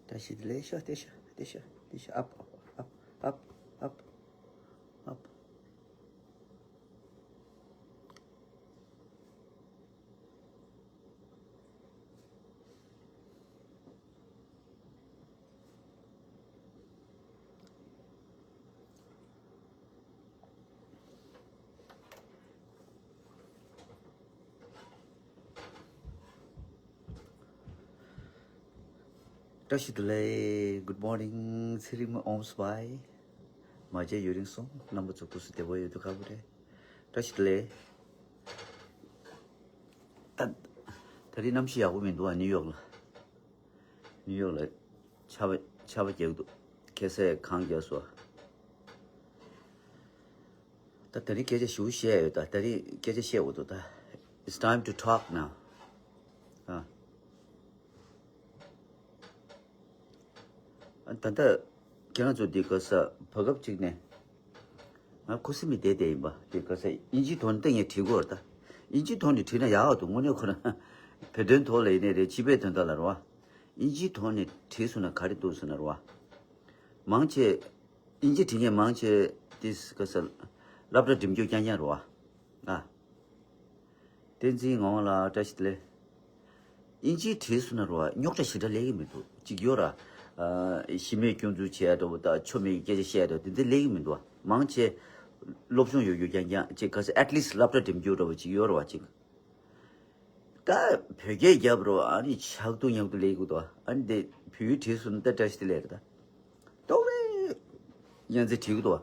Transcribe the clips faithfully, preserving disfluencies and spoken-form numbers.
བཀྲ་ཤིས་བདེ་ལེགས། ཤོག་ལྟོས་ཤོག་ལྟོས་ཤོག་ལྟོས་ཤོག་ཨབ་ཨབ་ཨབ་ཨབ་ཨབ། བཀྲ་ཤིས་བདེ་ལེགས། Good morning ཚེ་རིང་མ། ཨོམ་སྦའི། མ་མཇལ་ཡུན་རིང་སོང་། རྣམ་པ་ཚོ་སྐུ་གཟུགས་བདེ་པོ་ཡོད་འདུག་ཁ་པོ་རེད། བཀྲ་ཤིས་བདེ་ལེགས། ད་ད་རེས་གནམ་གཤིས་ཡག་པོ་མི་འདུག་ཨ། ནིའུ་ཡོག་ལ། ནིའུ་ཡོག་ལ་ཆར་པ་ཆར་པ་རྒྱག་འདུག་ཁ་སང་གངས་རྒྱག་སོང་། ད་ད་རིང་སྐད་ཆ་ཞུ་བཤད་ཡོད། ད་ད་རིང་སྐད་ཆ་བཤད་འོ་དོ། ད། It's time to talk now. ཨ། ད་ལྟ་ཁྱེད་རང་ཚོ་འདི་ག་ས་བར་སྐབས་གཅིག་ནས་ང་ཁུ་སིམ་མེ་བསྡད་བསྡད་ཡིན་པ། འདི་ག་ས་དབྱིན་ཇིའི་ཐོག་ནས་ཏན་ཡང་བྲིས་དགོས་རེད་ད། དབྱིན་ཇིའི་ཐོག་ནས་བྲིས་ན་ཡག་འདུག་དངོས་གནས་ཁོ་ན་བོད་དོན་ཐོག་ལ་ཡིན་ནའི་རེད། སྤྱི་པའི་དོན་དག་ལ་རེད་བ། དབྱིན་ཇིའི་ཐོག་ནས་བྲིས་སོང་ན་ག་རེ་འདུག་ཟེར་ན་རེད་བ། མང་ཆེ། དབྱིན་ཇི་བྲིས་མཁན་མང་ཆེ་དེ་ག་ས་སློབ་གྲྭ་འགྲིམ་རྒྱུ་རྐྱང་རྐྱང་རེད་བ། ཨ། བསྟན་འཛིན་ངག་དབང་ལགས་བཀྲ་ཤིས་བདེ་ལེགས། དབྱིན་ཇིའི་བྲིས་སོང་ན་རེད་བ། རྙོག་དྲ་ཞེ་དྲག་སླེབས་ཀྱི་མི་འདུག་གཅིག་ཡོད་ར། ཨ། གཞི་མེད་སྐྱོན་འཛུགས་བྱས་འདྲ་བོ་དང་ཆོ་མེད་ཀྱི་སྐད་ཆ་བཤད་འདྲ་བོ་དེ་འདྲ་སླེབས་ཀྱི་མི་འདུག་མང་ཆེ་སློབ་སྦྱོང་ཡོད་རྒྱུ་རྐྱང་རྐྱང་གཅིག་ག་ས་at least སློབ་གྲྭ་འགྲིམ་རྒྱུ་འདྲ་བོ་གཅིག་ཡོད་རེད་བ་གཅིག་ད་བོད་སྐད་རྒྱབ་རོགས། ཨ་ནི་ཆག་ཏུ་ཉག་ཏུ་ལས་ཀྱི་འདུག་ཨ་ནི་དེ་བོད་ཡིག་བྲིས་སོང་ན་ད་བཀྲ་ཤིས་བདེ་ལེགས་རེད་ད། ཏོག་རེ་ཡང་རྩེ་བྲིས་ཀྱི་འདུག་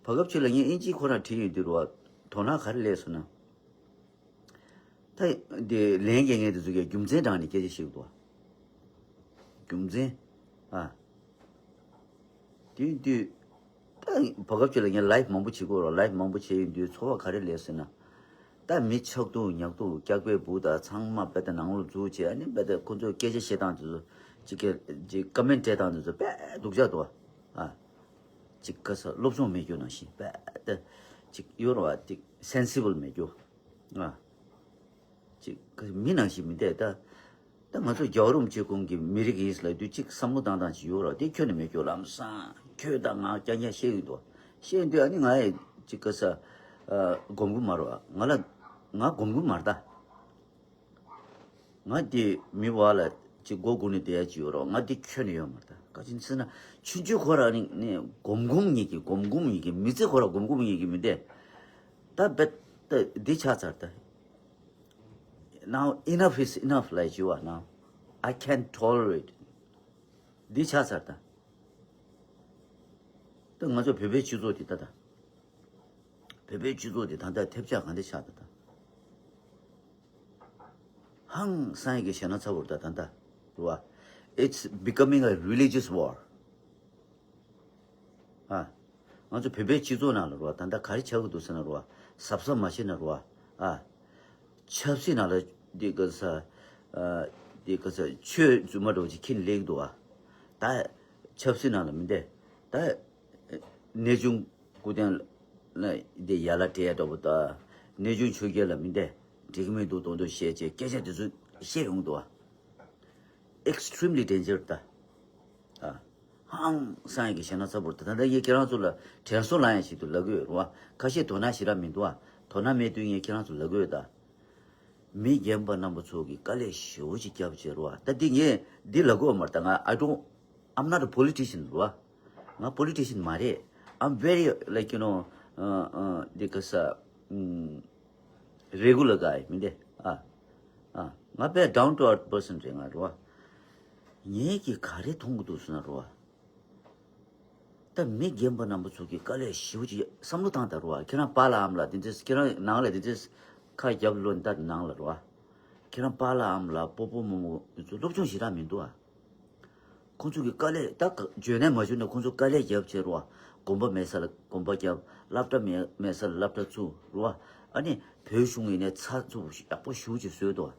བར་སྐབས་ཅིག་ལ་ངས་དབྱིན་ཇིའི་ཁོ་རང་བྲིས་ཡོང་དུས་རོ། དོ་སྣང་ག་རེ་སླེབས་སོང་ན། ད་དེ་ལན་རྒྱག་མཁན་དེ་ཚོ་གས་རྒྱུ་མཚན་དྲངས་ནས་སྐད་ཆ་བཤད་ཀྱི་འདུག་རྒྱུ་མཚན། ཨ། དེ་དུས། ད་བར་སྐབས་ཅིག་ལ་ངས་ལའིབ་མང་པོ་བྱེད་ཀྱི་ཡོད་རེད། ལའིབ་མང་པོ་བྱས་ཡོང་དུས་ཚོར་བ་ག་རེ་སླེབས་ཟེར་ན། ད་མི་ཆག་འདུག་ཉག་འདུག་སྐྱག་པའི་སྦུག་དང་ཚང་མ་དཔེ་ད་ནང་ལོགས་འཛུལ་བྱས། ཨ་ནི་དཔེ་ད་ཁོ་ཚོས་སྐད་ཆ་བཤད་སྟངས་དེ་ཚོ་ཅིག་གི་ཅིག་ཀོ་མེན་ཊི་སྤྲད་སྟངས་དེ་ཚོ་དཔེ་སྡུག་ཅག་འདུག་ཨ། ཅིག་ག་ས་སློབ་སྦྱོང་མེད་རྒྱུ་ནང་བཞིན་དཔེ་ད་ཅིག་ཡོད་རེད་བ། ཅིག་སེན་སི་བལ་མེད་རྒྱུ། ཨ། ཅིག་མི་ནང་བཞིན་མི་བསྡད་ད། ད་ང་ཚོ་རྒྱལ་བ་རིན་པོ་ཆེ་ཁོང་གིས་མི་རིགས་ཡིན་ལབ་དུས་ཅིག་བསམ་བློ་བཏང་སྟངས་ཅིག་ཡོད་རེད། དེ་ཁྱོན་ནས་མེད་རྒྱུ། ལམ་སང་ཁྱོད་དང་ང་རྐྱང་རྐྱང་བཤད་ཡོད་འདུག་བཤད་ཡོང་དུས་ཨ་ནི་ང་ཡི་ཅིག་ག་ས། ཨ། སྒོམ་གྱི་མ་རེད་བ། ང་ལ་ང་སྒོམ་གྱི་མ་རེད་ད། ང་དེ་མི་བ་ལ་ཅིག་མགོ་སྒུར་ནས་བསྡད་ཡ་ཅིག་ཡོད་རེད་བ། ང་དེ་ཁྱོན་ནས་ཡོད་མ་རེད་ད། ག་ཅི་ཟེར་ན་ཆུང་ཆུང་ཁོ་རང་ནི་ནི་སྒོམ་སྒོམ་ཉིད་ཀྱི་སྒོམ་སྒོམ་ཉིད་ཀྱི་མི་ཚེ་ཁོ་རང་སྒོམ་སྒོམ་ཉིད་ཀྱི་མི་བསྡད། ད་བེད་ད་འདི་ཆགས་ཚར་ད། Now enough is enough ལབ་ཀྱི་ཡོད་བ། Now I can't tolerate. འདི་ཆགས་ཚར་ད། ད་ང་ཚོ་བོད་པའི་སྤྱི་ཚོགས་འདི་ད་ད། བོད་པའི་སྤྱི་ཚོགས་འདི་ད་ལྟ་ཐེབས་ཆག་གང་འདྲ་ཆགས་ད་ད། ཧང་སང་ཡི་གེ་བཤད་ན་ཚ་བོར་ད་ད་ད། རེད་བ། It's becoming a religious war. ཨ། ང་ཚོ་བོད་པའི་སྤྱི་ཚོགས་ནང་ལ་རོ། ད་ལྟ་ག་རེ་ཆགས་ཀྱི་འདུག་ཟེར་ན་རོ། གཟབ་གཟབ་མ་བྱས་ན་རོ། ཨ། ཆབ་སྲིད་ནང་ལ་འདི་ག་ས། ཨ། འདི་ག་ས་ཆོས་རྫུན་མ་འདྲ་བོ་ཅིག་འཁྱེར་ནས་སླེབས་ཀྱི་འདུག་ཨ། ད་ཆབ་སྲིད་ནང་ལ་མི་བསྡད། ད་གནས་ཆུང་སྐུ་རྟེན་ལ་འདི་ཡ་ལ་སྤྲད་འདྲ་བོ་དང་། གནས་ཆུང་ཆོས་རྒྱལ་ལ་མི་བསྡད། འགྲིག་གི་མི་འདུག་མདོག་མདོག་བཤད་བྱས་སྐད་ཆ་དེ་ཚོ་བཤད་ཡོང་གི་འདུག་ཨ། Extremely danger ད། ཨ། ཧང་སང་ཡི་གེ་བཤད་ན་ཚ་བོར་ད། ད་ལྟ་ངས་ཁྱེད་རང་ཚོ་ལ་དྲན་གསོ་ལངས་ཡ་ཞིག་ཏུ་ལབ་ཀྱི་ཡོད་རེད་བ། ཁ་ཤས་དོ་སྣང་ཞེ་དྲག་མི་འདུག་ཨ། དོ་སྣང་མེད་དུས་ངས་ཁྱེད་རང་ཚོ་ལབ་ཀྱི་ཡོད་ད། མི་རྒན་པ་རྣམ་པ་ཚོ་གིས་དཀའ་ལས་ཞེ་པོ་ཅིག་བརྒྱབ་བྱས་རེད་བ། ད་འདི་ངས་འདི་ལབ་ཀྱི་ཡོད་མ་རེད་ད། ང་I don't, I'm not a politician རེད་བ། ང་politician མ་རེད། I'm very, like, you know, uh, uh, འདི་ག་ས། ཨུམ། Regular guy མི་འདི། ཨ། ཨ། ང་དཔེ་down to earth person རེད། ང་རེད་བ། ངས་ཀྱིས་ག་རེ་མཐོང་གི་འདུག་ཟེར་ན་རེད་བ། ད་མི་རྒན་པ་རྣམ་པ་ཚོ་གིས་དཀའ་ལས་ཞེ་པོ་ཅིག་བསམ་བློ་བཏང་དང་རེད་བ། ཁྱེད་རང་པཱ་ལགས་ཨ་མ་ལགས་འདི་འདྲས། ཁྱེད་རང་ནང་ལ་འདི་འདྲས་ཁ་རྒྱབ་ལོན་ད་ནང་ལ་རེད་བ། ཁྱེད་རང་པཱ་ལགས་ཨ་མ་ལགས་སྤོ་བོ་རྨོ་མོ་འདི་ཚོ་སློབ་སྦྱོང་ཞེ་དྲག་མི་འདུག་ཨ། ཁོང་ཚོ་གི་དཀའ་ལས་ད་ག་འཇོན་ནས་མ་འཇོན་ནས་ཁོང་ཚོ་དཀའ་ལས་རྒྱབ་བྱས་རོ། དགོན་པ་མེད་ས་ལ་དགོན་པ་རྒྱབ། སློབ་གྲྭ་མེད་མེད་ས་ལ་སློབ་གྲྭ་བཙུགས་རོ། ཨ་ནི་བོད་གཞུང་ཡིན་ནས་ཚགས་ཚུད་ཡག་པོ་ཞེ་པོ་ཅིག་བཟོས་འདུག་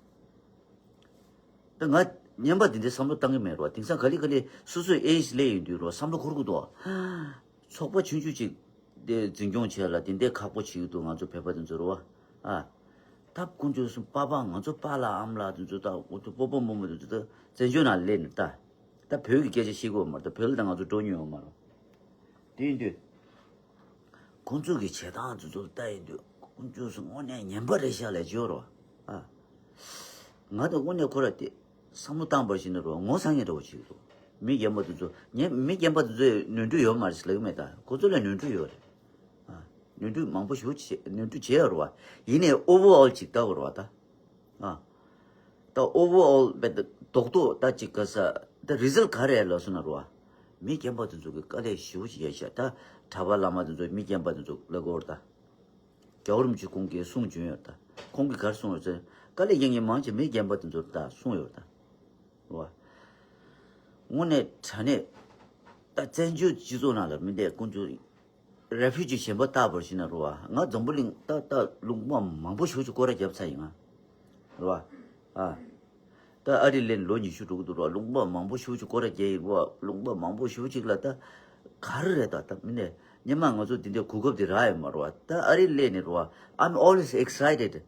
ད་ང་རྔན་པ་འདི་འདྲའི་བསམ་བློ་བཏང་གི་མེད་རོ། དེང་སང་ག་ལེ་ག་ལེ་སོ་སོའི་age སླེབས་ཡོང་དུས་རོ་བསམ་བློ་འཁོར་གི་འདུག་ཚོགས་པ་ཆུང་ཆུང་ཅིག་དེ་འཛིན་སྐྱོང་བྱས་ལ་དེ་འདྲའི་ཁག་པོ་བྱེད་ཀྱི་འདུག་ང་ཚོ་བོད་པ་དེ་ཚོ་རོ། ཨ། ད་དཀོན་མཆོག་གསུམ་པ་ཕ་ང་ཚོ་པཱ་ལགས་ཨ་མ་ལགས་དེ་ཚོ་ད་འོ་ཐུ་སྤོ་བོ་རྨོ་མོ་དེ་ཚོ་ད་བཙན་བྱོལ་ནང་སླེབས་ནས་ད། ད་བོད་ཀྱི་སྐད་ཆ་བཤད་ཀྱི་ཡོད་མ་རེད། ད་བོད་ལ་ད་ང་ཚོ་འགྲོ་མྱོང་ཡོད་མ་རེད། དེ་ཡིན་དུས། ཁོང་ཚོ་གི་བྱེད་སྟངས་དེ་ཚོ་ལ་ལྟ་ཡིན་དུས་ཁོང་ཚོ་སུ་དངོས་གནས་ངན་པ་རེད་ཤག་ལབ་ཀྱི་ཡོད་རེད་བ། ཨ། ང་ད་དངོས་གནས་ཁོ་ར་དེ་བསམ་བློ་བཏང་པར་ཞིག་ན་རོ་ངོ་ཚ་ངེས་འདྲ་བོ་ཅིག་འདུག་མི་རྒན་པ་དེ་ཚོ་ངས་མི་རྒན་པ་དེ་ཚོས་ནོར་འཁྲུལ་ཡོད་མ་རེད་ཟེར་ལབ་ཀྱི་མེད། ད་ཁོ་ཚོ་ལ་ནོར་འཁྲུལ་ཡོད་རེད། ཨ། ནོར་འཁྲུལ་མང་པོ་ཞེ་པོ་བྱེད་ནོར་འཁྲུལ་བྱེད་ཡོད་རེད་བ། ཡིན་ནའི་overall་ཅིག་ལྟ་དགོས་རེད་བ་ད། ཨ། ད་overall་བས་ད་རྡོག་རྡོག་ད་ཅིག་ག་ས་ད་result་ག་རེ་ལབ་སོང་ན་རོ། མི་རྒན་པ་དེ་ཚོ་གི་དཀའ་ལས་ཞེ་པོ་ཅིག་རྒྱག་ཤག་ད་གྲྭ་པ་བླ་མ་དེ་ཚོ་མི་རྒན་པ་དེ་ཚོ་ལབ་དགོས་རེད་ད། རྒྱལ་བ་རིན་པོ་ཆེ་ཁོང་གིས་གསུང་བྱོན་ཡོད་ད། ཁོང་གིས་ག་རེ་གསུངས་ཡོད་ཟེར། དཀའ་ལས་རྒྱག་མཁན་མང་ཆེ་མི་རྒན་པ་དེ་ཚོ་ད་གསུངས་ཡོད་ད། རོ། དངོས་གནས་དྲང་གནས་ད་བཙན་བྱོལ་སྤྱི་ཚོགས་ནང་ལ་མི་འདས་ཀུན་སྤྱོད། Refugee་གཞན་པ་ལྟ་བུར་ཞིག་ན་རོ་བ། ང་འཛམ་བུ་གླིང་ད་ལྟ་ལུང་པ་མང་པོ་ཞེ་པོ་ཅིག་སྐོར་ར་བརྒྱབ་ཚར་ཡིན་ང་། རོ་བ། ཨ། ད་ཨ་རི་སླེབས་ནས་ལོ་ཉི་ཤུ་འགྲོ་གི་འདུག་རོ་བ། ལུང་པ་མང་པོ་ཞེ་པོ་ཅིག་སྐོར་ར་བརྒྱབ་ཡིན་རོ་བ། ལུང་པ་མང་པོ་ཞེ་པོ་ཅིག་ལ་ད་ག་རེ་རེད་ད་ད་མི་ནས་སྙེ་མ་ང་ཚོ་འདི་འདྲའི་གོ་སྐབས་འདི་རག་ཡོད་མ་རོ་བ། ད་ཨ་རི་སླེབས་ནས་རོ་བ། I'm always excited.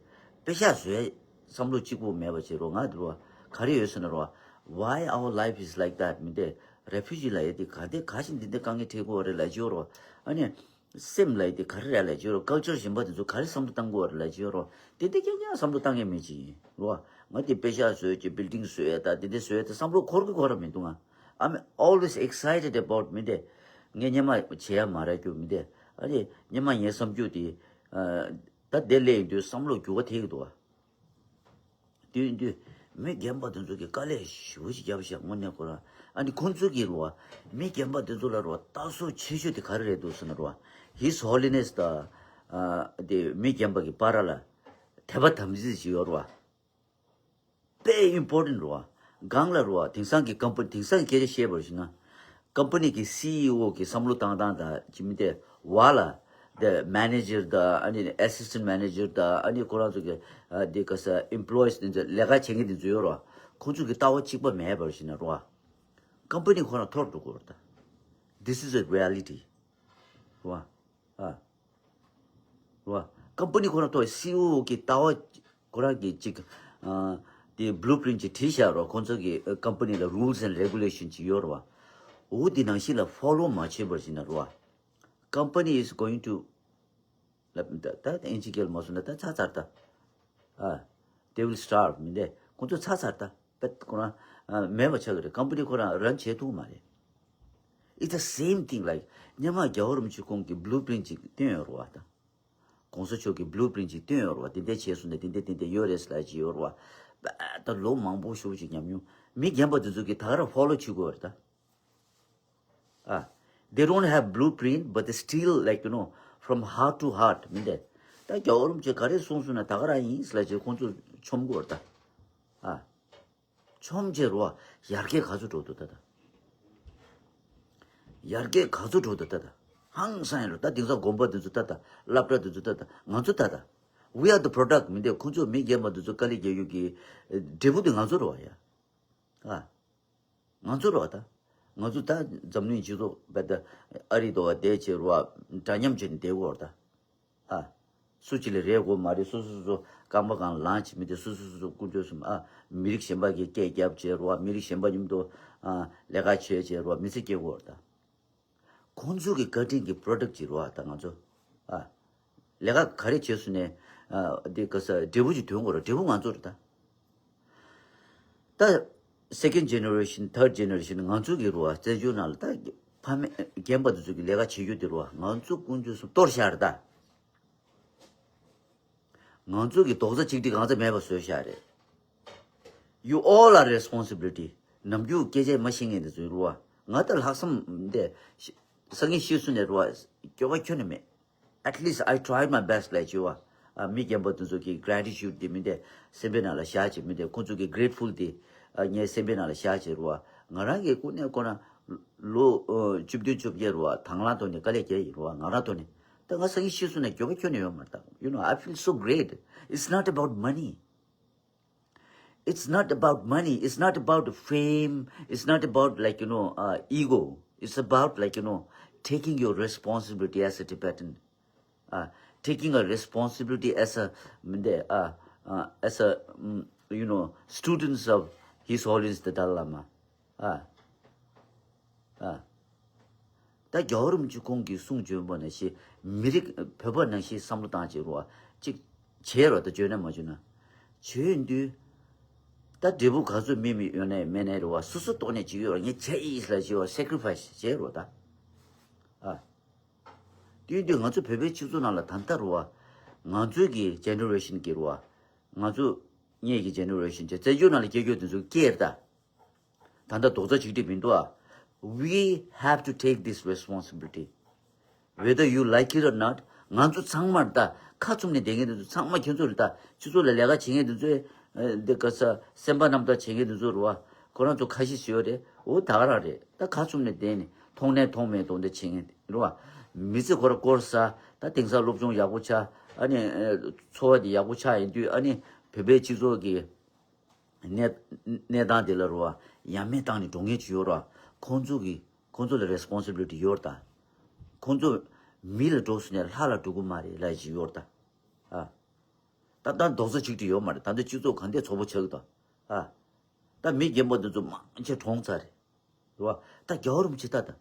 དཔེ་ཤག་བཟོས། བསམ་བློ་གཅིག་པོ་མེད་པ་བྱེད་རོགས། ང་འདི་རོ་ག་རེ་ཡོད་ཟེར་ན་རོ། Why our life is like that? མི་འདས་refugee་ལ་ཡོད་དེ་ག་འདི་ག་ཞིག་འདི་འདི་དཀའ་ངལ་འཕྲད་དགོས་རེད་ལབ་ཀྱི་ཡོད་རོ། ཨ་ནི་སེམས་ལ་ཡོད་དེ་ག་རེ་རེད་ལབ་ཀྱི་ཡོད་རོ། Culture་གཞན་པ་དེ་ཚོ་ག་རེ་བསམ་བློ་བཏང་དགོས་རེད་ལབ་ཀྱི་ཡོད་རོ། དེ་འདི་རྐྱང་རྐྱང་བསམ་བློ་བཏང་མཁན་མེད་ཅིག་ཡིན་རོ། ང་དེ་དཔེ་ཤག་བཟོས་ཀྱི་building་བཟོས་ད་དེ་འདི་བཟོས་ད་བསམ་བློ་འཁོར་གི་འཁོར་ར་མི་འདུག་ང་I'm always excited about མི་འདས། ངས་སྙེ་མ་བྱེད་ཡ་མ་རག་རྒྱུ་མི་འདས། ཨ་ནི་སྙེ་མ་ངའི་བསམ་རྒྱུ་དེ། ད་དེ་སླེབས་ཡིན་དུས་བསམ་བློ་འགྱུར་བ་ཐེབས་ཀྱི་འདུག་བ། དུས་དུས་མི་རྒན་པ་དེ་ཚོ་གི་དཀའ་ལས་ཞེ་པོ་ཞིག་བརྒྱབ་ཤག་དངོས་གནས་ཁོ་རང་ཨ་ནི་ཁོང་ཚོ་གི་རོ་བ། མི་རྒན་པ་དེ་ཚོ་ལ་རོ་བ་ལྟ་སོ་ཆེ་ཤོས་དེ་ག་རེ་རེད་འདུག་ཟེར་ན་རོ་བ། His Holiness་དང་དེ་མི་རྒན་པ་གི་བར་ལ་དད་པ་དམ་ཚིག་ཅིག་ཡོད་རོ་བ། དཔེ་important་རོ་བ། གང་ལ་རོ་བ་དེང་སང་གི་company་དེང་སང་གི་སྐད་ཆ་བཤད་པར་ཞིག་ན། Company་གི་C E O་གི་བསམ་བློ་བཏང་སྟངས་དང་ཅི་མི་དེ་བ་ལ། The manager་དང་ཨ་ནི་assistant manager་དང་ཨ་ནི་ཁོ་རང་ཚོ་གི་དེ་ག་ས་employees་དེ་ཚོ་ལས་ཀ་བྱེད་མཁན་དེ་ཚོ་ཡོད་རོ། ཁོ་ཚོ་གི་ལྟ་བ་གཅིག་པ་མེད་པར་ཞིག་ན་རོ། Company་ཁོ་རང་འཐོར་འགྲོ་གི་རེད་ད། This is a reality་རོ། ཨ། རོ། Company་ཁོ་རང་འཐོར་C E O་གི་ལྟ་བ་ཁོ་རང་གི་ཅིག་ཨ། དེ་blueprint་ཅིག་བྲིས་བཞག་རོ། ཁོ་ཚོ་གི་company་ལ་rules and regulation་ཅིག་ཡོད་རོ། འོ་དེ་ནང་བཞིན་ལ་follow་མ་བྱས་པར་ཞིག་ན་རོ། Company is going to ལབ་ད་ད་ཨིན་ཇི་སྐད་ལ་མ་སོང་ན་ད་ཚར་ཚར་ད། ཨ། They will starve མི་འདས་ཁོང་ཚོ་ཚར་ཚར་ད། པད་ཁོ་རང་ཨ་མེད་པ་ཆགས་ཀྱི་རེད། Company་ཁོ་རང་run་བྱེད་ཐུབ་མ་རེད། It's the same thing like སྙེ་མ་རྒྱལ་བ་རིན་པོ་ཆེ་ཁོང་གི་blueprint་ཅིག་བཏོན་ཡོད་རེད་བ་ད། གོང་ས་མཆོག་གི་blueprint་ཅིག་བཏོན་ཡོད་རེད་བ། དེ་འདྲ་བྱས་སོང་ན་དེ་འདྲ་དེ་འདྲ་ཡོད་རེད་ཟེར་ལབ་ཅིག་ཡོད་རེད་བ། པད་ད་ལོ་མང་པོ་ཞེ་པོ་ཅིག་ཉམས་མྱོང་མི་རྒན་པ་དེ་ཚོ་གིས་ད་ག་རང་follow་བྱེད་དགོས་རེད་ད། ཨ། They don't have blueprint, but they still, like, you know, from heart to heart མི་འདས། ད་རྒྱལ་བ་རིན་པོ་ཆེ་ག་རེ་གསུངས་སོང་ན་ད་ག་རང་ཡིན་ཟེར་ལབ་ཅིག་ཁོང་ཚོ་ཆོམ་གི་ཡོད་རེད་ད། ཨ། ཆོམ་བྱས་རོ། ཡར་རྒྱས་ག་ཚོད་འགྲོ་འདུག་ད་ད། ཡར་རྒྱས་ག་ཚོད་འགྲོ་འདུག་ད་ད། ཧང་སང་ཡིན་རོ། ད་དེང་སང་དགོན་པ་འདི་ཚོ་ད་ད། སློབ་གྲྭ་འདི་ཚོ་ད་ད། ང་ཚོ་ད་ད། We are the product མི་འདས། ཁོང་ཚོ་མི་རྒན་པ་འདི་ཚོ་དཀའ་ལས་རྒྱག་ཡུལ་གྱི་འབྲས་བུ་དེ་ང་ཚོ་རེད་བ་ཡ། ཨ། ང་ཚོ་རེད་བ་ད། ང་ཚོ་ད་འཛམ་གླིང་སྤྱི་ཚོགས་བས་ད་ཨ་རི་དོ་བ་བསྡད་བྱས་རོ་བ་འདྲ་མཉམ་བྱས་ནས་བསྡད་དགོས་རེད་ད། ཨ། སུ་གཅིག་ལ་རེ་དགོས་མ་རེད། སོ་སོ་སོ་སོ་རྐང་པ་སྒང་ལངས་བྱས་མི་དེ་སོ་སོ་སོ་སོ་ཀུན་སྤྱོད་གསུམ་ཨ། མི་རིགས་གཞན་པ་གི་སྐད་རྒྱབ་བྱས་རོ་བ། མི་རིགས་གཞན་པ་མཉམ་དུ་ཨ་ལས་ཀ་བྱས་བྱས་རོ་བ། མི་ཚེ་སྐྱེལ་དགོས་རེད་ད། ཁོང་ཚོ་གི་བཀའ་དྲིན་གྱི་product་ཅིག་རེད་བ་ད་ང་ཚོ། ཨ། ལས་ཀ་ག་རེ་བྱས་སོང་ནས་ཨ་འདི་ག་ས་འབྲས་བུ་ཅིག་ཐོན་དགོས་རེད། འབྲས་བུ་ང་ཚོ་རེད་ད། ད་second generation, third generation་ང་ཚོ་གི་རེད་བ། བཙན་བྱོལ་ནང་ལ་ད་ཕ་མེས་རྒན་པ་དེ་ཚོ་གི་ལས་ཀ་བྱེད་རྒྱུ་དེ་རེད་བ། ང་ཚོ་ཀུན་སྤྱོད་གསུམ་གཏོར་བཞག་རེད་ད། ང་ཚོ་གི་རྡོག་རྩ་གཅིག་སྒྲིལ་གང་ཚ་མེད་པ་བཟོས་བཞག་རེད། You all are responsibility. ནམ་རྒྱུན་སྐད་ཆ་མ་ཤེས་མཁན་དེ་ཚོའི་རུ་བ། ང་ད་ལྷག་བསམ་འདི་སང་ཉིན་ཤི་སོང་ནས་རུ་བ་སྐྱོ་བ་ཁྱོན་ནས་མེད། At least I tried my best ལབ་བྱས་བ། ཨ་མི་རྒན་པ་དེ་ཚོ་གི་gratitude་དེ་མི་འདི་སེམས་པའི་ནང་ལ་བཞག་བྱས་མི་འདི་ཁོང་ཚོ་གི་grateful་དེ་ཨ་ངའི་སེམས་པའི་ནང་ལ་བཞག་བྱས་རུ་བ། ང་རང་གི་ཀུན་ནས་ཀོ་ན་ལོ་ཨ་བཅུ་བདུན་བཅོ་བརྒྱད་རུ་བ་དང་བླངས་ཐོག་ནས་དཀའ་ལས་བརྒྱབ་ཡིན་རུ་བ། ང་རང་ཐོག་ནས་ད་ང་སང་ཉིན་ཤི་སོང་ནས་སྐྱོ་བ་ཁྱོན་ནས་ཡོད་མ་རེད་ད། You know, I feel so great. It's not about money. It's not about money. It's not about fame. It's not about, like, you know, uh, ego. It's about, like, you know, taking your responsibility as a Tibetan, uh, taking a responsibility as a, uh, uh, as a, mm, you know, students of His Holiness the Dalai Lama. Uh, ད་རྒྱལ་བ་རིན་པོ་ཆེ་ཁོང་གིས་གསུང་བྱོན་པ་ནང་བཞིན་མི་རིགས་བོད་པ་ནང་བཞིན་བསམ་བློ་བཏང་བྱེད་རོགས་ཅིག་བྱེད་རོགས། ད་བྱོན་ན་མ་བྱོན་ན་བྱོན་དུས། ད་འབྲས་བུ་ག་ཚོད་སྨིན་མི་ཡོད་ནའི་མེད་ནའི་རེད་བ། སོ་སོ་ཐོག་ནས་བྱེད་ཀྱི་ཡོད་རེད། ངས་བྱས་ཡིན་ལབ་བྱེད་བ། སེ་ཀྲི་ཕའི་སི་བྱེད་རོགས་ད། ཨ། དེ་ཡིན་དུས་ང་ཚོ་བོད་པའི་སྤྱི་ཚོགས་ནང་ལ་ད་ལྟ་རུ་བ། ང་ཚོའི་གི་ཇེ་ནེ་རེ་ཤན་གི་རུ་བ། ང་ཚོ་ངེད་ཀྱི་ཇེ་ནེ་རེ་ཤན་བྱས་བཙན་བྱོལ་ནང་ལ་སྐྱེས་ཡོད་དེ་ཚོ་སྐྱེས་རེད་ད། ད་ལྟ་རྡོག་རྩ་གཅིག་སྒྲིལ་མི་འདུག་ཨ། We have to take this responsibility. Whether you like it or not, ང་ཚོ་ཚང་མར་ད་ཁ་བཙུམ་ནས་བསྡད་མཁན་དེ་ཚོ་ཚང་མ་ཁྱེད་ཚོ་རེད་ད། སྤྱི་ཚོགས་ལ་ལས་ཀ་བྱེད་མཁན་དེ་ཚོས་ཨ་འདི་ག་ས་སེམས་པ་རྣམ་དག་བྱེད་མཁན་དེ་ཚོ་རེད་བ། ཁོ་རང་ཚོ་ཁ་ཤས་ཤིག་ཡོད་རེད། འོ་ད་ག་རང་རེད། ད་ཁ་བཙུམ་ནས་བསྡད་ནས་མཐོང་ནས་མཐོང་མེད་མཐོང་དེ་བྱེད་མཁན་རེད་བ། མི་ཚེ་ཁོ་ར་སྐོར་ས། ད་དེང་སང་སློབ་སྦྱོང་ཡག་པོ་ཆགས། ཨ་ནི་ཨ་འཚོ་བ་དེ་ཡག་པོ་ཆགས་ཡིན་དུས། ཨ་ནི་བོད་པའི་སྤྱི་ཚོགས་ཀྱི་གནས་གནས་སྟངས་དེ་ལ་རུ་བ་ཡ་མེད་བཏང་ནས་འགྲོ་མཁན་ཅིག་ཡོད་ར། ཁོང་ཚོ་གི་ཁོང་ཚོ་ལ་རེ་སི་པོན་སི་བི་ལི་ཊི་ཡོད་ར་ད། ཁོང་ཚོ་མི་ལ་འགྲོ་སོང་ནས་ལྷ་ལ་འགྲོ་གི་མ་རེད་ལབ་ཅིག་ཡོད་ར་ད། ཨ། ད་ལྟ་རྡོག་རྩ་གཅིག་སྒྲིལ་ཡོད་མ་རེད། ད་ལྟ་སྤྱི་ཚོགས་གང་དེ་ཚོགས་པ་ཆགས་ཀྱི་འདུག་ཨ། ད་མི་རྒན་པ་འདི་ཚོ་མང་ཆེ་གྲོངས་ཚར་རེད། རེད་བ། ད་རྒྱལ་བ་རིན་པོ་ཆེ་ད་ད།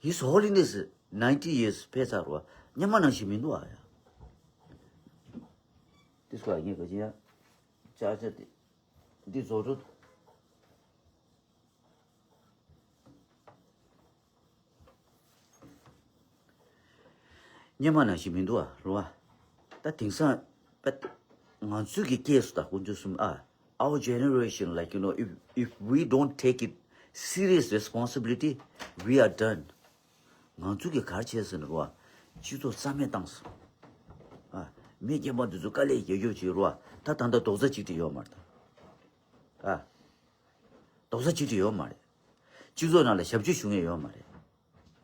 His Holiness ninety years ཕེབས་ཚར་རེད་བ། སྔོན་མ་ནང་བཞིན་མི་འདུག་ཨ་ཡ། དེ་སྐོར་ངས་ག་ཅི་ཡ། ཅག་ཅག་དེ། འདི་བཟོ་འདྲ། སྔོན་མ་ནང་བཞིན་མི་འདུག་ཨ། རེད་བ། ད་དེང་སང་པད། ང་ཚོའི་གི་སྐྱེས་སུ་ད་དཀོན་མཆོག་གསུམ་ཨ། Our generation, like, you know, if, if we don't take it serious responsibility, we are done. ང་ཚོ་གི་གར་བྱས་ཟེར་ན་རོ། སྤྱི་ཚོགས་རྩ་མེད་བཏང་སོང་། ཨ། མི་རྒན་པ་འདི་ཚོ་དཀའ་ལས་རྒྱག་རྒྱུ་བྱེད་རོ། ད་ད་ལྟ་རྡོག་རྩ་གཅིག་སྒྲིལ་ཡོད་མ་རེད་ད། ཨ། རྡོག་རྩ་གཅིག་སྒྲིལ་ཡོད་མ་རེད། སྤྱི་ཚོགས་ནང་ལ་ཞབས་ཕྱི་ཞུ་མཁན་ཡོད་མ་རེད།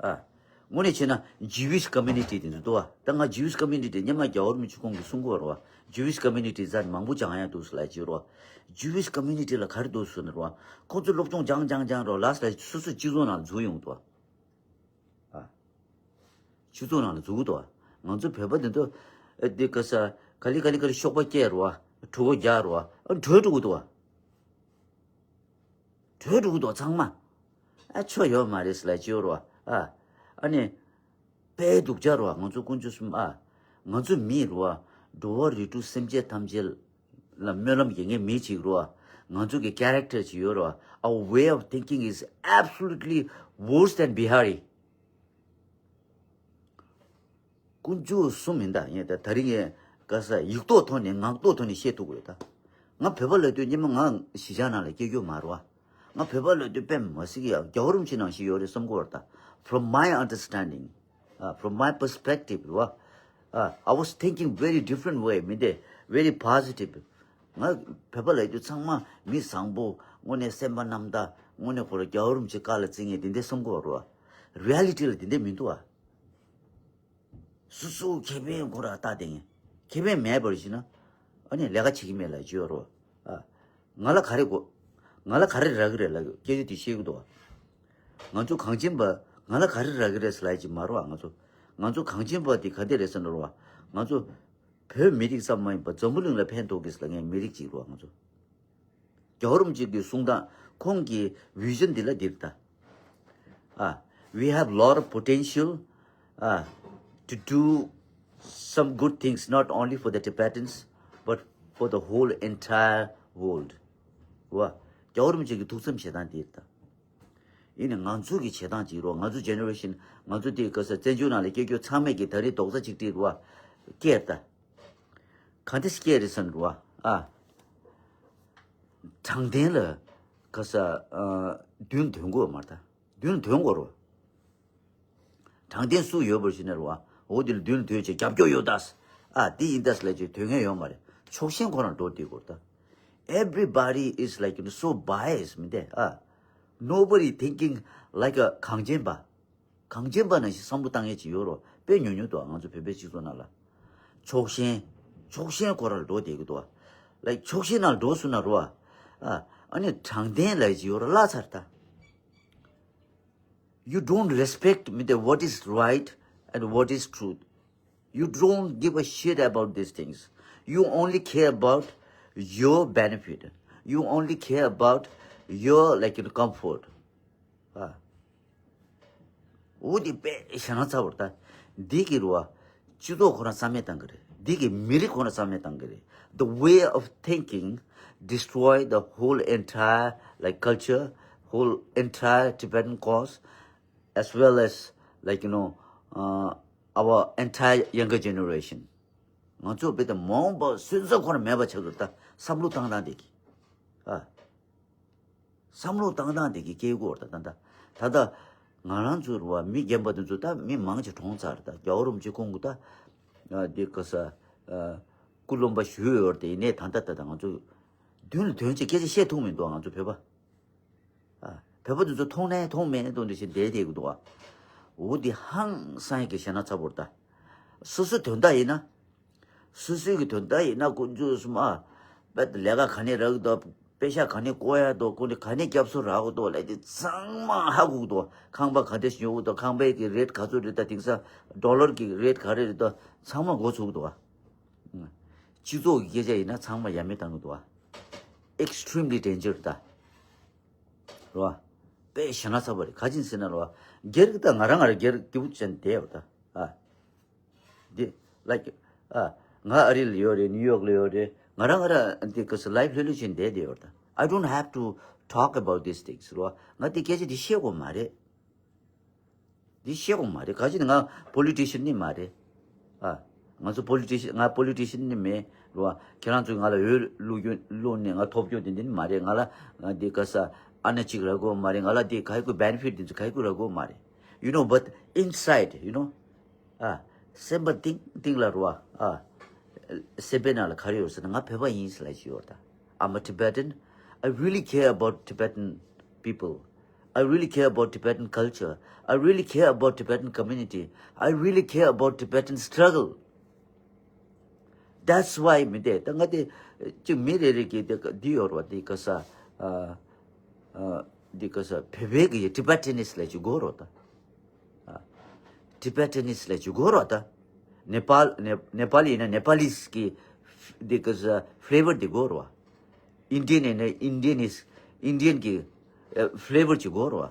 ཨ། དངོས་གནས་བྱས་ན་Jewish community དེ་ཚོ་འདུག་བ། ད་ང་Jewish community དེ་སྔོན་མ་རྒྱལ་བ་རིན་པོ་ཆེ་ཁོང་གིས་གསུང་གི་ཡོད་རེད་བ། Jewish community ཟེར་མང་པོ་སྦྱང་ཡ་འདུག་ཟེར་ལབ་ཀྱི་ཡོད་རེད་བ། Jewish community ལ་ག་རེ་འདུག་ཟེར་ན་རེད་བ། ཁོང་ཚོ་སློབ་སྦྱོང་སྦྱང་སྦྱང་སྦྱང་རོགས་ལ་ཟེར་སོ་སོའི་སྤྱི་ཚོགས་ནང་འཛུལ་ཡོང་འདུག་བ། ཨ། སྤྱི་ཚོགས་ནང་ལ་འཛུལ་འདུག་བ། ང་ཚོ་བོད་པ་དེ་ཚོ། ཨ། འདི་ག་ས། ག་ལེ་ག་ལེ་ག་ལེ་གཤོག་པ་སྐྱེས་རེད་བ། གྲུ་གུ་རྒྱག་རེད་བ། ཨ། བྲོས་འགྲོ་གི་འདུག་བ། བྲོས་འགྲོ་གི་འདུག་ཚང་མ། ཨ། ཆོ་ཡོད་མ་རེད་ཟེར་ལབ་ཀྱི་ཡོད་རེད་བ། ཨ། ཨ་ནི། དཔེ་སྡུག་ཅག་རེད་བ། ང་ཚོ་དཀོན་མཆོག་གསུམ་ཨ། ང་ཚོ་མི་རེད་བ། འགྲོ་བ་རིགས་དྲུག་སེམས་ཅན་ཐམས་ཅད་ལ་སྨོན་ལམ་རྒྱག་མཁན་མི་གཅིག་རེད་བ། ང་ཚོ་གི་character ཅིག་ཡོད་རེད་བ། Our way of thinking is absolutely worse than Bihari. དཀོན་མཆོག་གསུམ་མིན་ད། ཡིན་ད། ད་རིང་ངས་ག་ས་ཡིག་ཐོག་ཐོག་ནས་ངག་ཐོག་ཐོག་ནས་བཤད་ཐུབ་ཀྱི་རེད་ད། ང་བོད་པ་ལབ་དུས་སྔོན་མ་ང་གཞིས་ཆགས་ནང་ལ་སྐྱེས་རྒྱུ་མ་རེད་བ། ང་བོད་པ་ལབ་དུས་དཔེ་མ་སྲིད་ཀྱི་ཡ་རྒྱལ་བ་རིན་པོ་ཆེ་ནང་བཞིན་ཡོད་རེད་བསམ་གྱི་ཡོད་རེད་ད། From my understanding, uh, from my perspective རེད་བ། Uh, I was thinking very different way མི་འདི། Very positive. ང་བོད་པ་ལབ་དུས་ཚང་མ་མི་བཟང་པོ། དངོས་གནས་སེམས་པ་རྣམ་དག། དངོས་གནས་ཁོ་རང་རྒྱལ་བ་རིན་པོ་ཆེ་བཀའ་ལ་བརྩི་མཁན་དེ་འདྲ་བསམ་གྱི་ཡོད་རེད་བ། Reality ལ་དེ་འདྲ་མི་འདུག་བ། སོ་སོ་ཁེ་ཕན་ཁོ་ར་ལྟ་དེ་ངས་ཁེ་ཕན་མེད་པར་ཞིག་ན། ཨ་ནི་ལས་ཀ་བྱེད་ཀྱི་མེད་ལབ་ཀྱི་ཡོད་རེད་བ། ཨ། ང་ལ་ག་རེ་དགོས། ང་ལ་ག་རེ་རག་གི་རེད་ལབ་སྐད་ཆ་དེ་བཤད་ཀྱི་འདུག་བ། ང་ཚོ་གངས་ཅན་པ་ང་ལ་ག་རེ་རག་གི་རེད་ཟེར་ལབ་ཀྱི་མ་རེད་བ། ང་ཚོ། ང་ཚོ་གངས་ཅན་པ་དེ་ག་འདྲ་རེད་ཟེར་ན་རེད་བ། ང་ཚོ་བོད་མི་རིགས་ཙམ་མ་ཡིན་པར་འཛམ་བུ་གླིང་ལ་ཕན་ཐོགས་གི་ཟེར་ལབ་མཁན་མི་རིགས་ཅིག་རེད་བ་ང་ཚོ། རྒྱལ་བ་རིན་པོ་ཆེ་གི་གསུང་སྟངས། ཁོང་གི་བི་ཞན་འདི་ལ་འདིར་ལྟ། ཨ། We have lot of potential, uh, to do some good things not only for the Tibetans but for the whole entire world. བ། རྒྱལ་བ་རིན་པོ་ཆེ་གི་ཐུགས་བསམ་བཞེས་སྟངས་འདིར་ལྟ། ཡིན་ནའི་ང་ཚོ་གི་བྱེད་སྟངས་ཅིག་རོ། ང་ཚོ་ཇེ་ནེ་རེ་ཤན། ང་ཚོ་དེ་ག་ས་བཙན་བྱོལ་ནང་ལ་སྐྱེས་རྒྱུ་ཚང་མས་ཀྱི་ད་རེས་རྡོག་རྩ་གཅིག་སྒྲིལ་རོ། སྐྱེས་ད། གང་དེ་སྐྱེས་རེད་ཟེར་ན་རོ། ཨ། དྲང་བདེན་ལ་ག་ས། ཨ། མདུན་དོན་དགོས་མ་རེད་ད། མདུན་དོན་དགོས་རོ། དྲང་བདེན་སུ་ཡོད་པར་ཞུ་ན་རོ། འོ་དེ་ལ་མདུན་དོན་ཆེ་རྒྱབ་སྐྱོར་ཡོད་ད། ཨ། དེ་ཡིན་ད་ཟེར་ལབ་ཀྱི་དོན་ངན་ཡོད་མ་རེད། ཕྱོགས་ཞེན་ཁོ་རང་འགྲོ་དེ་དགོས་ད། Everybody is, like, you know, so biased མི་འདུག་ཨ། Nobody thinking like a གངས་ཅན་པ། གངས་ཅན་པ་ནང་བཞིན་བསམ་བློ་བཏང་ཡས་ཅིག་ཡོད་རོ། དཔེ་ཉུང་ཉུང་འདུག་ང་ཚོ་བོད་པའི་སྤྱི་ཚོགས་ནང་ལ། ཕྱོགས་ཞེན། ཕྱོགས་ཞེན་ཁོ་རང་འགྲོ་བསྡད་ཀྱི་འདུག་ལའིཀ་ཕྱོགས་ཞེན་ནང་འགྲོ་སོང་ན་རོ། ཨ། ཨ་ནི་དྲང་བདེན་ལབ་ཡས་ཅིག་ཡོད་རོ། བརླག་ཚར་ད། You don't respect མི་དེ། What is right and what is truth? You don't give a shit about these things. You only care about your benefit. You only care about your, like, you know, comfort. ཨ། འོ་འདི་དཔེ་ཞེ་ན་ཚ་བོར་ད། འདི་གི་རུ་བ། སྤྱི་ཚོགས་ཁོ་རང་རྩ་མེད་བཏང་གི་རེད། འདི་གི་མི་རིགས་ཁོ་རང་རྩ་མེད་བཏང་གི་རེད། The way of thinking destroy the whole entire, like, culture, whole entire Tibetan cause, as well as, like, you know, uh, our entire younger generation. ང་ཚོ་བེ་ད་མོང་པ་སུན་ས་ཁོ་རང་མེད་པ་ཆགས་འདུག་ད། བསམ་བློ་བཏང་སྟངས་དེ་གི། ཨ། བསམ་བློ་བཏང་སྟངས་དེ་གི་སྐྱེ་དགོས་ད་ད་ད། ད་ད་ང་རང་ཚོ་རུ་བ་མི་རྒན་པ་དེ་ཚོ་ད་མི་མང་ཆེ་གྲོངས་ཚར། ད་རྒྱལ་བ་རིན་པོ་ཆེ་ཁོང་གི་ད། ཨ། དེ་ག་ས། ཨ། སྐུ་ལུང་པ་ཞུས་ཡོད་དེ་ཡིན་ནའི་ད་ད་ད་ད་ང་ཚོ་མདུན་ལ་དོན་ཆེ་སྐད་ཆ་བཤད་ཐུབ་མི་འདུག་ང་ཚོ་བོད་པ། ཨ། བོད་པ་དེ་ཚོ་མཐོང་ནའི་མཐོང་མེད་མཐོང་དུ་ཕྱིན་བསྡད་བསྡད་ཀྱི་འདུག་ཨ། འོ་དེ་ཧང་སང་ཡི་གི་ཞེ་ན་ཚ་བོར་ད། སོ་སོ་དོན་དག་ཡིན་ན། སོ་སོའི་གི་དོན་དག་ཡིན་ན་དཀོན་མཆོག་གསུམ་ཨ། པད་ལས་ཀ་ག་ནས་རག་གི་འདུག་པེ་ཤ་ག་ནས་བཀོལ་ཡ་འདུག་ཀོ་ནས་ག་ནས་སྐྱབས་སུ་རག་གི་འདུག་ལས་དེ་ཚང་མ་ཧ་གོ་གི་འདུག་ཁང་པ་ག་འདྲ་ཞིག་ཉོ་གི་འདུག་ཁང་པའི་གི་རེཊ་ག་ཚོད་རེད་ད། དེང་སང་ཌོ་ལར་གི་རེཊ་ག་རེ་རེད་ད། ཚང་མ་མགོ་ཚོས་གི་འདུག་ཨ། སྤྱི་ཚོགས་ཀྱི་སྐད་ཆ་ཡིན་ན་ཚང་མ་ཡ་མེད་བཏང་གི་འདུག་ཨ། Extremely danger ད། རོ། དཔེ་ཞེ་ན་ཚ་བ་རེད། ག་ཅིན་ཟེར་ན་རོ། སྒེར་གྱི་ད་ང་རང་ང་རང་སྒེར་སྐྱིད་པོ་ཅན་བསྡད་ཡོད་ད། ཨ། འདི། ལའིཀ། ཨ། ང་ཨ་རི་ལ་ཡོད་རེད། ནིའུ་ཡོག་ལ་ཡོད་རེད། ང་རང་ང་རང་འདི་ག་ས་ལའིབ་ལྷོད་ལྷོད་ཅན་བསྡད་བསྡད་ཡོད་ད། I don't have to talk about these things རོ། ང་འདི་སྐད་ཆ་འདི་བཤད་དགོས་མ་རེད། འདི་བཤད་དགོས་མ་རེད། ག་ཅི་ནི་ང་པོ་ལི་ཊི་ཤན་ནི་མ་རེད། ཨ། ང་ཚོ་པོ་ལི་ཊི་ཤན། ང་པོ་ལི་ཊི་ཤན་ནི་མེད་རོ། ཁྱེད་རང་ཚོས་ང་ལ་འོས་བླུག་རྒྱུ་བླུག་ནས་ང་ཐོབ་རྒྱུ་དེ་འདི་ནི་མ་རེད། ང་ལ་ང་འདི་ག་ས་ཨ་ན་གཅིག་རག་གི་མ་རེད། ང་ལ་འདི་ག་གི་བེ་ནི་ཕིཊ་འདི་ཚོ་ག་གི་རག་གི་མ་རེད། You know, but inside, you know, ཨ། སེམས་པ་གཏིང་གཏིང་ལ་རོ། ཨ། སེམས་པའི་ནང་ལ་ག་རེ་ཡོད་ཟེར་ན་ང་བོད་པ་ཡིན་ཟེར་ལབ་ཀྱི་ཡོད་ད། I'm a Tibetan. I really care about Tibetan people. I really care about Tibetan culture. I really care about Tibetan community. I really care about Tibetan struggle. That's why མི་དེ་ད་ང་དེ་ཅིག་མི་རེ་རེ་གི་དེ་འདི་ཡོད་རེད་བ། དེ་ག་ས། ཨ། ཨ། དེ་ག་ས་བོད་པའི་གི་ཊི་བེ་ཊ་ནི་སི་ལབ་ཀྱི་དགོས་རེད་ད། ཨ། ཊི་བེ་ཊ་ནི་སི་ལབ་ཀྱི་དགོས་རེད་ད། ནེ་པཱལ། ནེ་ནེ་པཱ་ལི་ཡིན་ན་ནེ་པཱ་ལི་སི་གི་དེ་ག་ས་ཕི་ལེ་བར་དེ་དགོས་རེད་བ། ཨིན་ཌི་ཡན་ཡིན་ན་ཨིན་ཌི་ཡན་ནི་སི། ཨིན་ཌི་ཡན་གི་ཕི་ལེ་བར་ཅིག་དགོས་རེད་བ།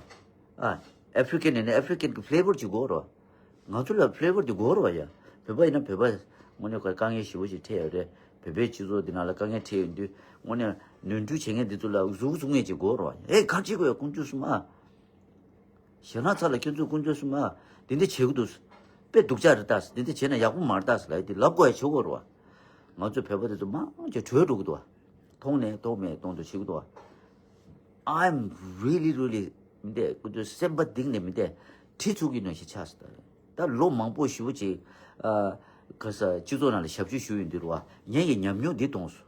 ཨ། ཨེ་ཕི་རི་ཀན་ཡིན་ན་ཨེ་ཕི་རི་ཀན་གི་ཕི་ལེ་བར་ཅིག་དགོས་རེད་བ། ང་ཚོ་ལ་ཕི་ལེ་བར་དེ་དགོས་རེད་བ་ཡ། བོད་པ་ཡིན་ན་བོད་པ་དངོས་གནས་ཁོ་དཀའ་ངལ་ཞེ་པོ་ཅིག་འཕྲད་ཡོད་རེད། བོད་པའི་སྤྱི་ཚོགས་འདི་ནང་ལ་དཀའ་ངལ་འཕྲད་ཡོད་དུས་དངོས་གནས་ནོར་འཁྲུལ་བྱེད་མཁན་འདི་ཚོ་ལ་གཟུགས་གཟུགས་ངེས་ཅིག་དགོས་རེད་བ། ཨེ་ག་ཅིག་དགོས་ཡ་དཀོན་མཆོག་གསུམ་ཨ། ཞེ་ན་ཚ་ལ་ཁྱོད་ཚོས་དཀོན་མཆོག་གསུམ་ཨ། འདི་འདི་བྱེད་ཀྱི་འདུག་དཔེ་སྡུག་ཅག་རེད་ད། འདི་འདི་བྱས་ན་ཡག་པོ་མ་རེད་ད་ལབ་ཡ་དེ་ལབ་དགོས་ཡ་ཆོག་གི་རེད་བ། ང་ཚོ་བོད་པ་དེ་ཚོ་མང་ཆེ་བྲོས་འགྲོ་གི་འདུག་བ། མཐོང་ནས་མཐོང་མེད་མཐོང་དུ་བྱེད་ཀྱི་འདུག་བ། I'm really, really མི་འདས་ཀུན་ཏུ་སེམས་པ་གཏིང་ནས་མི་འདས་ཁྲི་ཚུགས་ཀྱི་ནང་བཞིན་ཆགས་སོང་ད། ད་ལོ་མང་པོ་ཞེ་པོ་ཅིག་ཨ། ག་ས་སྤྱི་ཚོགས་ནང་ལ་ཞབས་ཞུ་ཞུ་ཡོང་དུས་རུ་བ་ངས་ཀྱི་ཉམས་མྱོང་འདི་མཐོང་སོང་།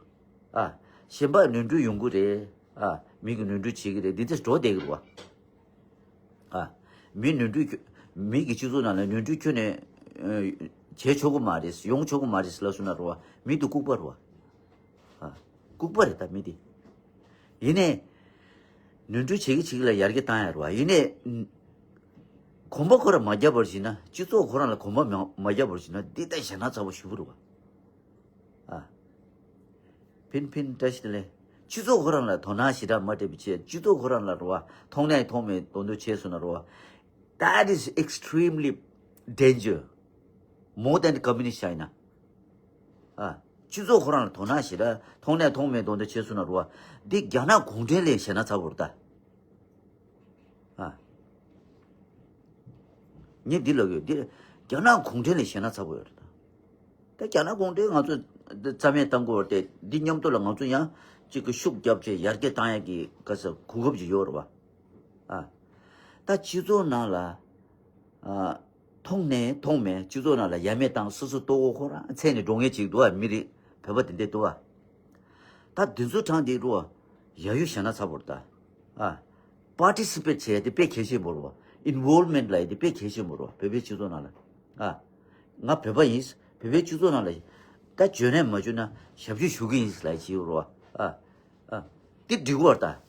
ཨ། གཞན་པ་ནོར་འཁྲུལ་ཡོང་གི་རེད། ཨ། མི་གི་ནོར་འཁྲུལ་བྱེད་ཀྱི་རེད། འདི་འདྲ་འགྲོ་བསྡད་ཀྱི་རུ་བ། ཨ། མི་ནོར་འཁྲུལ་ཁྱོད། མི་གི་སྤྱི་ཚོགས་ནང་ལ་ནོར་འཁྲུལ་ཁྱོད་ནས་ཨ། བྱེད་ཆོག་གི་མ་རེད། ཡོང་ཆོག་གི་མ་རེད་ལབ་སོང་ན་རུ་བ་མི་འདི་ལྐུགས་པ་རུ་བ། ཨ། ལྐུགས་པ་རེད་ད་མི་འདི། ཡིན་ནའི། ནོར་འཁྲུལ་བྱེད་ཀྱི་བྱེད་ཀྱི་ལ་ཡར་རྒྱས་བཏང་ཡ་རེད་བ། ཡིན་ནའི། གོམ་པ་ཁོ་རང་མ་བརྒྱབ་པར་བྱས་ན། སྤྱི་ཚོགས་ཁོ་རང་ལ་གོམ་པ་མ་མ་བརྒྱབ་པར་བྱས་ན་འདི་ལྟ་ཞེ་ན་ཚ་པོ་ཞེ་པོ་རེད་བ། ཨ། ཕིན་ཕིན་བཀྲ་ཤིས་བདེ་ལེགས། སྤྱི་ཚོགས་ཁོ་རང་ལ་དོ་སྣང་ཞེ་དྲག་མ་སྤྲད་པའི་ཆེད། སྤྱི་ཚོགས་ཁོ་རང་ལ་རེད་བ། མཐོང་ནའི་མཐོང་མེད་མདོག་མདོག་བྱས་སོང་ན་རེད་བ། That is extremely danger. More than the communist China. ཨ། སྤྱི་ཚོགས་ཁོ་རང་ལ་དོ་སྣང་ཞེ་དྲག་མཐོང་ནའི་མཐོང་མེད་མདོག་མདོག་བྱས་སོང་ན་རེད་བ། འདི་རྒྱ་ནག་གུང་ཁྲན་ལས་ཞེ་ན་ཚ་པོ་རེད་ད། ཨ། ངས་འདི་ལབ་ཡོད། འདི་རྒྱ་ནག་གུང་ཁྲན་ལས་ཞེ་ན་ཚ་པོ་ཡོད་རེད་ད། ད་རྒྱ་ནག་གུང་ཁྲན་ང་ཚོ་རྩ་མེད་བཏང་དགོས་རེད་དེ། འདི་མཉམ་དུ་ལ་ང་ཚོ་ཡང་གཅིག་གི་ཤུགས་རྒྱབ་བྱས་ཡར་རྒྱས་བཏང་ཡག་གི་ག་ས་གོ་སྐབས་ཅིག་ཡོད་རེད་བ། ཨ། ད་སྤྱི་ཚོགས་ནང་ལ། ཨ། མཐོང་ནའི་མཐོང་མེད་སྤྱི་ཚོགས་ནང་ལ་ཡ་མེད་བཏང་། སོ་སོ་ལྟོ་གོས་ཁོ་རང་འཚལ་ནས་འགྲོ་མཁན་ཅིག་འདུག་བ། མི་རིགས་བོད་པ་དེ་འདྲས་འདུག་བ། ད་དེ་ཚོ་གྲངས་དེ་རུ་ཡ་ཡོ་ཞེ་ན་ཚ་པོ་རེད་ད། ཨ། པར་ཊི་སི་པེཊ་བྱས་ཏེ་དཔེ་གལ་ཆེན་པོ་རེད་བ། ཨིན་ཝོལ་མེན་ཊི་ལབ་ཡ་དེ་དཔེ་གལ་ཆེན་པོ་རེད་བ། བོད་པའི་སྤྱི་ཚོགས་ནང་ལ། ཨ། ང་བོད་པ་ཡིན། བོད་པའི་སྤྱི་ཚོགས་ནང་ལ་ད་འཇོན་ནའི་མ་འཇོན་ན་ཞབས་ཞུ་ཞུ་གི་ཡིན་ལབ་ཡ་ཅིག་ཡོད་རེད་བ། ཨ། ཨ། འདི་འགྲིག་གི་བར་ད།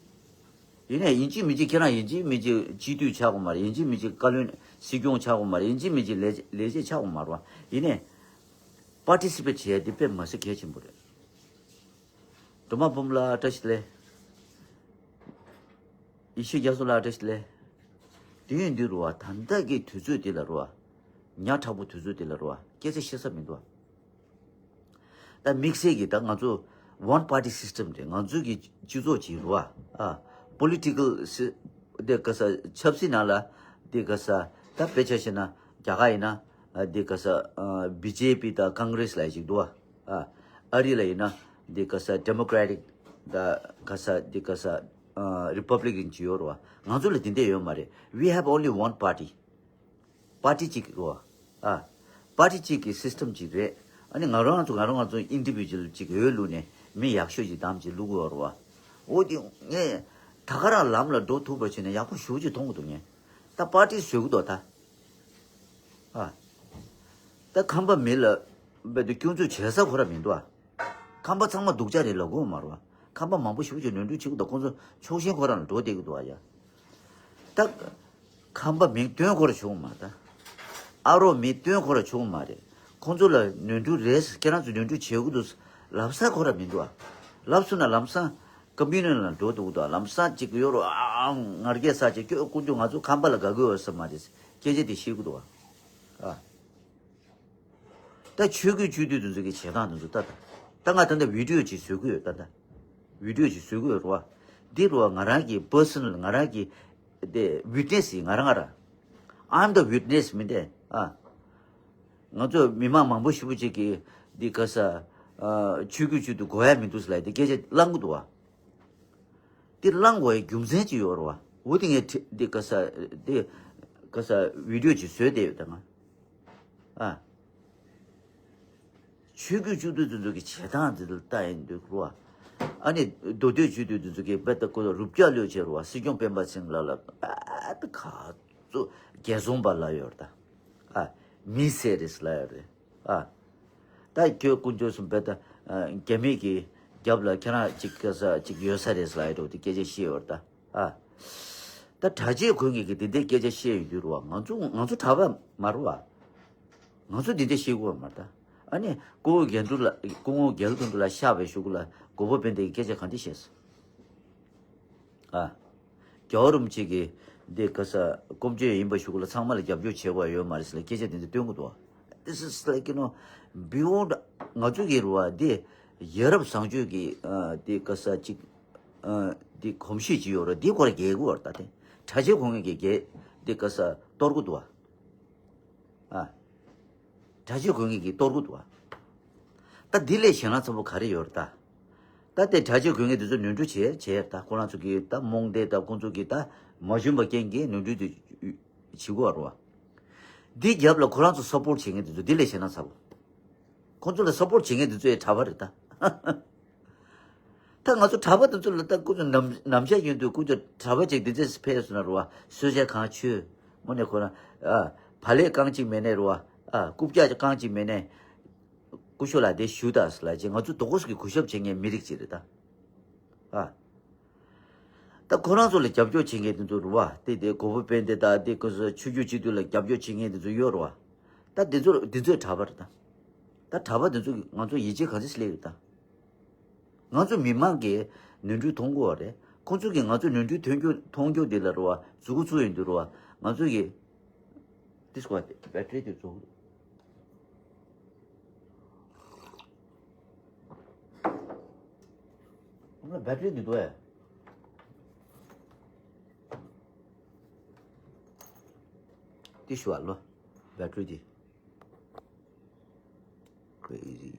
ཡིན་ནའི་ཡིན་གཅིག་མིན་གཅིག་ཁྱེད་རང་ཡིན་གཅིག་མིན་གཅིག་སྤྱི་འཐུས་ཆགས་དགོས་མ་རེད། ཡིན་གཅིག་མིན་གཅིག་བཀའ་བློན་སྲིད་སྐྱོང་ཆགས་དགོས་མ་རེད། ཡིན་གཅིག་མིན་གཅིག་ལས་ལས་བྱེད་ཆགས་དགོས་མ་རེད་བ། ཡིན་ནའི་པར་ཊི་སི་པེཊ་བྱེད་ཡ་འདི་དཔེ་མ་སྲིད་གལ་ཆེན་པོ་རེད། སྒྲོལ་མ་འབུམ་ལགས་བཀྲ་ཤིས་བདེ་ལེགས། ཡེ་ཤེས་རྒྱ་མཚོ་ལགས་བཀྲ་ཤིས་བདེ་ལེགས། དེ་ཡིན་དུས་རུ་བ་ད་ལྟ་གི་དུས་ཚོད་དེ་ལ་རུ་བ། ཉག་ཕྲ་པོ་དུས་ཚོད་དེ་ལ་རུ་བ་སྐད་ཆ་བཤད་ས་མི་འདུག་བ། ད་དམིགས་བསལ་གྱི་ད་ང་ཚོ་one party system རེད། ང་ཚོའི་གི་སྤྱི་ཚོགས་ཀྱི་རུ་བ། ཨ། པོ་ལི་ཊི་ཀལ་སི་དེ་ག་ས་ཆབ་སྲིད་ནང་ལ་དེ་ག་ས་ད་དཔེ་ཆ་བཤད་ན་རྒྱ་གར་ཡིན་ན་ཨ་དེ་ག་ས་ཨ་བི་ཇེ་པི་དང་ཀོང་གྷི་རེ་སི་ལ་ཞིག་འདུག་བ། ཨ། ཨ་རི་ལ་ཡིན་ན་དེ་ག་ས་ཌེ་མོ་ཀེ་རེ་ཊིག་དང་ག་ས་དེ་ག་ས་ཨ་རི་པབ་ལི་ཀན་ཅིག་ཡོད་རེད་བ། ང་ཚོ་ལ་དེ་འདྲ་ཡོད་མ་རེད། We have only one party. པར་ཊི་གཅིག་གི་རོ། ཨ། པར་ཊི་གཅིག་གི་སིས་ཊམ་གཅིག་རེད། ཨ་ནི་ང་རང་ཚོ་ང་རང་ང་ཚོ་ཨིན་ཌི་བི་ཇུ་ཨལ་གཅིག་འོས་བླུགས་ནས་མི་ཡག་ཤོས་ཅིག་བདམས་ཅིག་བླུགས་དགོས་རེད་བ། འོ་དེ་ངས་ད་ག་རང་ལམ་ལ་འགྲོ་ཐུབ་པ་བྱས་ན་ཡག་པོ་ཞེ་པོ་ཅིག་མཐོང་གི་འདུག་ངས། ད་པར་ཊི་བཟོས་གི་འདུག་ད། ཨ། ད་ཁམས་པ་མི་ལ་རྦད་དེ་སྐྱོན་འཛུགས་བྱེད་ས་ཁོ་རང་མི་འདུག་ཨ། ཁམས་པ་ཚང་མ་སྡུག་ཅག་རེད་ལབ་དགོས་མ་རེད་བ། ཁམས་པ་མང་པོ་ཞེ་པོ་ཅིག་ནོར་འཁྲུལ་བྱེད་གི་འདུག་ཁོང་ཚོ་ཕྱོགས་ཞེན་ཁོ་རང་ལ་འགྲོ་བསྡད་གི་འདུག་ཨ་ཡ། ད། ཁམས་པ་མིང་བཏོན་ཁོ་ར་བྱུང་མ་ད། ཨ་རོགས་མིང་བཏོན་ཁོ་ར་བྱུང་མ་རེད། ཁོང་ཚོ་ལ་ནོར་འཁྲུལ་རེད། ཁྱེད་རང་ཚོ་ནོར་འཁྲུལ་བྱེད་དགོས་འདུག་ལབ་ས་ཁོ་ར་མི་འདུག་ཨ། ལབ་སོང་ན་ལམ་སང་ཀམ་པུ་ནི་ལ་འགྲོ་འདུག་འདུག་ལམ་སང་གཅིག་ཡོད་རོགས་ཨ་ཨ་ངར་སྐད་ས་ཅིག་ཁྱོད་དཀོན་མཆོག་ང་ཚོ་ཁམས་པ་ལ་དགའ་དགོས་ཡོད་ས་མ་རེད། སྐད་ཆ་དེ་བཤད་དགོས་འདུག་ཨ། ཨ། ད་ཆོས་བརྒྱུད་བཅུ་དུས་དེ་ཚོ་གི་བྱེད་སྟངས་དེ་ཚོ་ལྟ་ད། ད་ང་ད་ལྟ་བི་ཌི་ཡོ་ཅིག་བཟོ་གི་ཡོད་ད་ད། བི་ཌི་ཡོ་ཅིག་བཟོ་གི་ཡོད་རོ། འདི་རོ་ང་རང་གི་པར་སོ་ནལ་ང་རང་གི་དེ་ཝིཊ་ནེ་སི་ཡིན་ང་རང་ང་རང་། I'm the witness མིན་ཏེ། ཨ། ང་ཚོ་མི་མང་མང་པོ་ཞེ་པོ་ཅིག་གིས་འདི་ག་ས། ཨ། ཆོས་བརྒྱུད་བཅུ་དུས་དགོས་ཡ་མི་འདུག་ཟེར་ལབ་དེ་སྐད་ཆ་གླེང་གི་འདུག་བ། འདི་གླེང་དགོས་ཡ་རྒྱུ་མཚན་ཅིག་ཡོད་རེད་བ། འོ་དེ་ངས་འདི་ག་ས་འདི་ག་ས་བི་ཌི་ཡོ་ཅིག་བཟོས་བསྡད་ཡོད་ད་ང་། ཨ། ཆོས་བརྒྱུད་བཅུ་དུས་དེ་ཚོ་གི་བྱེད་སྟངས་དེ་ཚོ་ལྟ་ཡིན་འདུག་རོ། ཨ་ནི་མདོ་སྟོད་བཅུ་དུས་དེ་ཚོ་གི་རྦད་དེ་ཀོ་རུབ་རྒྱག་ལོས་བྱེད་རོ། སྲིད་སྐྱོང་སྤེན་པ་ཚེ་རིང་ལགས་ལ་རྦད་དེ་ག་ཚོད་རྒྱལ་བཙོང་པ་ལབ་ཡོད་རེད་ད། ཨ། མི་བསད་རེད་ལབ་ཡོད་རེད། ཨ། ད་ཁྱོད་དཀོན་མཆོག་གསུམ་རྦད་དེ་རྒྱ་མི་གི་རྒྱབ་ལ་ཁྱེད་རང་གཅིག་ག་ས་གཅིག་ཡོད་ས་རེད་ལབ་ཡོད་རེད་དེ་སྐད་ཆ་བཤད་ཡོད་རེད་ད། ཨ། ད་གྲྭ་ཆས་གོན་མཁན་གྱིས་འདི་འདྲའི་སྐད་ཆ་བཤད་ཡོང་དུས་རེད་བ། ང་ཚོ་ང་ཚོ་གྲྭ་པ་མ་རེད་བ། ང་ཚོ་འདི་འདྲ་བཤད་དགོས་པ་མ་རེད་ད། ཨ་ནི་སྐུ་ངོ་རྒྱ་མཚོ་ལགས་སྐུ་ངོ་རྒྱ་ལོ་དོན་གྲུབ་ལགས་གཤེགས་པའི་གཞུག་གུ་ལ་མགོན་པོ་དཔལ་ལྡན་གྱིས་སྐད་ཆ་ག་འདྲ་བཤད་སོང་། ཨ། རྒྱལ་བ་རིན་པོ་ཆེ་གིས་འདི་ག་ས་སྐུ་ངོ་ཡིན་པའི་གཞུག་གུ་ལ་ཚང་མ་ལ་རྒྱབ་སྐྱོར་བྱེད་དགོས་ཡོད་མ་རེད་ཟེར་ལ་སྐད་ཆ་འདི་འདྲ་སྟོན་གི་འདུག་བ། This is like, you know, beyond ང་ཚོ་གི་རེད་བ། འདི་ཡ་རབས་བཟང་སྤྱོད་ཀྱི་ཨ་འདི་ག་ས་ཅིག་ཨ་འདི་གོམས་གཤིས་ཅིག་ཡོད་རེད། འདི་ཁོ་ར་རྒྱལ་གི་བར་ད་དེ་གྲྭ་ཆས་གོན་མཁན་གྱི་རྒྱལ་འདི་ག་ས་གཏོར་གི་འདུག་བ། ཨ། གྲྭ་ཆས་གོན་མཁན་གྱིས་གཏོར་གི་འདུག་བ། ད་འདི་ལས་གཞན་ལ་ཚ་པོ་ག་རེ་ཡོད་རེད་ད། ད་དེ་གྲྭ་ཆས་གོན་མཁན་དེ་ཚོ་ནོར་འཁྲུལ་བྱས་བྱས་ད་ཁོ་རང་ཚོ་གིས་ད་རྨོངས་དད་ད་ཁོང་ཚོ་གིས་ད་མ་ཞུམ་པ་རྐྱེན་གྱིས་ནོར་འཁྲུལ་དེ་བྱེད་དགོས་རེད་བ། འདི་རྒྱབ་ལ་ཁོ་རང་ཚོ་སབ་པོར་བྱེད་མཁན་དེ་ཚོ་འདི་ལས་གཞན་ལ་ཚ་པོ། ཁོང་ཚོ་ལ་སབ་པོར་བྱེད་མཁན་དེ་ཚོ་ཡང་གྲྭ་པ་རེད་ད། ད་ང་ཚོ་གྲྭ་པ་དེ་ཚོ་ལ་ད་ཁོ་ཚོ་ནམ་ནམ་ཞག་ཡིན་དུས་ཁོ་ཚོ་གྲྭ་པ་ཅིག་འདི་ཚེ་ཕེབས་སོང་ན་རེད་བ། གསོལ་ཇ་གང་མཆོད་དངོས་གནས་ཁོ་རང་ཨ་བག་ལེབ་རྐང་གཅིག་མེད་ནའི་རེད་བ། ཨ་རྐུབ་བཀྱག་རྐང་གཅིག་མེད་ནའི་སྐུ་ཞབས་ལགས་དེ་ཞུ་དང་ལབ་ཅིག་ང་ཚོ་དོ་དགོང་གི་གུས་ཞབས་བྱེད་མཁན་མི་རིགས་ཅིག་རེད་ད། ཨ། ད་ཁོ་རང་ཚོ་ལ་རྒྱབ་སྐྱོར་བྱེད་མཁན་དེ་ཚོ་རེད་བ། དེ་དེ་གོ་བོ་དཔལ་ལྡན་དང་དེ་ཁོ་ཚོ་ཆོས་བརྒྱུད་སྤྱི་འཐུས་ལ་རྒྱབ་སྐྱོར་བྱེད་མཁན་དེ་ཚོ་ཡོད་རེད་བ། ད་དེ་ཚོ་དེ་ཚོས་གྲྭ་པ་རེད་ད། ད་གྲྭ་པ་དེ་ཚོ་གིས་ང་ཚོ་ཡིད་ཆེས་ག་ཚོད་སླེབས་ཡོད་ད། ང་ཚོ་མི་མང་གིས་ནོར་འཁྲུལ་མཐོང་གི་ཡོད་རེད། ཁོང་ཚོ་གིས་ང་ཚོ་ནོར་འཁྲུལ་མཐོང་རྒྱུ་མཐོང་རྒྱུ་དེ་ལ་རེད་བ། མཛུབ་གུ་བཙུགས་ཡོང་དུས་རེད་བ། ང་ཚོ་གིས་དེ་སྐོར་བེ་ཊི་རི་དེ་བཙུགས། ཨ་མ་ལགས་བེ་ཊི་རི་འདི་འདུག་ཨེ། འདི་ཞུ་བ་ལོ། བེ་ཊི་རི་འདི། Crazy.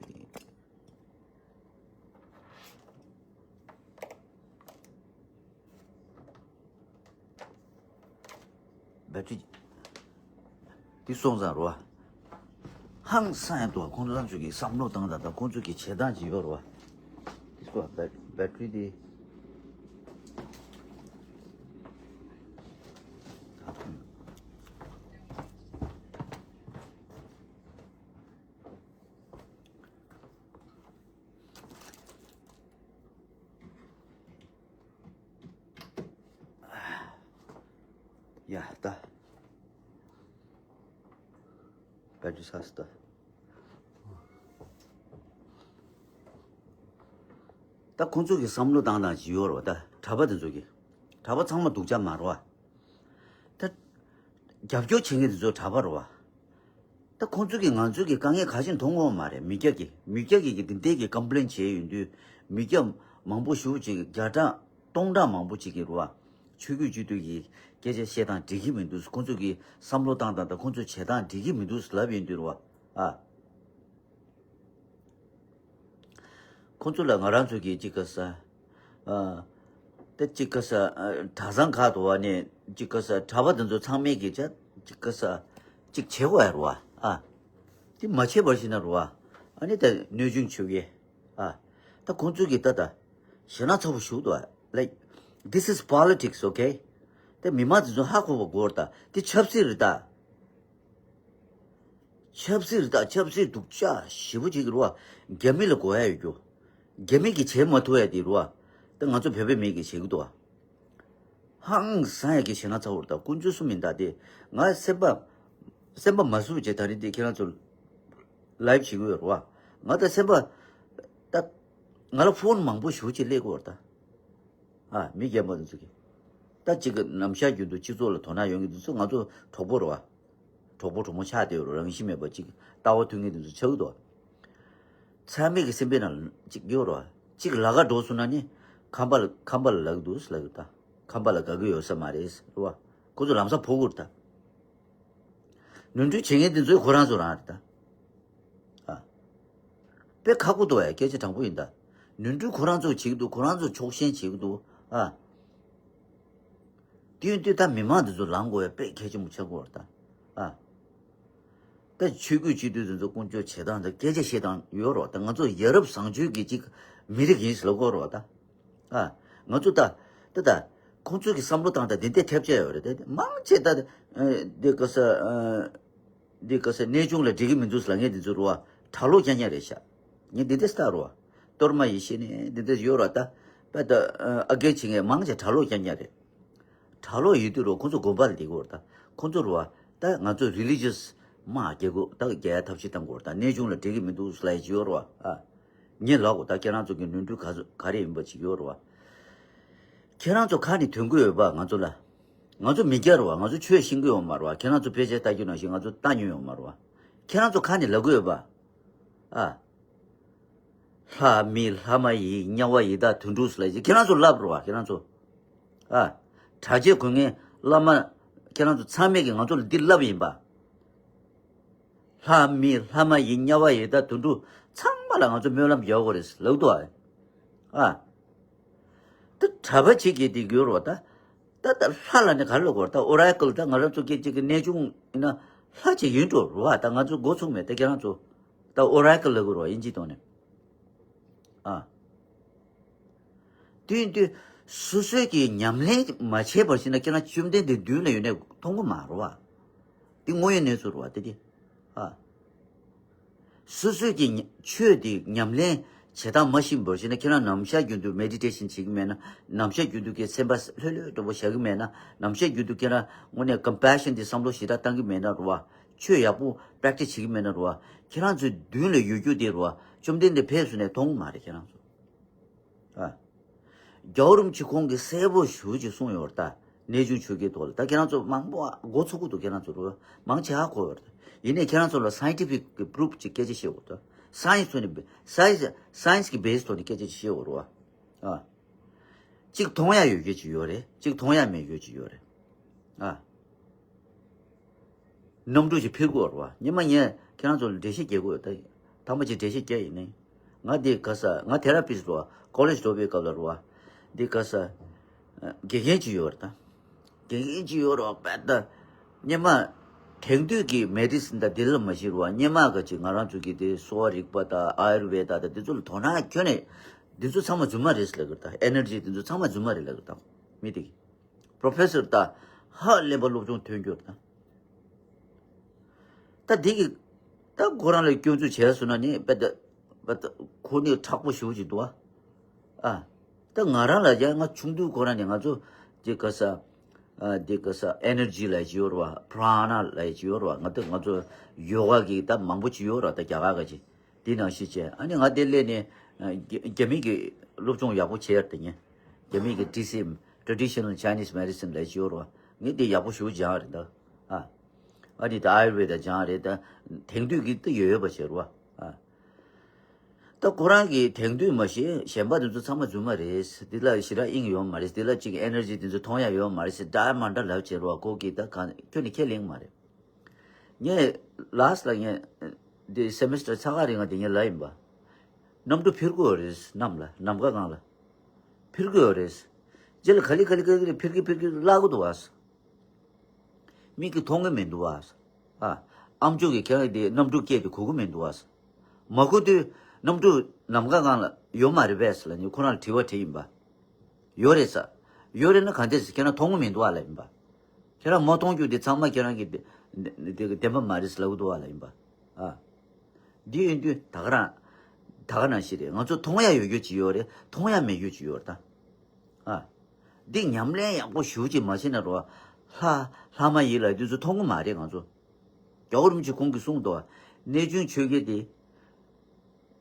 བེ་ཊི་རི་འདི་སོང་ཙང་རོ། ཧང་སང་ཡང་འདུག་ཁོང་ཚོ་ཚོ་གི་བསམ་བློ་བཏང་དང་ད་ཁོང་ཚོ་གི་བྱེད་སྟངས་ཅིག་ཡོད་རོ། འདི་སོ་བེ་བེ་ཊི་རི་འདི། ཡ་ད། བེ་ཊི་རི་ཚར་སོང་ད། ད་ཁོང་ཚོ་གི་བསམ་བློ་བཏང་སྟངས་ཅིག་ཡོད་རེད་བ། ད་གྲྭ་པ་དེ་ཚོ་གི། གྲྭ་པ་ཚང་མ་སྡུག་ཅག་མ་རེད་བ། ད་ རྒྱབ་སྐྱོར་བྱེད་མཁན་དེ་ཚོ་གྲྭ་པ་རེད་བ། ད་ཁོང་ཚོ་གིས་ང་ཚོ་གི་དཀའ་ངལ་ག་ཅིག་མཐོང་གི་ཡོད་མ་རེད། མི་སྐྱ་གིས་མི་སྐྱ་གིས་གི་དེ་འདྲས་ཀྱི་ཀམ་པི་ལེན་བྱས་ཡོང་དུས། མི་སྐྱ་མང་པོ་ཞེ་པོ་ཅིག་བརྒྱ་ཕྲག་སྟོང་ཕྲག་མང་པོ་ཅིག་གིས་རེད་བ། ཆོས་བརྒྱུད་སྤྱི་འཐུས་ཀྱི་སྐད་ཆ་བཤད་སྟངས་འགྲིག་གི་མི་འདུག་ཁོང་ཚོ་གི་བསམ་བློ་བཏང་སྟངས་དང་ཁོང་ཚོ་བྱེད་སྟངས་འགྲིག་གི་མི་འདུག་ལབ་ཡོང་དུས་རེད་བ། ཨ། ཁོང་ཚོ་ལ་ང་རང་ཚོ་གིས་ཅིག་ག་ས། ཨ། ད་ཅིག་ག་ས། ཨ། གྲྭ་ཚང་ཁག་ཏུ་བ་ནས་ཅིག་ག་ས་གྲྭ་པ་དེ་ཚོ་ཚང་མས་གིས་ཅ་ཅིག་ག་ས་ཅིག་བྱེད་དགོས་ཡ་རེད་བ། ཨ། དེ་མ་བྱས་པར་ཞིག་ན་རེད་བ། ཨ་ནི་ད་གནོད་སྦྱིན་ཆོས་རྒྱལ། ཨ། ད་ཁོང་ཚོ་གིས་ད་ད་ཞེད་སྣང་ཚ་པོ་ཞིག་འདུག like, this is politics, okay? ད་མི་མང་དེ་ཚོ་ཧ་གོ་བ་དགོས་རེད། ད་དེ་ཆབ་སྲིད་རེད་ད། ཆབ་སྲིད་རེད་ད། ཆབ་སྲིད་སྡུག་ཅག་ཞེ་པོ་ཅིག་རེད་བ། རྒྱ་མི་ལ་གོ་ཡ་ཡོད་རྒྱུ། རྒྱ་མི་གིས་བྱེད་མ་ཐུབ་ཡ་དེ་རེད་བ། ད་ང་ཚོ་བོད་པའི་མི་གིས་བྱེད་ཀྱི་འདུག་བ། ཧང་སང་ཡ་གི་ཞེད་སྣང་ཚ་པོ་རེད་ད། དཀོན་མཆོག་གསུམ་ཡིན་ད་དེ། ང་སེམས་པ་སེམས་པ་མ་བཟོད་བྱས་ད་རིང་དེ་ཁྱེད་རང་ཚོ་ལའིབ་བྱེད་ཀྱི་ཡོད་རེད་བ། ང་ད་སེམས་པ་ད་ང་ལ་ཕོན་མང་པོ་ཞེ་པོ་ཅིག་སླེབས་ཀྱི་ཡོད་རེད་ད། ཨ། མི་རྒན་པ་དེ་ཚོ་གིས། ད་ཅིག་གི་ནམ་ཞག་རྒྱུན་དུ་སྤྱི་ཚོགས་ལ་དོ་སྣང་ཡོང་མཁན་དེ་ཚོ་ང་ཚོ་གྲོགས་པོ་རེད་བ། གྲོགས་པོ་གྲོགས་མོ་ཆགས་བསྡད་ཡོད་རེད། རང་བཞིན་མེད་པ་ཅིག་ལྟ་བ་མཐུན་མཁན་དེ་ཚོ་ཆགས་ཀྱི་འདུག་ཚང་མས་ཀྱི་སེམས་པའི་ནང་ཅིག་ཡོད་རེད་བ། ཅིག་ལ་ཁ་འགྲོ་སོང་ན་ནི་ཁམས་པ་ལ་ཁམས་པ་ལ་ལབ་ཀྱི་འདུག་ལབ་ཀྱི་ད། ཁམས་པ་ལ་དགའ་གི་ཡོད་ས་མ་རེད་རེད་བ། ཁོ་ཚོ་ལམ་སང་ཕོག་གི་རེད་ད། ནོར་འཁྲུལ་བྱེད་མཁན་དེ་ཚོའི་ཁོ་རང་ཚོ་རང་རེད་ད། ཨ། དཔེ་ཁག་པོ་འདུག་ཨ། སྐད་ཆ་དྲང་པོ་ཡིན་ད། ནོར་འཁྲུལ་ཁོ་རང་ཚོ་བྱེད་ཀྱི་འདུག་ཁོ་རང་ཚོ་ཕྱོགས་ཞེན་བྱེད་ཀྱི་འདུག་ཨ། དུས་དུས་ད་མི་མང་འདི་ཚོ་ལངས་དགོས་ཡ་དཔེ་གལ་ཆེན་པོ་ཆགས་ཀྱི་ཡོད་རེད་ད། ཨ། ད་ཆོས་བརྒྱུད་སྤྱི་འཐུས་འདི་ཚོ་དཀོན་མཆོག་བྱེད་སྟངས་དང་སྐད་ཆ་བཤད་སྟངས་ཡོད་རེད་ད། ང་ཚོ་ཡ་རབས་བཟང་སྤྱོད་ཀྱི་ཅིག་མི་རིགས་ཡིན་ཟེར་ལབ་ཀྱི་ཡོད་རེད་ད། ཨ། ང་ཚོ་ད་ད་ད་ཁོང་ཚོ་གི་བསམ་བློ་བཏང་སྟངས་དེ་འདྲ་ཐེབས་ཆག་ཡོད་རེད་དེ། མང་ཆེ་ད་འདི་ག་ས། འདི་ག་ས་གནས་ཆུང་ལ་འགྲིག་གི་མི་འདུག་ལབ་མཁན་འདི་ཚོ་རེད་བ། གྲྭ་ལོག་རྐྱང་རྐྱང་རེད་ཤག་ངས་འདི་འདྲ་ལྟ་རེད་བ། གཏོར་མ་ཡེ་ཤེས་ནས་འདི་འདྲ་ཡོད་རེད་ད། པ་ད་ཨ་རྒན་བྱེད་མཁན་མང་ཆེ་གྲྭ་ལོག་རྐྱང་རྐྱང་རེད། གྲྭ་ལོག་ཡོད་དུས་རེད་བ། ཁོང་ཚོ་དགོན་པ་ལ་བསྡད་ཀྱི་ཡོད་རེད་ད། ཁོང་ཚོ་རེད་བ། ད་ང་ཚོ་རི་ལི་ཇི་ཡས་དམག་རྒྱག་དགོས། ད་རྒྱག་ཡ་ཐབས་ཤེས་བཏང་དགོས་རེད་ད། གནས་ཆུང་ལ་འགྲིག་གི་མི་འདུག་ལབ་ཡ་ཅིག་ཡོད་རེད་བ། ཨ། ངས་ལབ་དགོས་ད། ཁྱེད་རང་ཚོ་གི་ནོར་འཁྲུལ་ག་ཚོད་ག་རེ་ཡིན་པ་ཅིག་ཡོད་རེད་བ། ཁྱེད་རང་ཚོ་ཁ་ནས་ཐོན་གི་ཡོད་པ། ང་ཚོ་ལ། ང་ཚོ་མི་སྐྱ་རེད་བ། ང་ཚོ་ཆོས་ཤེས་ཀྱི་ཡོད་མ་རེད་བ། ཁྱེད་རང་ཚོ་དཔེ་ཆ་ལྟ་རྒྱུ་ནང་བཞིན་ང་ཚོ་ལྟ་མྱོང་ཡོད་མ་རེད་བ། ཁྱེད་རང་ཚོ་ཁ་ནས་ལབ་གི་ཡོད་པ། ཨ། ལྷ་མི་ལྷ་མ་ཡིན། དམྱལ་བ་ཡི་དྭགས་དུད་འགྲོ་ཟེར་ལབ་ཀྱི་ཁྱེད་རང་ཚོ་ལབ་རེད་བ། ཁྱེད་རང་ཚོ། ཨ། གྲྭ་ཆས་གོན་མཁན་བླ་མ་ཁྱེད་རང་ཚོ་ཚང་མས་ཀྱི་ང་ཚོ་ལ་འདི་ལབ་ཡིན་པ། ལྷ་མི་ལྷ་མ་ཡིན། དམྱལ་བ་ཡི་དྭགས་དུད་འགྲོ་ཚང་མ་ལ་ང་ཚོ་སྨོན་ལམ་རྒྱག་དགོས་རེད་ལབ་འདུག་ཨ། ཨ། ད་གྲྭ་པ་ཅིག་གིས་འདི་གྱུར་བ་ད། ད་ད་ལྷ་ལ་ནི་ག་རེ་ལབ་དགོས་རེད་ད། ཨོ་ར་ཀལ། ད་ང་རང་ཚོ་སྐད་ཅིག་གི་གནས་ཆུང་ཡིན་ན་ལྷ་ཅིག་ཡིན་འགྲོ་རེད་བ། ད་ང་ཚོ་འགོ་ཚུགས་མེད་ད། ཁྱེད་རང་ཚོ་ད་ཨོ་ར་ཀལ་ལབ་དགོས་རེད་བ། དབྱིན་ཇིའི་ཐོག་ནས། ཨ། དུས་དུས་སོ་སོའི་གི་ཉམས་ལེན་མ་བྱས་པར་ཞིག་ན་ཁྱེད་རང་བཅོམ་ལྡན་འདས་མདུན་ལ་ཡོད་ནས་མཐོང་གི་མ་རེད་བ། འདི་དངོས་ཡོད་གནས་ཚུལ་རེད་བ་དེ་དེ། ཨ། སོ་སོའི་གི་ཉ་ཆོས་དེ་ཉམས་ལེན་བྱེད་སྟངས་མ་ཤེས་པར་ཞིག་ན་ཁྱེད་རང་ནམ་ཞག་རྒྱུན་དུ་མེ་ཌི་ཊེ་ཤན་བྱེད་ཀྱི་མེད་ན། ནམ་ཞག་རྒྱུན་དུ་གི་སེམས་པ་ལྷོད་ལྷོད་འདྲ་པོ་བཞག་གི་མེད་ན། ནམ་ཞག་རྒྱུན་དུ་ཁྱེད་རང་དངོས་གནས་ཀམ་པེ་ཤན་དེ་བསམ་བློ་ཞེ་དྲག་བཏང་གི་མེད་ན་རེད་བ། ཆོས་ཡག་པོ་པེ་རེག་ཊི་སི་བྱེད་ཀྱི་མེད་ན་རེད་བ། ཁྱེད་རང་ཚོའི་མདུན་ལ་ཡོད་རྒྱུ་དེ་རེད་བ། བཅོམ་ལྡན་འདས་ཕེབས་སོང་ནས་མཐོང་གི་མ་རེད་ཁྱེད་རང་ཚོ། ཨ། རྒྱལ་བ་རིན་པོ་ཆེ་ཁོང་གིས་གསལ་པོ་ཞེ་པོ་ཅིག་གསུངས་ཡོད་རེད་ད། གནས་ཆུང་ཆོས་བརྒྱད་ཐོག་ལ། ད་ཁྱེད་རང་ཚོ་མང་པོ་འགོ་ཚུགས་ཀྱི་འདུག་ཁྱེད་རང་ཚོ་རུ་མང་ཆེ་ཧ་གོ་ཡོད་རེད། ཡིན་ནའི་ཁྱེད་རང་ཚོ་ལ་སའེན་ཊི་ཕིག་གི་པུ་རུབ་ཅིག་སྐད་ཆ་བཤད་དགོས་ད། སའེན་སི་ཐོག་ནས་སའེན་སི་སའེན་སི་གི་བེ་སི་ཐོག་ནས་སྐད་ཆ་ཅིག་བཤད་དགོས་རེད་བ། ཨ། གཅིག་མཐོང་ཡ་ཡོད་རྒྱུ་ཅིག་ཡོད་རེད། གཅིག་མཐོང་ཡ་མེད་རྒྱུ་ཅིག་ཡོད་རེད། ཨ། གནམ་གྲུ་ཞིག་འཕུར་དགོས་རེད་བ། སྔོན་མ་ངས་ཁྱེད་རང་ཚོ་ལ་འགྲེལ་བཤད་རྒྱག་དགོས་ད། ཐ་མ་ཅིག་འགྲེལ་བཤད་རྒྱག་ཡིན་ནའི། ང་འདི་ག་ས་ང་ཐེ་ར་པི་སི་རེད་བ། ཀོ་ལེཇ་འགྲོ་བའི་སྐབས་ལ་རེད་བ། འདི་ག་ས་དགེ་རྒན་ཅིག་ཡོད་རེད་ད། དགེ་རྒན་ཅིག་ཡོད་རེད་བ། དཔེ་ད་སྔོན་མ་དེང་དུས་ཀྱི་མེ་ཌི་སིན་དང་འདི་ལ་མ་གཞི་རེད་བ། སྔོན་མ་ག་ཅིག་ང་རང་ཚོ་གི་དེ་གསོ་བ་རིག་པ་དང་ཨ་ཡུར་ཝེ་ད་དང་འདི་ཚོ་ལ་དོ་སྣང་ཁྱོན་ནས་འདི་ཚོ་ཚང་མ་རྫུན་མ་རེད་ཟེར་ལབ་ཀྱི་རེད་ད། ཨེ་ནར་ཇི་འདི་ཚོ་ཚང་མ་རྫུན་མ་རེད་ལབ་ཀྱི་རེད་ད། མི་དེ་གིས། པོ་རོ་ཕེ་སར་ད་ཧ་ལས་པ་སློབ་སྦྱོང་ཐོན་རྒྱུ་རེད་ད། ད་འདི་གི་ད་ཁོ་རང་ལ་སྐྱོན་འཛུགས་བྱས་སོང་ན་ནི་དཔེ་ད་དཔེ་ད་ཁོ་ནི་མཁྲེགས་པོ་ཞེ་པོ་ཅིག་འདུག་ཨ། ཨ། ད་ང་རང་ལ་ཡ་ང་ཆུང་དུས་ཁོ་རང་ནས་ང་ཚོ་འདི་ག་ས། ཨ། འདི་ག་ས་ཨེ་ནར་ཇི་ལབ་ཡ་ཅིག་ཡོད་རེད་བ། པྲ་ན་ལབ་ཡ་ཅིག་ཡོད་རེད་བ། ང་ཚོ་ང་ཚོ་ཡོ་ག་གི་ད་མང་པོ་ཅིག་ཡོད་རེད་བ། ད་རྒྱ་གར་ག་ཅིག་དེ་ནང་བཞིན་བྱས། ཨ་ནི་ང་དེ་སླེབས་ནས་ཨ་རྒྱ་རྒྱ་མི་གི་སློབ་སྦྱོང་ཡག་པོ་བྱས་ཡ་དེ་ཉན། རྒྱ་མི་གི་ཊི་སི་ཨེམ། Traditional Chinese Medicine ལབ་ཡ་ཅིག་ཡོད་རེད་བ། ངས་དེ་ཡག་པོ་ཞེ་པོ་སྦྱངས་རེད་ད། ཨ། ཨ་ནི་ད་ཨ་ཡུར་ཝེ་ད་སྦྱང་རེད། ད་དེང་དུས་ཀྱི་ད་ཡོད་ཡོད་པ་བྱེད་རོགས། ཨ། ད་ཁོ་རང་གིས་དེང་དུས་མ་གཞི་གཞན་པ་དེ་ཚོ་ཚང་མ་རྫུན་མ་རེད། འདི་ལ་ཞེ་དྲག་དབྱིངས་ཡོད་མ་རེད། འདི་ལ་ཅིག་ཨེ་ནར་ཇི་དེ་ཚོ་མཐོང་ཡ་ཡོད་མ་རེད་ཟེར་འདྲ་མ་འདྲ་ལབ་བྱེད་རོགས། ཁོ་གིས་ད་གང་ཁྱོན་ནས་ཁས་ལེན་མ་རེད། ངས་ལཱ་སི་ལ་ངས་འདི་སེ་མི་སི་ཊར་ཚ་ཁ་རིང་ང་དེ་ངས་ལབ་ཡིན་པ། གནམ་གྲུ་འཕུར་གི་ཡོད་རེད། གནམ་ལ་ནམ་མཁའ་སྒང་ལ་འཕུར་གི་ཡོད་རེད། རྗེས་ལ་ག་ལེ་ག་ལེ་ག་ལེ་འཕུར་གི་འཕུར་གི་བརླག་གི་འདུག་བ། མིག་གིས་མཐོང་གི་མི་འདུག་བ། ཨ། ཨམ་ཅོག་གིས་ཁྱེད་རང་དེ་གནམ་གྲུ་སྐད་དེ་གོ་གི་མི་འདུག་བ། མ་གོ་དུས་གནམ་གྲུ་ནམ་མཁའ་སྒང་ལ་ཡོད་མ་རེད་པས་ལབ་ནས་ཁོ་རང་ལ་དྲི་བ་དྲིས་ཡིན་པ། ཡོད་རེད་ས། ཡོད་རེད་ན་གང་འདྲས་ཁྱེད་རང་མཐོང་གི་མི་འདུག་བ་ལབ་ཡིན་པ། ཁྱེད་རང་མ་མཐོང་རྒྱུ་དེ་ཚང་མ་ཁྱེད་རང་གི་དེ་དེ་བདེན་པ་མ་རེད་ལབ་གི་འདུག་བ་ལབ་ཡིན་པ། ཨ། འདི་ཡིན་དུས་ད་ག་རང་ད་ག་ནང་བཞིན་རེད། ང་ཚོ་མཐོང་ཡ་ཡོད་རྒྱུ་ཅིག་ཡོད་རེད། མཐོང་ཡ་མེད་རྒྱུ་ཅིག་ཡོད་རེད་ད། ཨ། འདི་ཉམས་ལེན་ཡག་པོ་ཞེ་པོ་ཅིག་མ་བྱས་ན་རོ། ལྷ་ལྷ་མ་ཡིན་ལབ་དུས་ཚོད་མཐོང་གི་མ་རེད་ང་ཚོ། རྒྱལ་བ་རིན་པོ་ཆེ་ཁོང་གིས་གསུངས་འདུག་བ། གནས་ཆུང་ཆོས་རྒྱལ་དེ།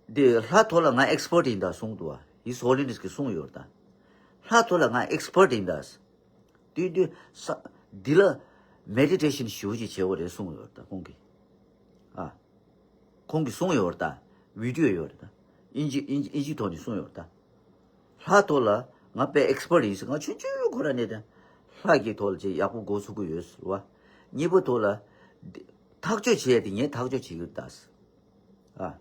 འདི་ལྷ་ཐོག་ལ་ང་ཨེག་སི་པར་ཊི་ཡིན་ད་གསུངས་འདུག་བ། His Holiness གིས་གསུངས་ཡོད་རེད་ད། ལྷ་ཐོག་ལ་ང་ཨེག་སི་པར་ཊི་ཡིན་ད། དུས་དུས་ས་འདི་ལ་མེ་ཌི་ཊེ་ཤན་ཞེ་པོ་ཅིག་བྱེད་དགོས་རེད་གསུངས་ཡོད་རེད་ད་ཁོང་གིས། ཨ། ཁོང་གིས་གསུངས་ཡོད་རེད་ད། བི་ཌི་ཡོ་ཡོད་རེད་ད། ཨིན་ཇི་ཨིན་ཇི་ཨིན་ཇི་ཐོག་ནས་གསུངས་ཡོད་རེད་ད། ལྷ་ཐོག་ལ་ང་དཔེ་ཨེག་སི་པར་ཊི་ཡིན་ཟེར། ང་ཆུང་ཆུང་ཁོ་ར་ནས་ད་ལྷ་གི་ཐོག་ལ་ཅིག་ཡག་པོ་འགོ་ཚུགས་ཀྱི་ཡོད་ཟེར་བ། གཉིས་པ་ཐོག་ལ་འདི་ཐག་གཅོད་བྱེད་ཡ་དེ་ངས་ཐག་གཅོད་བྱེད་ཀྱི་ཡོད་ད་ཟེར། ཨ།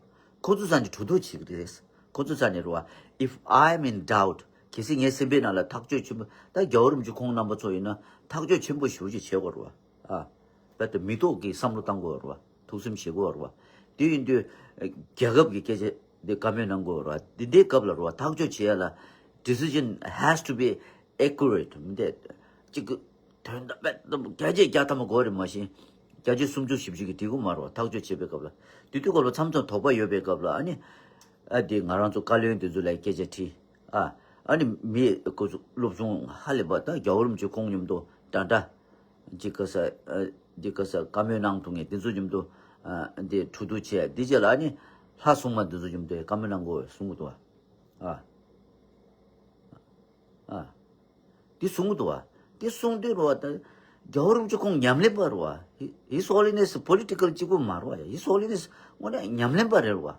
ཁོ་ཚོ་ས་ནས་གྲོས་བསྡུར་བྱེད་ཀྱི་རེད། ཁོ་ཚོ་ས་ནས་རེད་བ། If I am in doubt གལ་སྲིད་ངའི་སེམས་པའི་ནང་ལ་ཐག་གཅོད་ཆེན་པོ། ད་རྒྱལ་བ་རིན་པོ་ཆེ་ཁོང་རྣམ་པ་ཚོ་ཡིན་ན་ཐག་གཅོད་ཆེན་པོ་ཞེ་པོ་ཅིག་བྱེད་དགོས་རེད་བ། ཨ། རྦད་དེ་མི་ཐོག་གི་བསམ་བློ་བཏང་དགོས་རེད་བ། ཐུགས་སེམས་བཞེས་དགོས་རེད་བ། དེ་ཡིན་དུས་རྒྱལ་ཁབ་ཀྱི་སྐད་ཆ་འདི་བཀའ་མོལ་གནང་དགོས་རེད་བ། འདི་འདྲའི་སྐབས་ལ་རེད་བ། ཐག་གཅོད་བྱེད་ཡ་ལ་decision has to be accurate མི་འདུག་གཅིག་གི་དོན་དག་རྦད་དེ་བརྒྱ་ཆ་བརྒྱ་ཐམ་པ་དགོས་རེད། མ་གཞི་བརྒྱ་ཆ་སུམ་ཅུ་བཞི་བཅུ་གི་འགྲིག་གི་མ་རེད་བ། ཐག་གཅོད་བྱེད་པའི་སྐབས་ལ། དེ་དུས་སྐབས་ལ་མཚམས་མཚམས་དོགས་པ་ཡོད་པའི་སྐབས་ལ་ཨ་ནི། ཨ་དེ་ང་རང་ཚོ་བཀའ་བློན་དེ་ཚོ་ལ་སྐད་ཆ་དྲིས། ཨ། ཨ་ནི་མི་ཁོ་ཚོ་སློབ་སྦྱོང་ཧ་ལས་པ། ད་རྒྱལ་བ་རིན་པོ་ཆེ་ཁོང་མཉམ་དུ་འདྲ་འདྲ་ཅིག་ག་ས་ཨ་ཅིག་ག་ས་བཀའ་མོལ་གནང་ཐུབ་མཁན་དེ་ཚོ་མཉམ་དུ་ཨ་དེ་གྲོས་བསྡུར་བྱས། དེ་རྗེས་ལ་ཨ་ནི་ལྷ་སྲུང་མ་དེ་ཚོ་མཉམ་དུ་བཀའ་མོལ་གནང་དགོས་གསུང་གི་འདུག་བ། ཨ། ཨ། འདི་གསུང་གི་འདུག་བ། འདི་གསུང་དུས་རེད་བ། ད་རྒྱལ་བ་རིན་པོ་ཆེ་ཁོང་ཉམས་ལེན་པ་རེད་བ། His Holiness political གཅིག་པུ་མ་རེད་བ། His Holiness དངོས་གནས་ཉམས་ལེན་པ་རེད་བ།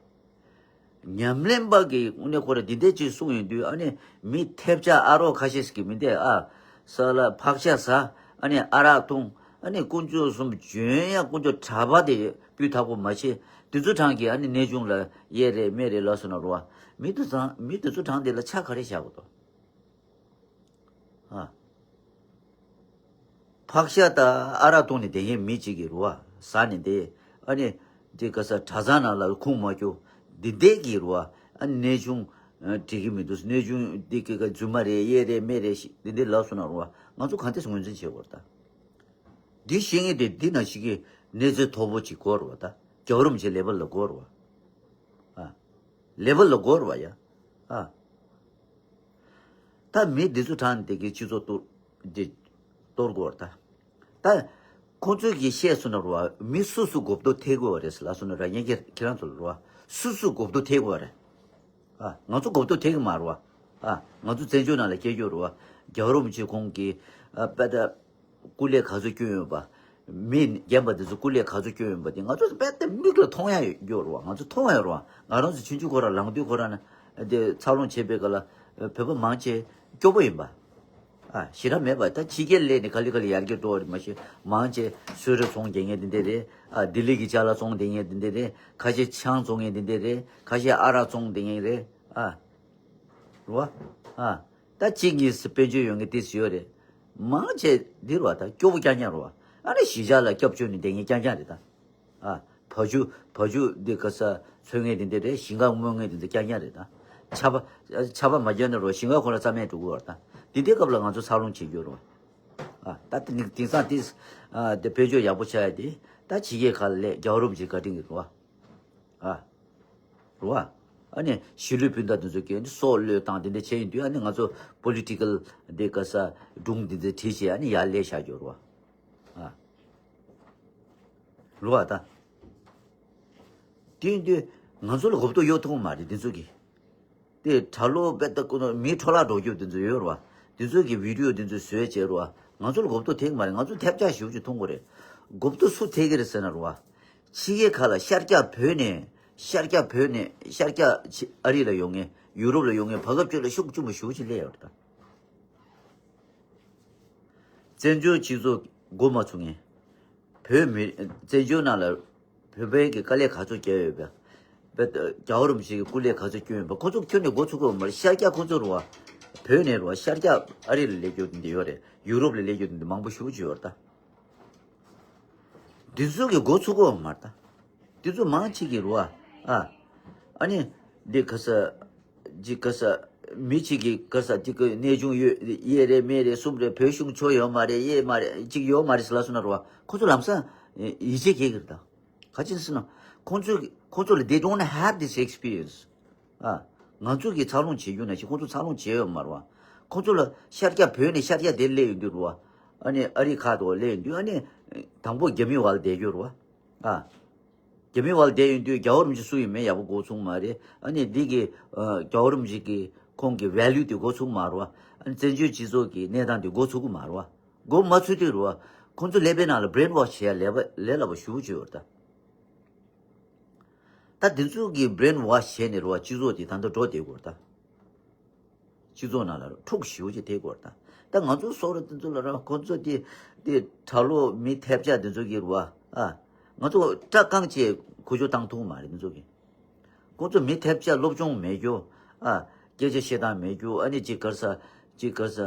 ཉམས་ལེན་པ་གི་དངོས་གནས་ཁོ་ར་འདི་འདྲ་ཅིག་གསུངས་ཡོང་དུས་ཨ་ནི་མི་ཐེབས་ཆག་ཨ་རོགས་ཁ་ཤས་ཤིག་གིས་མི་འདི་ཨ་ས་ལ་ཕག་ཤ་ཟ། ཨ་ནི་ཨ་རག་འཐུང་། ཨ་ནི་དཀོན་མཆོག་གསུམ་འཇོན་ཡ་དཀོན་མཆོག་གྲྭ་པ་དེ་སྤུས་དག་པོ་མ་བྱེད། དེ་ཚོ་གྲངས་ཀྱིས་ཨ་ནི་གནས་ཆུང་ལ་གཡས་རེ་མེ་རེ་ལ་སོང་ན་རེད་བ། མི་དེ་ཚང་མི་དེ་ཚོ་གྲངས་དེ་ལ་ཆ་ག་རེ་བཞག་དགོས་དོ། ཨ། ཕག་ཤ་དང་ཨ་རག་འཐུང་ནས་བསྡད་མཁན་མི་གཅིག་གིས་རེད་བ། ཟ་ནས་བསྡད། ཨ་ནི་དེ་ག་ས་གྲྭ་ཚང་ནང་ལ་ཁུངས་མ་འཁྱོལ། འདི་འདྲས་ཀྱིས་རེད་བ། ཨ་ནི་གནས་ཆུང་འགྲིག་གི་མི་འདུག་གནས་ཆུང་འདི་གི་ག་རྫུན་མ་རེད། གཡས་རེ་མེ་རེ་ཞིག་འདི་འདྲས་ལབ་སོང་ན་རེད་བ། ང་ཚོ་གང་འདྲས་ངོས་འཛིན་བྱེད་དགོས་རེད་ད། འདི་ཤེས་མཁན་དེ་འདི་ནང་བཞིན་གྱི་གནས་ཚད་མཐོ་པོ་ཅིག་དགོས་རེད་བ། ད་རྒྱལ་བ་རིན་པོ་ཆེ་ལེ་བལ་ལ་དགོས་རེད་བ། ཨ། ལེ་བལ་ལ་དགོས་རེད་བ་ཡ། ཨ། ད་མི་འདི་ཚོ་གྲངས་འདི་གི་སྤྱི་ཚོགས་གཏོར་འདི་གཏོར་དགོས་རེད་ད། ད་ཁོང་ཚོས་ཀྱིས་བཤད་སོང་ན་རེད་བ། མི་སུ་སུ་མགོ་སྐོར་ཐེབས་དགོས་རེད་ལབ་སོང་ན་ར། ངས་ཁྱེད་ཁྱེད་རང་ཚོ་ལ་རེད་བ། སུ་སུ་མགོ་སྐོར་ཐེབས་དགོས་རེད། ཨ། ང་ཚོ་མགོ་སྐོར་ཐེབས་ཀྱི་མ་རེད་བ། ཨ། ང་ཚོ་བཙན་བྱོལ་ནང་ལ་སྐྱེས་རྒྱུ་རེད་བ། རྒྱལ་བ་རིན་པོ་ཆེ་ཁོང་གིས་ཨ་དཔེ་ད་སྐུ་ལས་ག་ཚོད་བསྐྱོན་ཡོད་པ། མི་རྒན་པ་འདི་ཚོ་སྐུ་ལས་ག་ཚོད་བསྐྱོན་ཡོད་པ་དེ་ང་ཚོ་དཔེ་ད་མིག་ལ་མཐོང་ཡ་ཡོད་རེད་བ། ང་ཚོ་མཐོང་ཡ་རེད་བ། ང་རང་ཚོ་ཆུང་ཆུང་ཁོ་རང་ལངས་དུས་ཁོ་རང་ནི་དེ་འཚར་ལོངས་བྱེད་པའི་སྐབས་ལ་བོད་པ་མང་ཆེ་སྐྱོ་པོ་ཡིན་པ། ཨ། ཞེ་དྲག་མེད་པ། ད་ཕྱི་རྒྱལ་སླེབས་ནས་ག་ལེ་ག་ལེ་ཡར་རྒྱས་འགྲོ་བ་རེད། མ་གཞི་མང་ཆེ་གསོལ་རས་བཙོང་བསྡད་མཁན་དེ་འདྲ་རེད། ཨ། ལྡི་ལི་གི་ཅ་ལག་བཙོང་བསྡད་མཁན་དེ་འདྲ་རེད། ཁ་ཤས་ཆང་བཙོང་མཁན་དེ་འདྲ་རེད། ཁ་ཤས་ཨ་རག་བཙོང་བསྡད་མཁན་རེད། ཨ། རེད་བ། ཨ། ད་གཅིག་གཉིས་སུ་དཔལ་འབྱོར་ཡོད་མཁན་དེ་སུ་ཡོད་རེད། མང་ཆེ་འདི་རེད་བ། ད་སྐྱོ་པོ་རྐྱང་རྐྱང་རེད་བ། ཨ་ནི་གཞིས་ཆགས་ལ་སྐྱབས་བཅོལ་ནས་བསྡད་མཁན་རྐྱང་རྐྱང་རེད་ད། ཨ། བ་ཕྱུགས་བ་ཕྱུགས་འདི་ག་ས་འཚོལ་མཁན་དེ་འདྲ་རེད། ཞིང་ཁ་རྨོ་མཁན་དེ་འདྲ་རྐྱང་རྐྱང་རེད་ད། ཆར་པ་ཆར་པ་མ་བརྒྱབ་ན་རོ་ཞིང་ཁ་ཁོ་རང་རྩ་མེད་འགྲོ་གི་ཡོད་རེད་ད། འདི་འདྲའི་སྐབས་ལ་ང་ཚོ་འཚར་ལོངས་བྱེད་རྒྱུ་རེད་བ། ཨ། ད་དེ་ནི་དེང་སང་དེ་ཨ་དེ་དཔལ་འབྱོར་ཡག་པོ་ཆགས་ཡ་དེ་ད་ཕྱི་རྒྱལ་ཁག་ལ་སླེབས། རྒྱལ་བ་རིན་པོ་ཆེ་བཀའ་དྲིན་གྱིས་རེད་བ། ཨ། རེད་བ། ཨ་ནི་གཞིས་ལུས་སྤུན་ཟླ་དེ་ཚོ་གིས་སྲོག་བློས་བཏང་དེ་འདྲ་བྱས་ཡིན་དུས། ཨ་ནི་ང་ཚོ་པོ་ལི་ཊི་ཀལ་དེ་ག་ས་སྒྲུང་དེ་འདྲ་བྲིས་བྱས་ཨ་ནི་ཡར་སླེབས་བཞག་རྒྱུ་རེད་བ། ཨ། རེད་བ་ད། དེ་ཡིན་དུས་ང་ཚོ་ལ་མགོ་སྐོར་གཡོག་ཐུབ་ཀྱི་མ་རེད་དེ་ཚོ་གིས། དེ་གྲྭ་ལོག་དཔེ་ལྟ་ཀུན་མི་འཕྲོ་བརླག་འགྲོ་རྒྱུ་དེ་ཚོ་ཡོད་རེད་བ། དེ་ཚོ་གི་བི་ཌི་ཡོ་དེ་ཚོ་བཟོས་བྱས་རེད་བ། ང་ཚོ་ལ་མགོ་སྐོར་ཐེབས་ཀྱི་མ་རེད། ང་ཚོ་ཐེབས་ཆག་ཞེ་པོ་ཅིག་མཐོང་གི་རེད། མགོ་སྟོད་སུ་ཐེག་གི་རེད་ཟེར་ན་རེད་བ། ཕྱི་རྒྱལ་ཁག་ལ་ཤར་རྒྱག་བོད་ནས་ཤར་རྒྱག་བོད་ནས་ཤར་རྒྱག་ཕྱི་ཨ་རི་ལ་ཡོང་མཁན་ཡུ་རོབ་ལ་ཡོང་མཁན་བར་སྐབས་བཅུ་ལ་ཤུགས་ཆེན་པོ་ཞེ་པོ་ཅིག་སླེབས་ཡོད་རེད་ད། བཙན་བྱོལ་སྤྱི་ཚོགས་མགོ་མ་ཚུགས་མཁན། བོད་མི་བཙན་བྱོལ་ནང་ལ་བོད་པའི་གི་དཀའ་ལས་ག་ཚོད་བརྒྱབ་ཡོད་པས། རྒྱལ་བ་རིན་པོ་ཆེ་གི་སྐུ་ལས་ག་ཚོད་བསྐྱོན་ཡོད་པ་ཁོ་ཚོ་ཁྱོན་ནས་མགོ་ཚུགས་ཀྱི་ཡོད་མ་རེད། ཤར་རྒྱག་ཁོ་ཚོ་རུ་བ། བོད་ནས་རུ་བ་ཤར་རྒྱག་ཨ་རི་ལ་སླེབས་རྒྱུ་དེ་འདྲ་ཡོད་རེད། ཡུ་རོབ་ལ་སླེབས་རྒྱུ་དེ་འདྲ་མང་པོ་ཞེ་པོ་ཅིག་ཡོད་རེད་ད། འདི་ཚོ་གི་མགོ་ཚུགས་ཀྱི་ཡོད་མ་རེད་ད། འདི་ཚོ་མང་ཆེ་གི་རུ་བ། ཨ། ཨ་ནི། འདི་ག་ས། ཅིག་ག་ས། མི་གཅིག་གིས་ག་ས་ཅིག་གི་གནས་ཆུང་ཡོད་ཡས་རེད་མེད་རེད་གསུམ་རེད། བོད་གཞུང་ཆོ་ཡོད་མ་རེད་ཡས་མ་རེད་ཅིག་ཡོད་མ་རེད་ཟེར་ལབ་སོང་ན་རུ་བ་ཁོ་ཚོ་ལམ་སང་ཡིད་ཆེས་སྐྱེ་གི་རེད་ད། ག་ཅི་ཟེར་ན་ཁོང་ཚོས་ཁོང་ཚོ་ལ་they don't have this experience. ཨ། ང་ཚོ་གིས་འཚར་ལོངས་བྱེད་རྒྱུ་ན་ཞིག་ཁོང་ཚོ་འཚར་ལོངས་བྱེད་ཡོད་མ་རེད་བ། ཁོང་ཚོ་ལ་ཤར་རྒྱག་བོད་ནས་ཤར་རྒྱག་དེ་སླེབས་ཡོང་དུས་རུ་བ། ཨ་ནི་ཨ་རི་ཁག་ཏུ་སླེབས་ཡོང་དུས་ཨ་ནི་དང་པོ་རྒྱ་མི་བར་བསྡད་རྒྱུ་རུ་བ། ཨ། རྒྱ་མི་བར་བསྡད་ཡོང་དུས་རྒྱལ་བ་རིན་པོ་ཆེ་སུ་ཡིན་མིན་ཡག་པོ་མགོ་ཚུགས་མ་རེད། ཨ་ནི་འདི་གི་ཨ། རྒྱལ་བ་རིན་པོ་ཆེ་གི་ཁོང་གི་value་དེ་མགོ་ཚུགས་མ་རེད་བ། ཨ་ནི་བཙན་བྱོལ་སྤྱི་ཚོགས་ཀྱི་གནས་སྟངས་དེ་མགོ་ཚུགས་ཀྱི་མ་རེད་བ། མགོ་མ་ཚུགས་དུས་རུ་བ། ཁོང་ཚོ་ཀླད་པའི་ནང་ལ་brainwash་བྱེད་ཡ་ལས་པ་ལས་སླ་པོ་ཞེ་པོ་ཅིག་ཡོད་རེད་ད། ད་འདི་ཚོ་གི་brainwash་བྱས་ནས་རུ་བ་སྤྱི་ཚོགས་དེ་ད་ལྟ་འགྲོ་བསྡད་ཡོད་རེད་ད། སྤྱི་ཚོགས་ནང་ལ་འཁྲུག་ཞེ་པོ་ཅིག་ཐེབས་ཀྱི་ཡོད་རེད་ད། ད་ང་ཚོ་སོག་ར་དེ་ཚོ་ལ་ར་ཁོ་ཚོ་དེ་དེ་གྲྭ་ལོག་མི་ཐེབས་ཆག་དེ་ཚོ་གི་རུ་བ། ཨ། ང་ཚོ་སྐྲ་རྐང་བཅད་ཁུ་བྱུག་བཏང་ཐུབ་མ་རེད་དེ་ཚོ་གི། ཁོ་ཚོ་མི་ཐེབས་ཆག་སློབ་སྦྱོང་མེད་རྒྱུ། ཨ། སྐད་ཆ་བཤད་སྟངས་མེད་རྒྱུ། ཨ་ནི་ཅིག་ག་རེ་ཟ། ཅིག་ག་རེ་ཟ།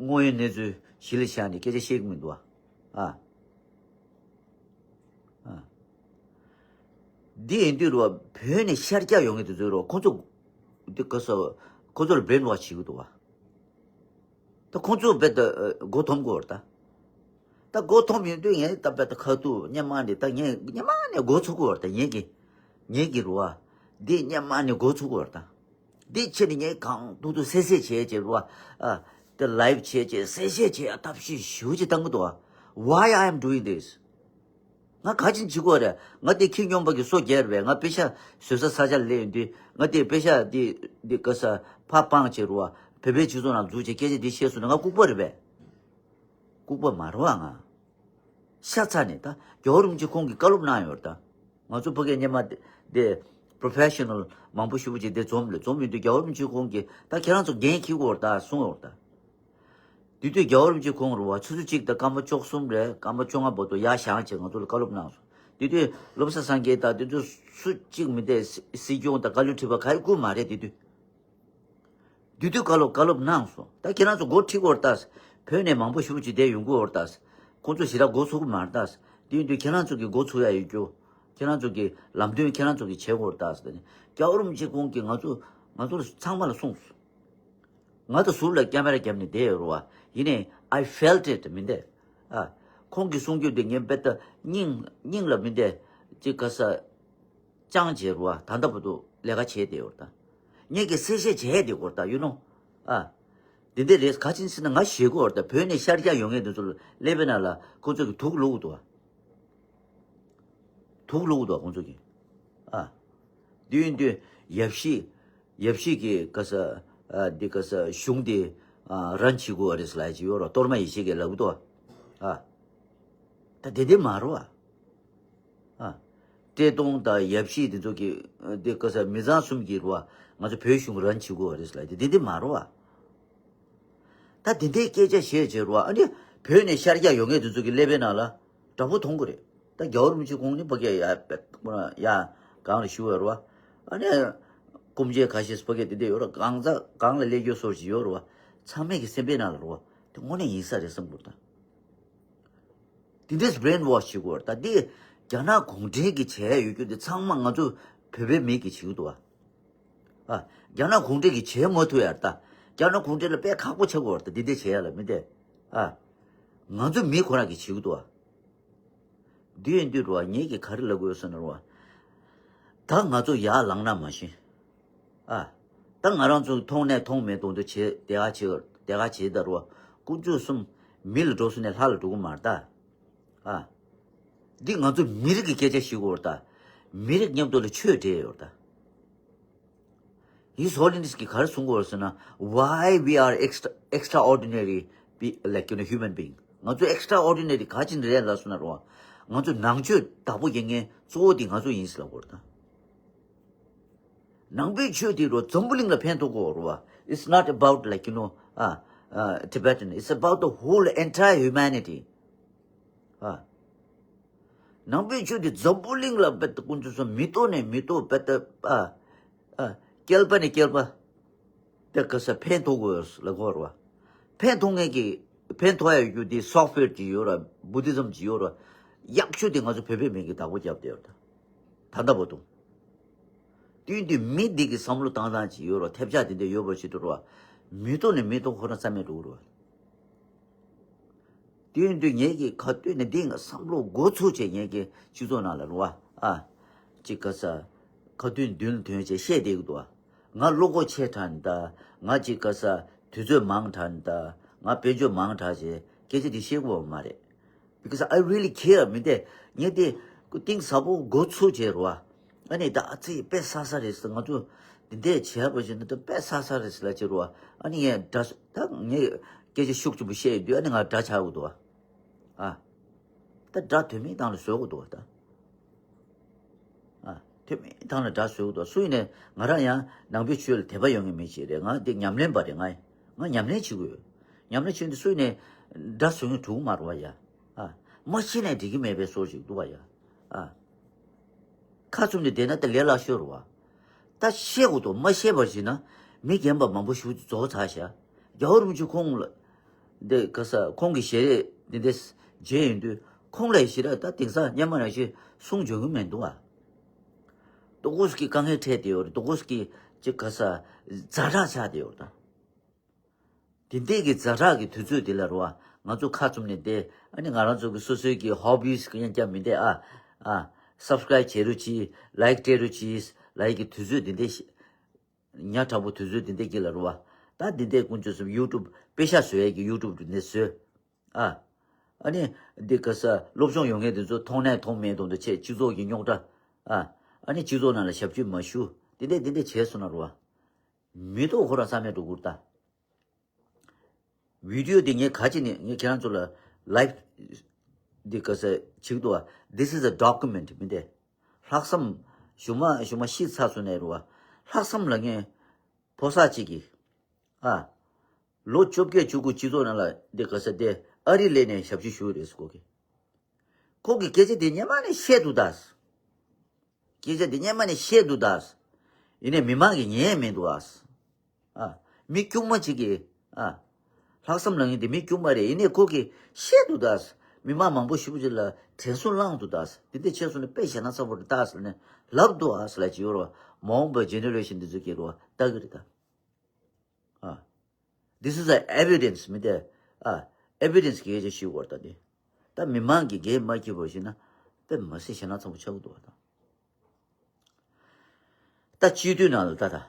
དངོས་ཡོད་གནས་ཚུལ་གཞི་ལ་བཞག་ནས་སྐད་ཆ་བཤད་ཀྱི་མི་འདུག་ཨ། ཨ། འདི་ཡིན་དུས་རུ་བ་བོད་ནས་ཤར་རྒྱག་ཡོང་མཁན་དེ་ཚོའི་རུ་ཁོ་ཚོ། འདི་ག་ས། ཁོ་ཚོ་ལ་brainwash་བྱེད་ཀྱི་འདུག་བ། ད་ཁོ་ཚོ་རྦད་དེ་མགོ་འཐོམ་གྱི་ཡོད་རེད་ད། ད་མགོ་འཐོམ་ཡོང་དུས་ངས་ད་རྦད་དེ་ཁ་ཐུག་སྔོན་མ་ནས་ད་ངས་སྔོན་མ་ནས་མགོ་ཚུགས་ཀྱི་ཡོད་རེད་ད་ངེད་ཀྱི། ངེད་ཀྱི་རུ་བ། འདི་སྔོན་མ་ནས་མགོ་ཚུགས་ཀྱི་ཡོད་རེད་ད། འདི་ཕྱིར་ངས་གང་ཐུབ་ཐུབ་སེ་སེ་བྱས་བྱས་རུ་བ། ཨ། དེ་live་བྱས་བྱས་སེ་སེ་བྱས་ཐབས་ཤེས་ཞེ་པོ་ཅིག་བཏང་གི་འདུག་བ། Why I am doing this? ང་ག་ཅིག་བྱེད་དགོས་རེད། ང་དེ་ཁྱི་སྨྱོན་པ་གི་སོ་རྒྱལ་རེད་པས། ང་པེ་ཤ་བཟོས་ས་ས་ཆ་སླེབས་ཡོང་དུས་ང་དེ་པེ་ཤ་དེ་དེ་ག་ས་ཕར་སྤངས་བྱས་རུ་བ། བོད་པའི་སྤྱི་ཚོགས་ནང་འཛུལ་བྱས་སྐད་ཆ་འདི་བཤད་སོང་ན་ང་ལྐུགས་པ་རེད་པས། ལྐུགས་པ་མ་རེད་བ་ང་། ཤ་ཚ་ནས་ད་རྒྱལ་བ་རིན་པོ་ཆེ་ཁོང་གིས་བཀའ་སློབ་གནང་ཡོད་རེད་ད། ང་ཚོ་ཕ་གིའི་སྔོན་མ་དེ་དེ་professional་མང་པོ་ཞེ་པོ་ཅིག་དེ་འཛོམས་རེད། འཛོམས་ཡོང་དུས་རྒྱལ་བ་རིན་པོ་ཆེ་ཁོང་གིས་ད་ཁྱེད་རང་ཚོ་འགན་འཁྱེར་དགོས་རེད་ད་གསུངས་ཡོད་རེད་ད། དེ་དུས་རྒྱལ་བ་རིན་པོ་ཆེ་ཁོང་རུ་བ་ཆུ་ཚོད་གཅིག་དང་སྐར་མ་བཅུ་གསུམ་རེད་སྐར་མ་བཅོ་ལྔ་བར་དུ་ཡར་བཞེངས་བྱས་ང་ཚོ་ལ་བཀའ་སློབ་གནང་སོང་། དེ་དུས་བློ་བཟང་སངས་རྒྱས་དང་དེ་ཚོ་སུ་གཅིག་མི་བསྡད། སྲིད་སྐྱོང་དང་བཀའ་བློན་ཁྲི་པ་ག་ཡི་བཀུར་མ་རེད་དེ་དུས། དེ་དུས་བཀའ་སློབ་བཀའ་སློབ་གནང་སོང་། ད་ཁྱེད་རང་ཚོ་འགོ་ཁྲིད་དགོས་རེད་ད། བོད་ནས་མང་པོ་ཞེ་པོ་ཅིག་བསྡད་ཡོང་གི་ཡོད་རེད་ད། ཁོང་ཚོ་ཞེ་དྲག་འགོ་ཚུགས་ཀྱི་མ་རེད་ད། དེ་ཡིན་དུས་ཁྱེད་རང་ཚོ་གིས་འགོ་ཚུགས་ཡ་ཡོད་རྒྱུ། ཁྱེད་རང་ཚོ་གི་ལམ་སྟོན་ཁྱེད་རང་ཚོ་གིས་བྱེད་དགོས་རེད་ད་ཟེར་ནས་རྒྱལ་བ་རིན་པོ་ཆེ་ཁོང་གིས་ང་ཚོ་ང་ཚོ་ཚང་མ་ལ་གསུངས་སོང་། ང་ཚོ་ཟུར་ལ་ཀེ་མེ་ར་བརྒྱབ་ནས་བསྡད་ཡོད་རེད་བ། ཡིན་ནའི་I felt it མི་འདས། ཨ། ཁོང་གིས་གསུང་རྒྱུ་དེ་ངས་རྦད་དེ་སྙིང་སྙིང་ལ་མི་འདས། ཅིག་ག་ས། ཅང་བྱེད་རུ་བ་ད་ལྟ་བར་དུ་ལས་ཀ་བྱས་བསྡད་ཡོད་རེད་ད། ངེད་ཀྱིས་གསལ་བཤད་བྱས་བསྡད་ཡོད་རེད་ད་you know། ཨ། འདི་འདྲ་རེད་ག་ཅི་ཟེར་ན་ང་ཞེད་ཀྱི་ཡོད་རེད་ད། བོད་ནས་ཤར་རྒྱག་ཡོང་མཁན་དེ་ཚོ་ཀླད་པའི་ནང་ལ་ཁོ་ཚོ་གི་དུག་བླུགས་འདུག་བ། དུག་བླུགས་འདུག་བ་ཁོ་ཚོ་གི། ཨ། དུས་དུས་ཡབ་གཞིས་ཡབ་གཞིས་ཀྱི་ག་ས། ཨ། འདི་ག་ས་གཞུང་འདི་ཨ་run་བྱེད་དགོས་པ་རེད་ཟེར་ལབ་ཀྱི་ཡོད་རེད། གཏོར་མ་ཡེ་ཤེས་ཀྱིས་ལབ་ཀྱི་འདུག་བ། ཨ། ད་དེ་འདྲ་མ་རེད་བ། ཨ། བཀྲས་མཐོང་དང་ཡབ་གཞིས་དེ་ཚོ་གི་དེ་ག་ས་མི་ཚང་གསུམ་གྱིས་རེད་བ། ང་ཚོ་བོད་གཞུང་run་བྱེད་དགོས་པ་རེད་ཟེར་ལབ་དེ་དེ་འདྲ་མ་རེད་བ། ད་དེ་འདྲའི་སྐད་ཆ་བཤད་བྱས་རེད་བ། ཨ་ནི་བོད་ནས་ཤར་རྒྱག་ཡོང་མཁན་དེ་ཚོ་གི་ཀླད་པའི་ནང་ལ་དྲག་པོ་མཐོང་གི་རེད། ད་རྒྱལ་བ་རིན་པོ་ཆེ་ཁོང་ནི་ཕ་གིར་ཡ་ཡ་གང་ལ་བཞུགས་ཡོད་རེད་བ། ཨ་ནི་སྐུ་མཆེད་ཁ་ཤས་ཕ་གིར་དེ་འདྲ་ཡོད་རེད། གང་ཚ་གང་ལ་སླེབས་རྒྱུ་སོགས་ཤིག་ཡོད་རེད་བ། ཚང་མས་ཀྱི་སེམས་པའི་ནང་ལ་རེད་བ། དེ་དངོས་གནས་ཡིན་ས་རེད་བསམ་གྱི་འདུག་ད། དེ་འདྲས་brainwash་བྱེད་དགོས་རེད་ད། འདི་རྒྱ་ནག་གུང་ཁྲན་གྱིས་བྱས་ཡོད་རྒྱུ་འདི་ཚང་མ་ང་ཚོ་བོད་པའི་མི་གིས་བྱེད་ཀྱི་འདུག་བ། ཨ། རྒྱ་ནག་གུང་ཁྲན་གྱིས་བྱེད་མ་ཐུབ་ཡ་རེད་ད། རྒྱ་ནག་གུང་ཁྲན་ལ་དཔེ་ཁག་པོ་ཆགས་དགོས་རེད་ད། འདི་འདྲས་བྱེད་ཡ་ལ་མི་འདྲ། ཨ། ང་ཚོ་མི་ཁོ་རང་གིས་བྱེད་ཀྱི་འདུག་བ། འདི་ཡིན་དུས་རུ་བ་ངེད་ཀྱིས་ག་རེ་ལབ་དགོས་ཟེར་ན་རུ་བ། ད་ང་ཚོ་ཡར་ལངས་ན་མ་ཤེས། ཨ། ད་ང་རང་ཚོ་མཐོང་ནས་མཐོང་མེད་མཐོང་དུ་བྱེད་དེ་ག་བྱེད་དེ་ག་བྱེད་ད་རུ་བ། དཀོན་མཆོག་གསུམ་མི་ལ་འགྲོ་སོང་ནས་ལྷ་ལ་འགྲོ་གི་མ་རེད་ད། ཨ། འདི་ང་ཚོ་མི་རིགས་ཀྱི་སྐད་ཆ་ཞིག་ཡོད་རེད་ད། མི་རིགས་མཉམ་དུ་ལ་ཆོས་འབྲེལ་ཡོད་རེད་ད། His Holiness་གིས་ག་རེ་གསུང་གི་ཡོད་ཟེར་ན། Why we are extra extraordinary be like you know human being. ང་ཚོ་extraordinary ག་ཅིག་རེད་ལབ་སོང་ན་རོ། ང་ཚོ་ནང་ཆོས་བདག་པོ་རྒྱག་མཁན་གཙོ་བོ་དེ་ང་ཚོ་ཡིན་ཟེར་ལབ་དགོས་རེད་ད། ནང་པའི་ཆོས་དེ་རོ་འཛམ་བུ་གླིང་ལ་ཕན་ཐོགས་དགོས་རེད་བ། It's not about, like, you know, uh, uh, Tibetan. It's about the whole entire humanity. ཨ། ནང་པའི་ཆོས་དེ་འཛམ་བུ་གླིང་ལ་བེད་དུ་ཀུན་སྤྱོད་སོང་མི་ཐོག་ནས་མི་ཐོག་བེད་དུ་ཨ། ཨ། བསྐལ་པ་ནས་བསྐལ་པ། དེ་ག་ས་ཕན་ཐོགས་དགོས་ལ་གོ་ར་བ། ཕན་ཐོགས་ངེས་ཀྱི་ཕན་ཐོགས་ཡ་རྒྱུ་དེ་software ཅིག་ཡོད་ར། Buddhism ཅིག་ཡོད་ར། ཡག་ཤོས་དེ་ང་ཚོ་བོད་པའི་མི་གི་བདག་པོ་རྒྱབ་བསྡད་ཡོད་ད། ད་ལྟ་བར་དུ། དུས་འདི་མི་འདི་གི་བསམ་བློ་བཏང་སྟངས་ཅིག་ཡོད་ར། ཐེབས་ཆག་དེ་འདྲ་ཡོད་པ་ཞིག་འགྲོ་ར་བ། མི་ཐོག་ནས་མི་ཐོག་ཁོ་རང་རྩ་མེད་འགྲོ་གི་ར་བ། དུས་འདི་ངེད་ཀྱི་ཁ་ཐུག་ནས་འདི་ང་བསམ་བློ་འགོ་ཚུགས་བྱས་ངེད་ཀྱི་སྤྱི་ཚོགས་ནང་ལ་ར་བ། ཨ། ཅིག་ག་ས། ཁ་ཐུག་མདུན་ལ་ཐོན་བྱས་བཤད་བསྡད་གི་འདུག་བ། ང་བློ་ཁོག་ཆེ་དྲགས་ནི་ད། ང་ཅིག་ག་ས། དུས་ཚོད་མང་དྲགས་ནི་ད། ང་དཔལ་འབྱོར་མང་དྲགས་བྱས་སྐད་ཆ་འདི་བཤད་དགོས་པ་མ་རེད། Because I really care མི་འདས་ངས་དེ་གཏིང་ཟབ་པོ་འགོ་ཚུགས་བྱས་རོ། ཨ་ནི་ད་ཨ་ཙི་དཔེ་གསར་གསར་རེད་ཟེར། ང་ཚོ་འདི་འདྲས་བྱས་པ་བཞིན་དུ་དཔེ་གསར་གསར་རེད་ཟེར་ལ་བྱེད་རོ། ཨ་ནི་ངས་འདྲ་ད་ངས་སྐད་ཆ་ཤུགས་ཆེན་པོ་བཤད་ཡོད་དུས་ཨ་ནི་ང་འདྲ་ཆགས་དགོས་འདུག་ཨ། ད་འདྲ་དོན་མེད་སྟངས་ལ་བཟོ་དགོས་འདུག་ཨ་ད། ཨ། དེ་མིན་ཐང་ལ་དགྲ་བཟོས་འདུག་སུ་ཡིན་ནས་ང་རང་ཡང་ནང་པའི་ཆོས་ལ་དད་པ་ཡོད་མཁན་མི་ཞིག་རེད། ང་འདི་ཉམས་ལེན་པ་རེད། ང་ང་ཉམས་ལེན་བྱེད་དགོས། ཉམས་ལེན་བྱེད་འདི་སུ་ཡིན་ནས་དགྲ་བཟོ་མཁན་འགྲོ་གི་མ་རེད་བ་ཡ། ཨ། མ་ཤེས་ནས་འགྲིག་གི་མེད་པའི་བཟོ་ཞིག་འདུག་བ་ཡ། ཨ། ཁ་བཙུམ་ནས་བསྡད་ན་ད་ལས་སླ་ཤོས་རེད་བ། ད་ཤེས་དགོས་འདུག་མ་ཤེས་པར་བྱས་ན་མི་རྒན་པ་མང་པོ་ཞིག་རྫོགས་ཚར་ཤག་རྒྱལ་བ་རིན་པོ་ཆེ་ཁོང་ལ། འདི་ག་ས་ཁོང་གི་ཞལ་རས་འདི་འདྲ་མཇལ་ཡོང་དུས་ཁོང་ལ་ཞེ་དྲག་ད་དེང་སང་སྔོན་མ་ནང་བཞིན་གསུང་འབྱོན་གི་མི་འདུག་ཨ། ཏོག་ཙམ་གྱི་དཀའ་ངལ་འཕྲད་བསྡད་ཡོད་རེད། ཏོག་ཙམ་གྱི་ཅིག་ག་ས་ཛ་དྲག་ཆགས་བསྡད་ཡོད་རེད་ད། དེ་འདྲས་ཀྱི་ཛ་དྲག་གི་དུས་ཚོད་དེ་ལ་རེད་བ། ང་ཚོ་ཁ་བཙུམ་ནས་བསྡད། ཨ་ནི་ང་རང་ཚོ་གི་སོ་སོའི་གི་ཧོ་བིས་གི་ཡང་བསྐྱར་མི་བསྡད་ཨ། ཨ། སབ་སི་ཀ་རེབ་བྱེད་རོགས་གྱིས། ལའིག་སྤྲད་རོགས་གྱིས་ལབ་ཡག་གི་དུས་ཚོད་དེ་འདྲས་ཤི། ཉག་ཕྲ་པོ་དུས་ཚོད་འདི་འདྲས་ཀྱི་ལ་རུ་བ། ད་འདི་འདྲས་དཀོན་མཆོག་གསུམ་ཡུ་ཊུབ་པེ་ཤ་བཟོ་ཡས་ཀྱི་ཡུ་ཊུབ་འདི་འདྲས་བཟོས། ཨ། ཨ་ནི། འདི་ག་ས་སློབ་སྦྱོང་ཡོད་མཁན་དེ་ཚོ་མཐོང་ནས་མཐོང་མེད་དང་འདྲ་བྱས་སྤྱི་ཚོགས་ཀྱི་རྙོག་དྲ། ཨ། ཨ་ནི་སྤྱི་ཚོགས་ནང་ལ་ཞབས་ཕྱི་མ་ཞུ། འདི་འདྲས་འདི་འདྲས་བྱས་སོང་ན་རུ་བ། མི་ཐོག་ཁོ་རང་རྩ་མེད་འགྲོ་གི་རེད་ད། བི་ཌི་ཡོ་འདི་ངས་ག་ཅི་ནས་ངས་ཁྱེད་རང་ཚོ་ལ་ལའིབ་འདི་ག་ས་བྱེད་འདུག་བ། This is a document མི་འདྲས། ལྷག་བསམ་ཞུ་མ་ཞུ་མ་ཤི་ཚར་སོང་ནས་རུ་བ། ལྷག་བསམ་ལ་ངས་ཕོ་གསར་གཅིག་གིས། ཨ། ལོ་བཅོ་བརྒྱད་བཅུ་དགུ་སྤྱི་ཚོགས་ནང་ལ་འདི་ག་ས་དེ་ཨ་རི་སླེབས་ནས་ཞབས་ཕྱི་ཞུ་རེད་ཟེར་ཁོ་གིས། ཁོ་གིས་སྐད་ཆ་དེ་སྔོན་མ་ནས་བཤད་འདུག་ད། སྐད་ཆ་འདི་སྔོན་མ་ནས་བཤད་འདུག་ད། ཡིན་ནའི་མི་མང་གིས་ཉན་མི་འདུག་ཨ། ཨ། མི་དཀྱུས་མ་ཅིག་གིས། ཨ། ལྷག་བསམ་ལབ་མཁན་འདི་མི་དཀྱུས་མ་རེད། ཡིན་ནའི་ཁོ་གིས་བཤད་འདུག་ད། མི་མང་མང་པོ་ཞེ་པོ་ཅིག་ལ་དྲན་གསོ་བསླངས་འདུག་ད། འདི་འདྲ་བྱས་སོང་ན་དཔེ་ཞེ་ན་ཚ་པོ་རེད་ད་ཟེར་ནས་ལབ་འདུག་ཨ་ཟེར་ལབ་ཀྱི་ཡོད་རེད་བ། མ་འོངས་པའི་ཇེ་ནེ་རེ་ཤན་འདི་ཚོ་གིས་རེད་བ་ལྟ་གི་རེད་ད། ཨ། This is a evidence མི་དེ། ཨ། ཨེ་བི་ཌེན་སི་གི་སྐད་ཆ་ཞུ་བར་ད་དེ། ད་མི་མང་གིས་འགན་མ་འཁྱེར་བར་ཞིག་ན། དཔེ་མ་སྲིད་ཞེ་ན་ཚ་པོ་ཆགས་ཀྱི་འདུག་བ་དང་། ད་སྤྱི་འཐུས་ནང་ལ་ད་ད།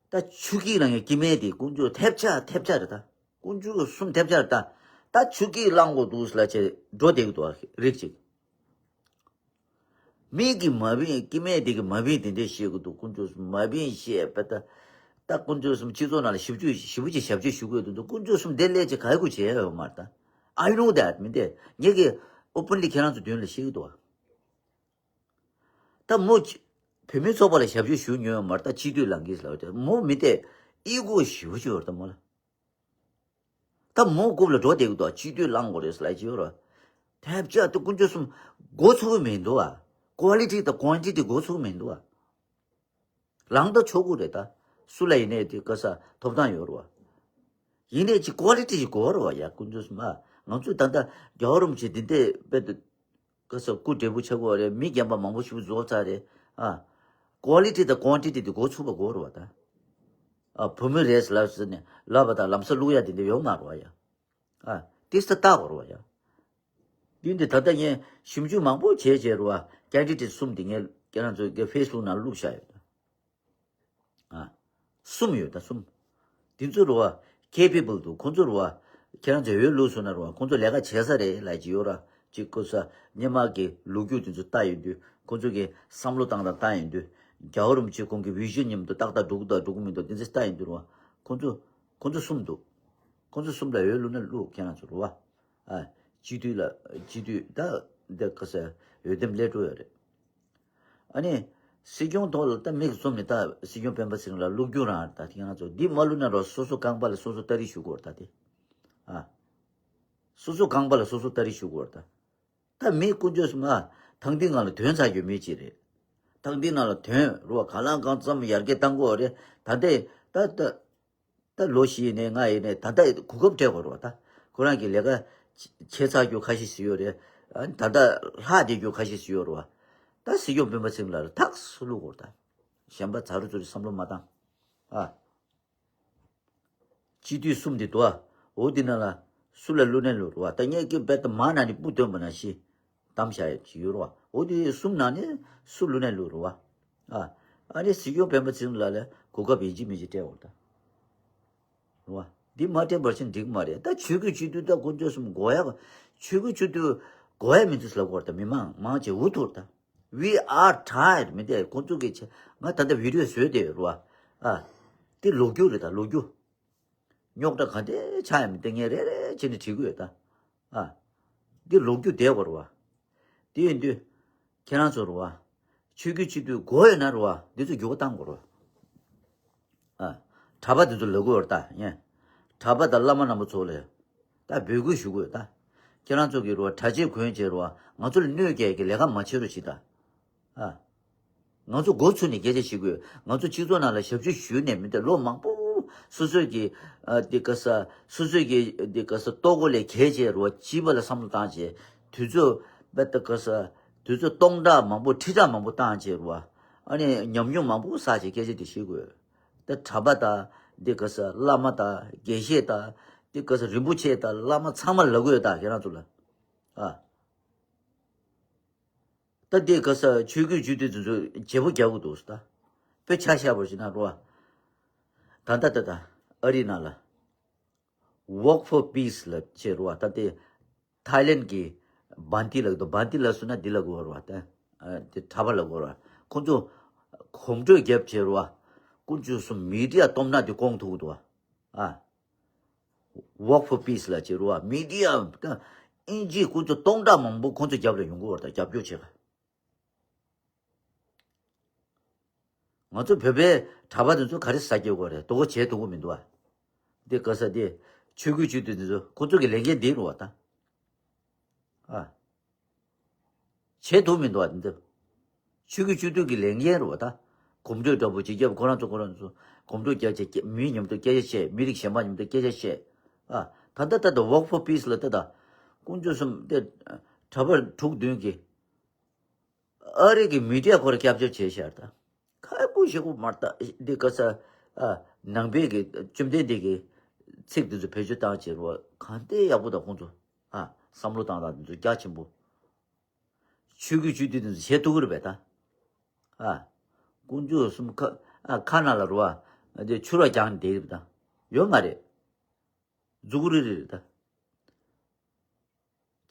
ད་ཆུ་སྐྱིད་ལ་ངས་སྐྱིད་མེད་དེ་དཀོན་མཆོག་ཐེབས་ཆག་ཐེབས་ཆག་རེད་ད། དཀོན་མཆོག་གསུམ་ཐེབས་ཆག་རེད་ད། ད་ཆུ་སྐྱིད་བླང་དགོས་འདུག་ཟེར་ལབ་བྱས་འགྲོ་བསྡད་ཀྱི་འདུག་བ་རིགས་གཅིག་མིག་གིས་མ་བིན་སྐྱིད་མེད་དེ་གིས་མ་བིན་དེ་འདྲས་བཤད་ཀྱི་འདུག་དཀོན་མཆོག་གསུམ་མ་བིན་བཤད་པ་ད། ད་དཀོན་མཆོག་གསུམ་སྤྱི་ཚོགས་ནང་ལ་ཞིབ་འཇུག་ཞིབ་པོ་ཅིག་ཞབས་ཕྱི་ཞུ་དགོས་འདུག་དཀོན་མཆོག་གསུམ་དེ་ལས་ཅིག་ག་ཡི་གུ་བྱས་ཡོད་མ་རེད་ད། I know that མི་འདས་ངས་ཀྱི་ཨོ་པན་ལི་ཁྱེད་རང་ཚོ་མདུན་ལ་བཤད་ཀྱི་འདུག་བ། ད་མོ་ཅི། བོད་མི་ཚོགས་པ་ལ་ཞབས་ཕྱི་ཞུ་མྱོང་ཡོད་མ་རེད་ད་སྤྱི་འཐུས་ལངས་ཀྱིས་ལབ་ཏེ་མོ་མི་དེ་ཨི་གོ་ཞེ་པོ་ཅིག་ཡོད་རེད་ད་མོ་ལ། ད་མོ་རྐུབ་ལ་འགྲོ་བསྡད་ཀྱི་འདུག་སྤྱི་འཐུས་ལངས་དགོས་རེད་ལབ་ཀྱི་ཡོད་རེད། ཐབས་ཆག་ཏུ་དཀོན་མཆོག་གསུམ་འགོ་ཚུགས་ཀྱི་མི་འདུག་ཨ། ཀོ་ལི་ཊི་དང་ཀོན་ཊི་ཊི་འགོ་ཚུགས་ཀྱི་མི་འདུག་ཨ། ལངས་ད་ཆོག་གི་རེད་ད། སུ་ལ་ཡིན་ནའི་དེ་ག་ས་ཐོབ་ཐང་ཡོད་རེད་བ། ཡིན་ནའི་ཅིག་ཀོ་ལི་ཊི་ཞིག་དགོས་རེད་བ་ཡ་དཀོན་མཆོག་གསུམ་ཨ། ང་ཚོས་ད་ལྟ་རྒྱལ་བ་རིན་པོ་ཆེ་འདི་འདྲས་དཔེ་དུ། ག་ས་སྐུ་བགྲེས་པོ་ཆགས་ཀྱི་ཡོད་རེད། མི་རྒན་པ་མང་པོ་ཞིག་རྫོགས་ཚར་རེད། ཨ། ཀོ་ལི་ཊི་དང་ཀོན་ཊི་ཊི་དེ་འགོ་ཚུགས་པ་དགོས་རེད་བ་ད། ཨ། བུ་མོ་རེད་ལབ་ཟེར་ནས་ལབ་པ་དང་ལམ་སང་བླུག་ཡ་དེ་འདྲ་ཡོད་མ་རེད་བ་ཡ། ཨ། ཏིས་ད་ལྟ་དགོས་རེད་བ་ཡ། དུས་འདི་ད་ལྟ་ངས་ཞིབ་འཇུག་མང་པོ་བྱས་བྱས་རེད་བ། ཀེན་ཌི་ཌེ་ཊི་གསུམ་དེ་ངས་ཁྱེད་རང་ཚོའི་གི་ཕེ་སི་བུག་ནང་བླུགས་བཞག་ཡོད། ཨ། གསུམ་ཡོད་ད་གསུམ། དེ་ཚོ་རུ་བ། ཁེ་པེ་བལ་འདུག་ཁོང་ཚོ་རུ་བ། ཁྱེད་རང་ཚོ་འོས་བླུགས་སོང་ན་རུ་བ་ཁོང་ཚོ་ལས་ཀ་བྱེད་ས་རེད་ལབ་ཀྱི་ཡོད་ར། ཅིག་ཁོ་ས་སྔོན་མ་གི་ལོ་རྒྱུས་དེ་ཚོ་ལྟ་ཡོང་དུས་ཁོང་ཚོ་གི་བསམ་བློ་བཏང་སྟངས་ལྟ་ཡོང་དུས་རྒྱལ་བ་རིན་པོ་ཆེ་ཁོང་གི་བི་ཞན་མཉམ་དུ་ཏག་ཏག་འགྲོ་གི་འདུག་འགྲོ་གི་མི་འདུག་དེ་ཚོ་ལྟ་ཡོང་དུས་རུ་བ། ཁོང་ཚོ་ཁོང་ཚོ་གསུམ་འདུག་ཁོང་ཚོ་གསུམ་ལ་འོས་བླུགས་ན་བླུགས་ཁྱེད་རང་ཚོ་རུ་བ། ཨ། སྤྱི་འཐུས་ལ་སྤྱི་འཐུས་ད་འདི་ག་ས་འོས་འདེམས་སླེབས་འགྲོ་ཡོད་རེད། ཨ་ནི། སྲིད་སྐྱོང་ཐོག་ལ་ད་མིག་བཙུམ་ནས་ད་སྲིད་སྐྱོང་སྤེན་པ་ཚེ་རིང་ལ་བླུག་རྒྱུ་རང་ད་དེ་ང་ཚོ་འདི་མ་བླུག་ན་རོགས་སོ་སོ་རྐང་པ་ལ་སོ་སོ་ལྟ་རེས་ཞུ་དགོས་རེད་ད་དེ། ཨ། སོ་སོ་རྐང་པ་ལ་སོ་སོ་ལྟ་རེས་ཞུ་དགོས་རེད་ད། ད་མི་དཀོན་མཆོག་གསུམ་ཨ། ཐང་ཐིང་ང་ལ་དོན་ཚར་རྒྱུ་མི་གཅིག་རེད། ཐང་ཐིང་ནང་ལ་དོན་རུ་བ་གང་ལ་གང་འཚམ་ཡར་རྒྱས་བཏང་དགོས་རེད་ད་དེ་ད་ད། ད་ལོ་བཞི་ཡིན་ནའི་ལྔ་ཡིན་ནའི་ད་ལྟ་གོ་སྐབས་སྤྲད་དགོས་རེད་བ་ད། ཁོ་རང་གི་ལས་ཀ་བྱས་ཚར་རྒྱུ་ཁ་ཤས་ཤིག་ཡོད་རེད། ཨ་ནི་ད་ལྟ་ལྷག་བསྡད་རྒྱུ་ཁ་ཤས་ཤིག་ཡོད་རེད་བ། ད་སྲིད་སྐྱོང་སྤེན་པ་ཚེ་རིང་ལགས་ལ་ཐག་སུ་བླུག་དགོས་རེད་ད། གཞན་པ་ཚ་རུ་ཚུར་བསམ་བློ་མ་བཏང་། ཨ། སྤྱི་འཐུས་གསུམ་དེ་འདུག་ཨ། འོ་དེ་ནང་ལ་སུ་ལ་བླུག་ནས་བླུག་རེད་བ་ད་ངས་ཀྱི་རྦད་དེ་མ་ན་ནི་སྤུ་སྟོན་པ་ན་ཤི། གཏམ་བཤད་ཅིག་ཡོད་རེད་བ། འོ་དེ་གསུམ་ནང་ནས་སུ་བླུག་ནས་བླུག་རེད་བ། ཨ། ཨ་ནི་སྲིད་སྐྱོང་སྤེན་པ་ཚེ་རིང་ལགས་ལ་གོ་སྐབས་ཡིན་གཅིག་མིན་གཅིག་སྤྲད་འོ་ད། རེད་བ། འདི་མ་སྤྲད་པར་ཕྱིན་འགྲིག་མ་རེད་ད་ཆོས་བརྒྱུད་སྤྱི་འཐུས་ད་དཀོན་མཆོག་གསུམ་དགོས་ཡ། ཆོས་བརྒྱུད་སྤྱི་འཐུས་དགོས་ཡ་མི་འདུག་ཟེར་ལབ་དགོས་རེད་ད་མི་མང་མང་ཆེ་འུ་ཐུག་རེད་ད། We are tired མི་དེ་ཁོང་ཚོ་གི་ཆེ་ང་ད་ལྟ་བི་ཌིའོ་བཟོས་ཏེ་རུ་བ། ཨ། དེ་ལོ་རྒྱུས་རེད་ད་ལོ་རྒྱུས། རྙོག་དྲ་ག་འདྲ་ཆགས་ཡ་མི་དེ་ངས་རེ་རེ་བྱས་ནས་བྲིས་ཀྱི་ཡོད་ད། ཨ། དེ་ལོ་རྒྱུས་བསྡད་པ་རུ་བ། དེ་ཡིན་དུས། ཁྱེད་རང་ཚོ་རུ་བ། ཆོས་བརྒྱུད་སྤྱི་འཐུས་དགོས་ཡོད་ན་རུ་བ་འདི་ཚོ་འགྱུར་བ་བཏང་དགོས་རུ་བ། ཨ། གྲྭ་པ་འདི་ཚོ་ལབ་དགོས་རུ་ད་ཡིན། གྲྭ་པ་དང་བླ་མ་རྣམ་པ་ཚོ་ལ། ད་འབོད་སྐུལ་ཞུ་དགོས་ད། ཁྱེད་རང་ཚོ་གི་རུ་བ་གྲྭ་ཆས་གོན་བྱས་རུ་བ་ང་ཚོ་ལ་གནོད་སྐྱེལ་གྱི་ལས་ཀ་མ་བྱེད་རོགས་བྱེད་ད། ཨ། ང་ཚོ་འགོ་ཚུགས་ནས་སྐད་ཆ་བཤད་དགོས། ང་ཚོ་སྤྱི་ཚོགས་ནང་ལ་ཞབས་ཞུ་ཞུས་ནས་མི་འདུག་ལོ་མང་པོ། སོ་སོས་ཀྱི་ཨ་འདི་ག་ས་སོ་སོས་ཀྱི་འདི་ག་ས་ལྟོ་གོས་ལས་གལ་ཆེ་རུ་བ་སྤྱི་པ་ལ་བསམ་བློ་བཏང་བྱས། དུས་ཚོད་པ་འདི་ག་ས་དུས་ཚོད་སྟོང་ཕྲག་མང་པོ་ཁྲི་ཕྲག་མང་པོ་བཏང་བྱས་རུ་བ། ཨ་ནི་ཉམས་མྱོང་མང་པོ་བསགས་བྱས་སྐད་ཆ་འདི་བཤད་དགོས། ད་གྲྭ་པ་དང་འདི་ག་ས་བླ་མ་དང་དགེ་བཤེས་དང་འདི་ག་ས་རིན་པོ་ཆེ་དང་བླ་མ་ཚང་མ་ལབ་དགོས་ད་ཁྱེད་རང་ཚོ་ལ། ཨ། ད་འདི་ག་ས་ཆོས་བརྒྱུད་སྤྱི་འཐུས་དེ་ཚོ་བརྗེ་པོ་རྒྱག་གི་འདུག་ད། དཔེ་ཆ་བཞག་པར་བྱས་ན་རོ། ད་ད་ད་ད་ཨ་རི་ནང་ལ། Walk for Peace ལབ་བྱས་རོ་ད་དེ། ཐའི་ལེན་གྱི་བན་ཏི་ལབ་འདུག་བན་ཏི་ལབ་སོང་ན་འདི་ལ་གོ་རོ་ད། དེ་གྲྭ་པ་ལ་གོ་རོ། ཁོང་ཚོ་གོམ་བགྲོད་རྒྱབ་བྱས་རོ། དཀོན་མཆོག་གསུམ་མི་ཌི་ཡ་སྟོབས་ན་དེ་སྐོང་ཐུབ་འདུག་ཨ། Walk for Peace ལ་བྱེད་རུ་བ་མི་ཌི་ཡ་དང་ཨིན་ཇི་ཁོང་ཚོ་སྟོང་ཕྲག་མང་པོ་ཁོང་ཚོ་རྒྱབ་ལ་ཡོང་གི་བར་དང་རྒྱབ་སྐྱོར་བྱེད་ག་ང་ཚོ་བོད་པའི་གྲྭ་པ་དེ་ཚོ་ག་རེ་ཟ་རྒྱུ་གོ་རེད་དོ་གོ་བྱེད་ཐུབ་གི་མི་འདུག་བ། འདི་ག་ས་དེ་ཆོས་བརྒྱུད་སྤྱི་འཐུས་དེ་ཚོ་ཁོང་ཚོ་གི་ལས་འགན་འདི་རུ་བ་དང་ཨ། བྱེད་ཐུབ་མི་འདུག་ཨ་འདི། ཆོས་བརྒྱུད་སྤྱི་འཐུས་ཀྱི་ལས་འགན་རུ་བ་ད། གོམ་བགྲོད་འདྲ་པོ་ཅིག་རྒྱབ་ཁོ་རང་ཚོ་ཁོ་རང་ཚོ་གོམ་བགྲོད་རྒྱབ་བྱས་མི་མཉམ་དུ་སྐད་ཆ་བཤད་མི་རིགས་གཞན་པ་མཉམ་དུ་སྐད་ཆ་བཤད། ཨ། ད་ལྟ་ད་ལྟ་Walk for Peace ལ་ད་ལྟ་དཀོན་མཆོག་གསུམ་དེ་གྲྭ་པ་དྲུག་བདུན་གྱིས་ཨ་རི་གི་མི་ཌི་ཡ་ཁོ་ར་སྐྱབས་བཅོལ་བྱས་ཤར་ད་ཁ་ཁུ་ཞེ་ཁུ་མར་ད་འདི་ག་ས་ཨ་ནང་པའི་གི་བཅོམ་ལྡན་འདས་ཀྱི་ཚིག་འདི་ཚོ་བེད་སྤྱོད་བཏང་བྱས་རུ་བ་གང་ལྟར་ཡག་པོ་དང་ཁོང་ཚོ་ཨ་བསམ་བློ་བཏང་སྟངས་འདི་ཚོ་རྒྱ་ཆེན་པོ། ཆོས་བརྒྱུད་སྤྱི་འཐུས་དེ་ཚོ་བྱེད་ཐུབ་ཀྱི་རེད་པས་ད། ཨ། དཀོན་མཆོག་གསུམ་ཁ་ཨ་ཁ་ན་ལ་རུ་བ་དེ་ཆུ་ར་རྒྱང་བསྡད་ཀྱི་རེད་ད། ཡོད་མ་རེད། རྫུ་གུ་རི་རི་རེད་ད།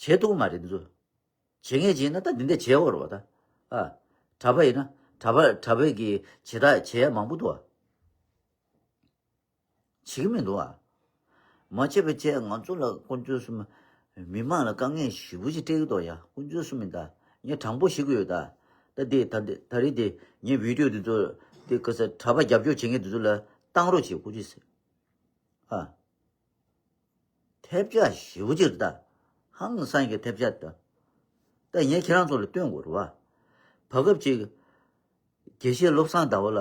བྱེད་ཐུབ་ཀྱི་མ་རེད་འདི་ཚོ། བྱེད་ངེས་བྱས་ན་ད་འདི་འདྲ་བྱེད་དགོས་རེད་པ་ད། ཨ། གྲྭ་པ་ཡིན་ན་གྲྭ་པ་གྲྭ་པའི་གི་བྱེད་སྟངས་བྱེད་ཡ་མང་པོ་འདུག་ཨ། བྱེད་ཀྱི་མི་འདུག་ཨ། མ་བྱས་པ་བྱས་ང་ཚོ་ལ་དཀོན་མཆོག་གསུམ། མི་མང་ལ་དཀའ་ངལ་ཞེ་པོ་ཅིག་སྤྲད་ཀྱི་འདུག་ཡ་དཀོན་མཆོག་གསུམ་མིན་ད། ངས་དྲང་པོ་ཞུ་གི་ཡོད་ད། ད་དེ་ད་དེ་ད་རེས་དེ་ངས་བི་ཌིའོ་འདི་ཚོ་དེ་ག་ས་གྲྭ་པ་རྒྱབ་སྐྱོར་བྱེད་མཁན་འདི་ཚོ་ལ་བཏང་རོགས་བྱེད་དགོས་ཀྱི་ཟེར། ཨ། ཐེབས་ཆག་ཞེ་པོ་ཅིག་རེད་ད། ཧང་སང་གི་ཐེབས་ཆག་ད། ད་ངས་ཁྱེད་རང་ཚོ་ལ་སྟོན་དགོས་རེད་བ། བར་སྐབས་ཅིག་དགེ་བཤེས་བློ་བཟང་ཟླ་བ་ལ།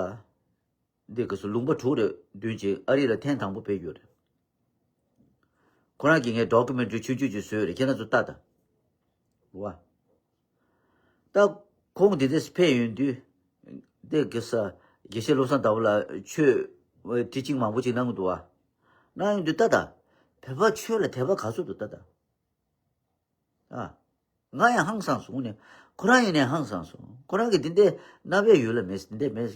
འདི་ག་སུ་ལུང་པ་དྲུག་རེ་བདུན་ཅིག་ཨ་རི་ལ་ཐེངས་དང་པོ་ཕེབས་ཡོད་རེད། ཁོ་རང་གིས་ངས་ཌོ་ཀུ་མེན་ཊ་རི་ཆུང་ཆུང་ཅིག་བཟོས་རེད་ཁྱེད་རང་ཚོ་ལྟ་ད། བ། ད་ཁོང་འདི་འདྲས་ཕེབས་ཡོང་དུས། འདི་ག་ས་དགེ་བཤེས་བློ་བཟང་ཟླ་བ་ལ་ཆོས་ཊི་ཅིང་མང་པོ་ཅིག་གནང་གི་འདུག་བ། གནང་ཡོང་དུས་ལྟ་ད། བོད་པ་ཆོས་ལ་དད་པ་ག་ཚོད་འདུག་ལྟ་ད། ཨ། ང་ཡང་ཧང་སངས་སོང་ནས། ཁོ་རང་ཡིན་ནས་ཧང་སངས་སོང་། ཁོ་རང་གིས་འདི་འདྲའི་རྣ་བའི་ཡུལ་ལ་མེད་འདི་འདྲའི་མེད།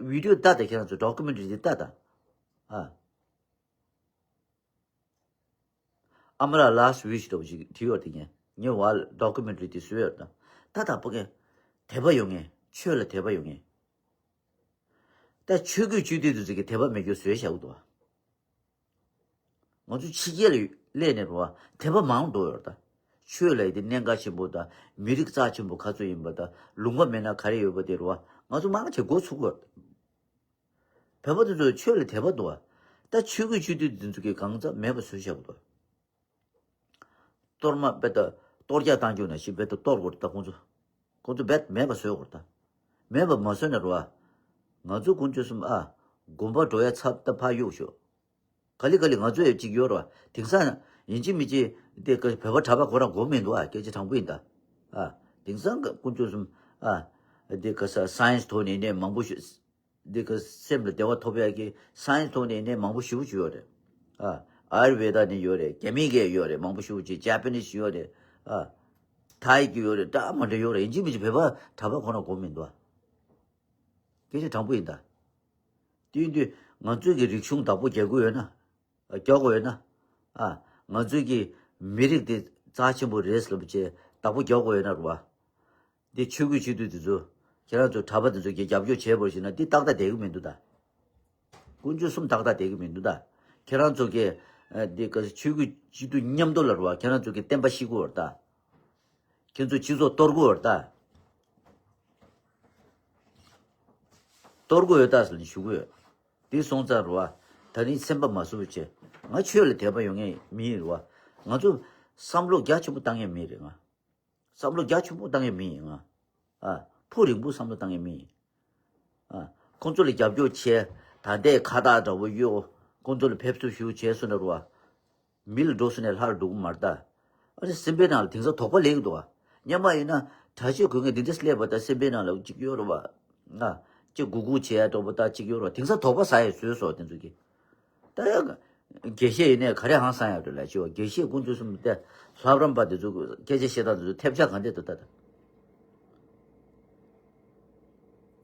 བི་ཌིའོ་ལྟ་ད་ཁྱེད་རང་ཚོ་ཌོ་ཀུ་མེན་ཊ་རི་འདི་ལྟ་ད། ཨ། ཨ་མ་ར་ལ་སི་ཊི་ཝི་ཤི་འདྲ་བོ་ཞིག་བྲིས་ཡོད་དེ་ངས་ངས་བ་ཌོ་ཀུ་མེན་ཊ་རི་དེ་བཟོས་ཡོད་ད། ད་ད་ཕ་གི་དད་པ་ཡོད་ངེས་ཆོས་ལ་དད་པ་ཡོད་ངེས། ད་ཆོས་བརྒྱུད་སྤྱི་འཐུས་དེ་ཚོ་གི་དད་པ་མེད་རྒྱུ་བཟོས་བཞག་གི་འདུག་བ། ང་ཚོ་ཕྱི་རྒྱལ་ལ་ སླེབས་ནས་རེད་བ། དད་པ་མང་འགྲོ་ཡོད་རེད་ད། ཆོས་ལ་ཡི་དེ་གནད་འགག་ཆེན་པོ་དང་མི་རིགས་རྩ་ཆེན་པོ་ག་ཚོད་ཡིན་པ་དང་ལུང་པ་མེད་ན་ག་རེ་ཡོད་པ་དེ་རེད་བ། ང་ཚོ་མང་ཆེ་མགོ་ཚུགས་དགོས་རེད། བོད་པ་དེ་ཚོ་ཆོས་ལ་དད་པ་འདུག་བ། ད་ཆོས་བརྒྱུད་སྤྱི་འཐུས་དེ་ཚོ་གི་གང་ཙམ་མེད་པ་བཟོས་བཞག་པ་འདུག་གཏོར་མ་དཔེ་ད་གཏོར་རྒྱག་བཏང་རྒྱུ་ན་ཞིག་དཔེ་ད་གཏོར་དགོས་རེད་ད་ཁོང་ཚོ། ཁོང་ཚོ་རྦད་མེད་པ་བཟོས་དགོས་རེད་ད། མེད་པ་མ་བཟོས་ན་རེད་བ། ང་ཚོ་དཀོན་མཆོག་གསུམ་ཨ། དགོན་པ་འགྲོ་ཡ་ཚབ་ད་ཕར་གཡུག་ཤོག་ག་ལེ་ག་ལེ་ང་ཚོ་ཡོད་ཅིག་ཡོད་རེད་བ། དེང་སང་ཡིན་གཅིག་མིན་གཅིག་དེ་ག་བོད་པ་གྲྭ་པ་ཁོ་རང་དགོས་མི་འདུག་ཨ། སྐད་ཆ་དྲང་པོ་ཡིན་ད། ཨ། དེང་སང་དཀོན་མཆོག་གསུམ་ཨ། དེ་ག་ས་སའེན་སི་ཐོག་ནས་ནས་མང་པོ་ཞིག་འདི་ག་སེམས་ལ་བདེ་བ་ཐོབ་ཡག་གི་སའེན་སི་ཐོག་ནས་ནས་མང་པོ་ཞེ་པོ་ཅིག་ཡོད་རེད། ཨ། ཨ་ཡུར་ཝེ་ད་ནས་ཡོད་རེད། རྒྱ་མི་གས་ཡོད་རེད། མང་པོ་ཞེ་པོ་ཅིག་ཇ་པ་ནིས་ཡོད་རེད། ཨ། ཐའི་གི་ཡོད་རེད། འདྲ་མ་འདྲ་ཡོད་རེད། ཡིན་གཅིག་མིན་གཅིག་བོད་པ་གྲྭ་པ་ཁོ་ན་དགོས་མི་འདུག་ཨ། སྐད་ཆ་དྲང་པོ་ཡིན་ད། དེ་ཡིན་དུས་ང་ཚོས་ཀྱི་རིག་གཞུང་བདག་པོ་རྒྱག་དགོས་ཡོད་ན། རྒྱག་དགོས་ཡོད་ན། ཨ། ང་ཚོས་ཀྱི་མི་རིགས་དེ་རྩ་ཆེན་པོ་རེད་ཟེར་ལབ་བྱས་བདག་པོ་རྒྱག་དགོས་ཡོད་ན་རེད་བ། འདི་ཆོས་བརྒྱུད་སྤྱི་འཐུས་དེ་ཚོ། ཁྱེད་རང་ཚོ་གྲྭ་པ་དེ་ཚོ་གིས་རྒྱབ་སྐྱོར་བྱས་པར་བྱས་ན་འདི་ཏག་ཏག་བསྡད་ཀྱི་མི་འདུག་ད། དཀོན་མཆོག་གསུམ་ཏག་ཏག་བསྡད་ཀྱི་མི་འདུག་ད། ཁྱེད་རང་ཚོ་གིས་ཨ། འདི་ག་ཆོས་བརྒྱུད་སྤྱི་འཐུས་མཉམ་དུ་ལ་རུ་བ་ཁྱེད་རང་ཚོ་གིས་བསྟན་པ་བཤིག་གི་ཡོད་རེད་ད། ཁྱེད་ཚོ་སྤྱི་ཚོགས་གཏོར་གི་ཡོད་རེད་ད། གཏོར་གི་ཡོད་ད་ཟེར་ནས་ཞུ་གི་ཡོད། འདི་སོང་ཙང་རུ་བ། ད་རིང་སེམས་པ་མ་བཟོད་བྱས། ང་ཆོས་ལ་དད་པ་ཡོད་མཁན་མི་ཡིན་རུ་བ། ང་ཚོ་བསམ་བློ་རྒྱ་ཆེན་པོ་བཏང་མཁན་མི་རེད་ང་། བསམ་བློ་རྒྱ་ཆེན་པོ་བཏང་མཁན་མི་ཡིན་ང་། ཨ། ཕུགས་རིང་པོ་བསམ་བློ་བཏང་མཁན་མི་ཡིན། ཨ། ཁོང་ཚོ་ལ་རྒྱབ་སྐྱོར་བྱས། ད་ལྟའི་ཁ་བཏགས་འདྲ་བོ་གཡོག་ཁོང་ཚོ་ལ་ཕེབས་བསུ་ཞུ་བྱས་སོང་ན་རུ་བ། མི་ལ་འགྲོ་སོང་ནས་ལྷར་འགྲོ་གི་མ་རེད་ད། ཨ་ནི་སེམས་པའི་ནང་ལ་དེང་སང་དོགས་པ་སླེབས་ཀྱི་འདུག་བ། སྔོན་མ་ཡིན་ན་གྲྭ་ཆས་གོན་མཁན་འདི་འདྲ་སླེབས་པ་ད་སེམས་པའི་ནང་ལ་གཅིག་ཡོད་རེད་བ། ཨ། གཅིག་གུག་གུག་བྱས་ཡ་འགྲོ་བ་ད་གཅིག་ཡོད་རེད་བ། དེང་སང་དོགས་པ་ཟ་ཡ་བཟོས་སོང་དེ་ཚོ་གིས། ད་ཡང་། དགེ་བཤེས་ཡིན་ནའི་ག་རེ་ཧང་སང་ཡག་འགྲོ་ལ་ཅི་བ། དགེ་བཤེས་དཀོན་མཆོག་གསུམ་དེ་ལྷ་རམས་པ་དེ་ཚོ་སྐད་ཆ་བཤད་སྟངས་དེ་ཚོ་ཐེབས་ཆག་གང་འདྲ་འདུག་ད་ད།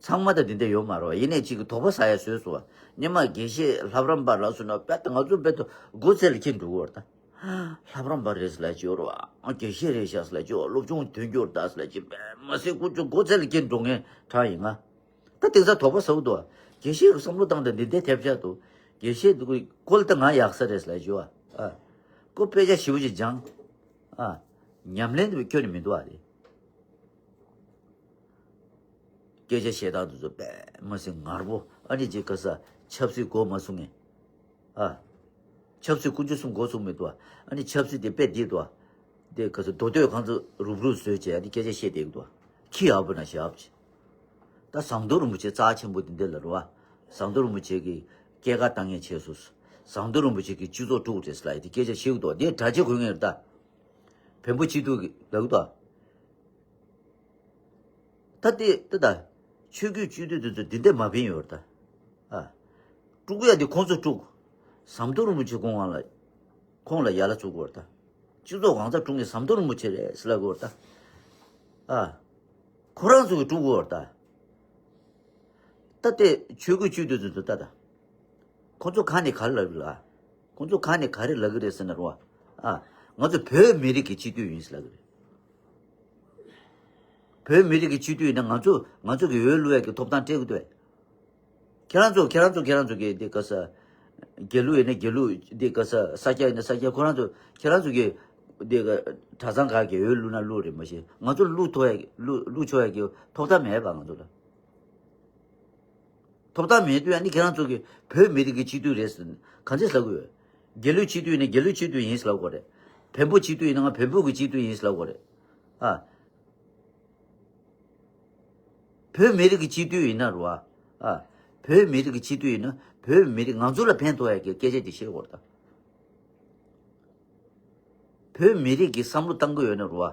ཚང་མ་ད་འདི་འདྲ་ཡོད་མ་རེད་བ། ཡིན་ནའི་གཅིག་གི་དོགས་པ་ཟ་ཡ་བཟོས་སོང་བ། སྔོན་མ་དགེ་བཤེས་ལྷ་རམས་པ་ལ་སོང་ན་དཔེ་ད་ང་ཚོ་དཔེ་ད་སྒོ་ཚད་ལ་འཁྱེར་འགྲོ་གི་ཡོད་རེད་ད། ལྷ་རམས་པ་རེད་ཟེར་ལ་ཅི་ཡོད་རེད་བ། དགེ་བཤེས་རེད་ཤག་ཟེར་ལ་ཅི་ཡོད། སློབ་སྦྱོང་ཐོན་རྒྱུ་རེད་ད་ཟེར་ལ་ཅི་དཔེ་མ་སྲིད་དཀོན་མཆོག་སྒོ་ཚད་ལ་འཁྱེར་འགྲོ་མཁན་གྲངས་ཡིན་ང་། ད་དེང་སང་དོགས་པ་ཟ་གི་འདུག་དགེ་བཤེས་ཀྱི་བསམ་བློ་བཏང་དང་འདི་འདྲའི་ཐེབས་ཆག་འདུག་དགེ་བཤེས་འདུག་ཀོལ་ད་ང་ཡག་ས་རེད་ཟེར་ལ་ཞུ་བ། ཨ། ཀོ་དཔེ་ཆ་ཞིབ་པོ་ཞིག་སྦྱང་། ཨ། ཉམས་ལེན་དུ་ཁྱོན་ནས་མི་འདུག་ཨ་རེད། སྐད་ཆ་བཤད་སྟངས་དེ་ཚོ་དཔེ་མ་སྲིད་ངར་པོ། ཨ་ནི་ཅིག་ག་ས་ཆབ་སྲིད་མགོ་མ་ཚུགས་མཁན། ཨ། ཆབ་སྲིད་དཀོན་མཆོག་གསུམ་མགོ་ཚུགས་མི་འདུག་ཨ་ནི་ཆབ་སྲིད་དེ་དཔེ་འདི་འདུག་དེ་ག་ཚོད་མདོ་སྟོད་གང་ཚོད་རུབ་རུབ་བཟོས་བྱས་ཨ་ནི་སྐད་ཆ་བཤད་བསྡད་འདུག་ཁྱི་ཨ་བུ་ན་ཞབས་ཀྱི། ད་ཟམ་གདོང་རིན་པོ་ཆེ་རྩ་ཆེན་པོ་དེ་འདི་ལ་རུ་བ། ཟམ་གདོང་རིན་པོ་ཆེ་གི་སྐྱེས་སྐར་བཏང་མཁན་བྱས་སོ། ཟམ་གདོང་རིན་པོ་ཆེ་གི་སྤྱི་ཚོགས་དཀྲུགས་རེད་ཟེར་ལ་ཡི་དེ་སྐད་ཆ་བཤད་འདུག་དེ་གྲྭ་ཆས་གོན་མཁན་རེད་ད། བོན་པོ་སྤྱི་འཐུས་ཀྱི་ལབ་འདུག་ད་དེ་ད་ད། ཆོས་བརྒྱུད་སྤྱི་འཐུས་དེ་ཚོ་འདི་འདྲ་མ་ཕན་ཡོད་རེད་ད། ཨ། དཀྲུག་ཡ་དེ་ཁོང་ཚོ་དཀྲུག་ཟམ་གདོང་རིན་པོ་ཆེ་ཁོང་ལ། ཁོང་ལ་ཡ་ལ་བཙུགས་དགོས་རེད་ད། སྤྱི་ཚོགས་གང་ཚ་དཀྲུག་ངེས་ཟམ་གདོང་རིན་པོ་ཆེ་རེད་ཟེར་ལབ་དགོས་རེད་ད། ཨ། ཁོ་རང་ཚོ་གིས་དཀྲུག་དགོས་རེད་ད། ད་ལྟའི་ཆོས་བརྒྱུད་སྤྱི་འཐུས་ཚོ་ད་ལྟ། ཁོ་ཚོ་ཁ་ནས་ག་རེ་ལབ་ཀྱི་ལ། ཁོ་ཚོ་ཁ་ནས་ག་རེ་ལབ་ཀྱི་རེད་ཟེར་ན་རོ། ཨ། ང་ཚོ་བོད་མི་རིགས་ཀྱི་སྤྱི་འཐུས་ཡིན་ཟེར་ལབ་ཀྱི་རེད། བོད་མི་རིགས་ཀྱི་སྤྱི་འཐུས་ཡིན་ན་ང་ཚོ་ང་ཚོ་གི་འོས་བླུག་ཡག་གི་ཐོབ་ཐང་སྤྲད་ཀྱི་འདུག་བས། ཁྱེད་རང་ཚོ་ཁྱེད་རང་ཚོ་ཁྱེད་རང་ཚོ་གི་འདི་ག་ས། དགེ་ལུགས་ཡིན་ན་དགེ་ལུགས་འདི་ག་ས་ས་སྐྱ་ཡིན་ན་ས་སྐྱ་ཁོ་རང་ཚོ་ཁྱེད་རང་ཚོ་གི་འདི་ག་གྲྭ་ཚང་ཁག་གི་འོས་བླུག་ན་བླུག་རེད་མ་གཞི་ང་ཚོ་བླུག་ཐུབ་ཡག་བླུག་བླུག་ཆོག་ཡག་གི་ཐོབ་ཐང་མེད་པ་ང་ཚོ་ལ། ཐོབ་ཐང་མེད་དུས་ཨ་ནི་ཁྱེད་རང་ཚོ་གི་བོད་མི་རིགས་ཀྱི་སྤྱི་འཐུས་རེད་ཟེར་གང་ཚེ་ལབ་དགོས། དགེ་ལུགས་སྤྱི་འཐུས་ཡིན་ན་དགེ་ལུགས་སྤྱི་འཐུས་ཡིན་ཟེར་ལབ་དགོས་རེད། བོན་པོ་སྤྱི་འཐུས་ཡིན་ན་ང་བོན་པོ་གི་སྤྱི་འཐུས་ཡིན་ཟེར་ལབ་དགོས་རེད། ཨ། བོད་མི་རིགས་ཀྱི་སྤྱི་འཐུས་ཡིན་ན་རུ་བ། ཨ། བོད་མི་རིགས་ཀྱི་སྤྱི་འཐུས་ཡིན་ན་བོད་མི་རིགས་ང་ཚོ་ལ་ཕན་ཐོགས་ཡ་གི་སྐད་ཆ་དེ་བཤད་དགོས་རེད་ད། བོད་མི་རིགས་ཀྱི་བསམ་བློ་བཏང་གི་ཡོད་ན་རུ་བ།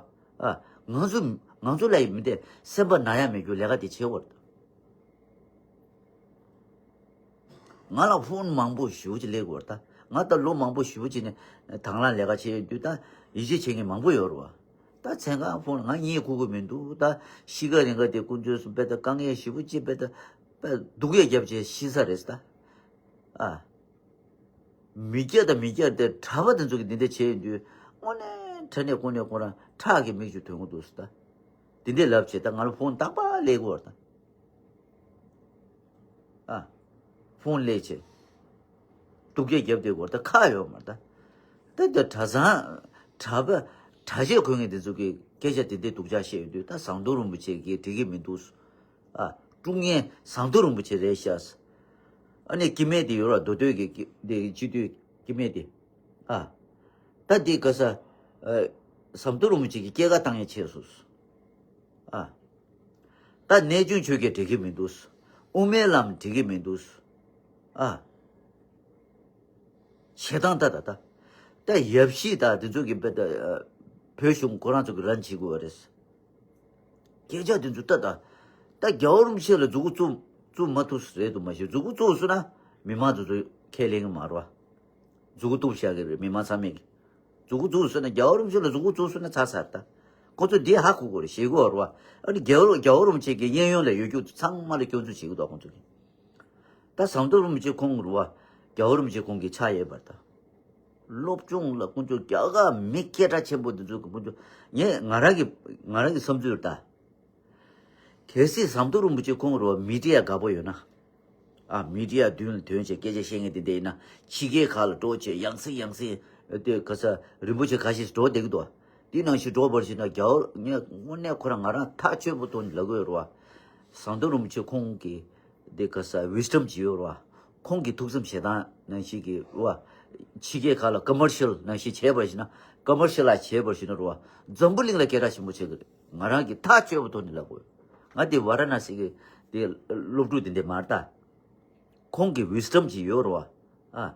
ཨ། ང་ཚོ་ང་ཚོ་ལ་ཡི་མི་དེ་སེམས་པ་ན་ཡ་མེད་རྒྱུ་ལས་ཀ་དེ་བྱེད་དགོས་རེད་ད། ང་ལ་ཕོན་མང་པོ་ཞེ་པོ་ཅིག་སླེབས་ཡོད་རེད་ད། ང་ད་ལོ་མང་པོ་ཞེ་པོ་ཅིག་ནས་དང་བླངས་ལས་ཀ་བྱས་ཡོད་དུས་ད་ཡིད་ཆེས་བྱེད་མཁན་མང་པོ་ཡོད་རེད་བ། ད་མཚན་གང་ཕོན་ང་གཉིད་ཁུག་གི་མི་འདུག་ད་ཤི་ཁ་རིང་ཁ་དེ་དཀོན་མཆོག་གསུམ་དཔེ་ད་དཀའ་ངལ་ཞེ་པོ་ཅིག་དཔེ་ད་དཔེ་སྡུག་ཡས་རྒྱབ་བྱས་ཤི་ས་རེད་ད། ཨ། མི་སྐྱ་དང་མི་སྐྱ་དེ་གྲྭ་པ་དེ་ཚོ་གིས་འདི་འདྲ་བྱས་ཡོད་དུས་དངོས་གནས་དྲང་གནས་དངོས་གནས་ཁོ་རང་ཁྲག་གི་མིག་ཆུ་ཐོན་གི་འདུག་ཟེར་ད། དེ་འདྲའི་ལབ་བྱས་ད་ང་ལ་ཕོན་རྟག་པར་སླེབས་ཀྱི་ཡོད་རེད་ད། ཨ། ཕོན་སླེབས་བྱས། སྡུག་སྐད་རྒྱབ་བསྡད་ཀྱི་ཡོད་རེད་ད་ཁག་ཡོད་མ་རེད་ད། ད་ད་གྲྭ་ཚང་གྲྭ་པ་གྲྭ་ཆས་གོན་མཁན་དེ་ཚོ་གིས་སྐད་ཆ་དེ་འདྲ་སྡུག་ཅག་བཤད་ཡོང་དུས། ད་ཟམ་གདོང་རིན་པོ་ཆེ་གིས་འགྲིག་གི་མི་འདུག་ཨ། དཀྲུག་མཁན་ཟམ་གདོང་རིན་པོ་ཆེ་རེད་ཤག་ཨ་ནི་སྐྱེ་དམན་དེ་ཡོད་ར། མདོ་སྟོད་ཀྱི་སྐྱེ་དེ་སྤྱི་འཐུས་སྐྱེ་དམན་དེ། ཨ། ད་དེ་ག་ས། ཨ། ཟམ་གདོང་རིན་པོ་ཆེ་གིས་སྐྱེས་སྐར་བཏང་ཡས་བྱས་སོང་། ཨ། ད་གནས་ཆུང་ཆོས་རྒྱལ་འགྲིག་གི་མི་འདུག་དབུ་མའི་ལམ་འགྲིག་གི་མི་འདུག་ཨ། བྱེད་སྟངས་ད་ད་ད། ད་ཡབ་གཞིས་ད་དེ་ཚོ་གི་བོད་གཞུང་ཁོ་རང་ཚོ་གི་རན་བྱེད་དགོས་པ་རེད། སྐད་ཆ་དེ་ཚོ་ད་ད། ད་རྒྱལ་བ་རིན་པོ་ཆེ་ལ་མཛུབ་གུ་བཙུགས་བཙུགས་མ་ཐུབ་རེད་འདུག་མ་གཞི། མཛུབ་གུ་བཙུགས་སོང་ན་མི་མང་དེ་ཚོ་ཁས་ལེན་གི་མ་རེད་བ། མཛུབ་གུ་གཏུབ་བཞག་གི་རེད་མི་མང་ཚང་མས་ཀྱི། མཛུག་གུ་བཙུགས་སོང་ན། རྒྱལ་བ་རིན་པོ་ཆེ་ལ་མཛུབ་གུ་བཙུགས་སོང་ན་ཚར་ཚར་ད། ཁོ་ཚོ་འདི་ཧ་གོ་དགོས་རེད། ཤེས་དགོས་རེད་བ། ཨ་ནི་རྒྱལ་བ་རྒྱལ་བ་རིན་པོ་ཆེ་གི་གཡས་གཡོན་ལ་ཡོད་རྒྱུ་ཚང་མ་ལ་སྐྱོན་འཛུགས་བྱེད་ཀྱི་འདུག་ཁོང་ཚོ་གིས། ད་ཟམ་གདོང་རིན་པོ་ཆེ་ཁོང་རེད་བ། རྒྱལ་བ་རིན་པོ་ཆེ་ཁོང་གི་ཕྱག་གཡས་པ་རེད་ད། སློབ་སྦྱོང་ལ་དཀོན་མཆོག། རྒྱ་གར་མི་སྐད་གྲགས་ཆེན་པོ་འདི་ཚོ་གི་དཀོན་མཆོག། ངས་ང་རང་གི་ང་རང་གི་བསམ་ཚུལ་རེད་ད། གལ་སྲིད་ཟམ་གདོང་རིན་པོ་ཆེ་ཁོང་རུ་མི་ཌི་ཡ་དགའ་པོ་ཡོད་ན། ཨ། མི་ཌི་ཡ་མདུན་ལ་ཐོན་བྱས་སྐད་ཆ་བཤད་མཁན་དེ་འདྲ་ཡིན་ན། ཕྱི་རྒྱལ་ཁག་ལ་འགྲོ་བྱས་ཡང་སེ་ཡང་སེ་དེ་ག་ས་རིན་པོ་ཆེ་ཁ་ཤས་འགྲོ་བསྡད་ཀྱི་འདུག་དེ་ནང་བཞིན་འགྲོ་བར་ཞུ་ན། རྒྱལ་བ། ངས་དངོས་གནས་ཁོ་རང་ང་རང་ཐག་ཆོད་པོ་ཐོག་ནས་ལབ་ཀྱི་ཡོད་རེད་བ། ཟམ་གདོང་རིན་པོ་ཆེ་ཁོང་གི་དེ་ག་ས་ཝིས་ཌམ་ཅིག་ཡོད་རེད་བ། ཁོང་གི་ཐུགས་བསམ་བཞེས་སྟངས་ནང་བཞིན་གྱི་རེད་བ། ཕྱི་རྒྱལ་ཁག་ལ་ཀོ་མར་ཤལ་ནང་བཞིན་བྱས་པར་ཞུ་ན། ཀོ་མར་ཤལ་ལ་བྱས་པར་ཞུ་ན་རེད་བ། འཛམ་བུ་གླིང་ལ་སྐད་གྲགས་ཆེན་པོ་ཆགས་ཀྱི་རེད། ང་རང་གི་ཐག་ཆོད་པོ་ཐོག་ནས་ལབ་དགོས། ང་དེ་ཝ་ར་ཎ་སི་གི་དེ་སློབ་ཕྲུག་དེ་འདྲ་མ་རེད་ད། ཁོང་གི་ཝིས་ཌམ་ཅིག་ཡོད་རེད་བ། ཨ།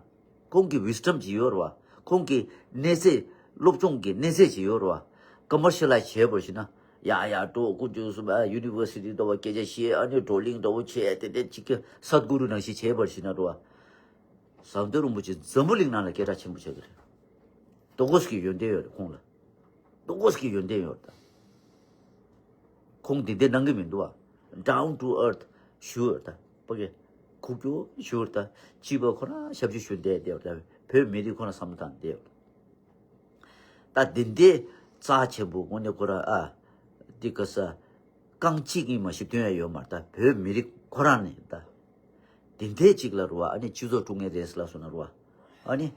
ཁོང་གི་ཝིས་ཌམ་ཅིག་ཡོད་རེད་བ། ཁོང་གི་གནས་ཚད། སློབ་སྦྱོང་གི་གནས་ཚད་ཅིག་ཡོད་རེད་བ། ཀོ་མར་ཤལ་ལ་བྱས་པར་ཞུ་ན། ཡ་ཡ་འགྲོ། དཀོན་མཆོག་གསུམ། ཨ། ཡུ་ནི་ཝར་སི་ཊི་འདྲ་བོ་སྐད་ཆ་བཤད། ཨ་ནི་བགྲོ་གླེང་འདྲ་བོ་བྱས། དེ་འདྲ་ཅིག་གི་སད་གུ་རུ་ནང་བཞིན་བྱས་པར་ཞུ་ན་རེད་བ། ཟམ་གདོང་རིན་པོ་ཆེ་འཛམ་བུ་གླིང་ནང་ལ་སྐད་གྲགས་ཆེན་པོ་ཆགས་ཀྱི་རེད། ཏོག་ཙམ་གྱི་ཡོན་ཏན་ཡོད་རེད་ཁོང་ལ། ཏོག་ཙམ་གྱི་ཡོན་ཏན་ཡོད་རེད་ད། ཁོང་དེ་འདྲ་གནང་གི་མི་འདུག་བ། ཌའུན་ཊུ་ཨརཐ་ཞུ་ཡོད་རེད་ད། ཕ་གི་ཁུག་ཀྱོག་ཞུ་ཡོད་རེད་ད། སྐྱིད་པ་ཁོ་རང་ཞབས་ཕྱི་ཞུ་བསྡད་བསྡད་ཡོད་རེད་ད། བོད་མི་རིགས་ཁོ་རང་བསམ་བློ་བཏང་བསྡད་ཡོད་རེད། ད་དེ་འདྲའི་རྩ་ཆེན་པོ་དངོས་གནས་ཁོ་རང་། ཨ། འདི་ག་ས། རྐང་གཅིག་གཉིས་མ་ཞིག་ཐོན་ཡ་ཡོད་མ་རེད་ད། བོད་མི་རིགས་ཁོ་རང་ནས་ད། དེ་འདྲའི་ཅིག་ལ་རུ་བ། ཨ་ནི་སྤྱི་ཚོགས་དཀྲུག་མཁན་རེད་ཟེར་ལབ་སོང་ན་རུ་བ། ཨ་ནི་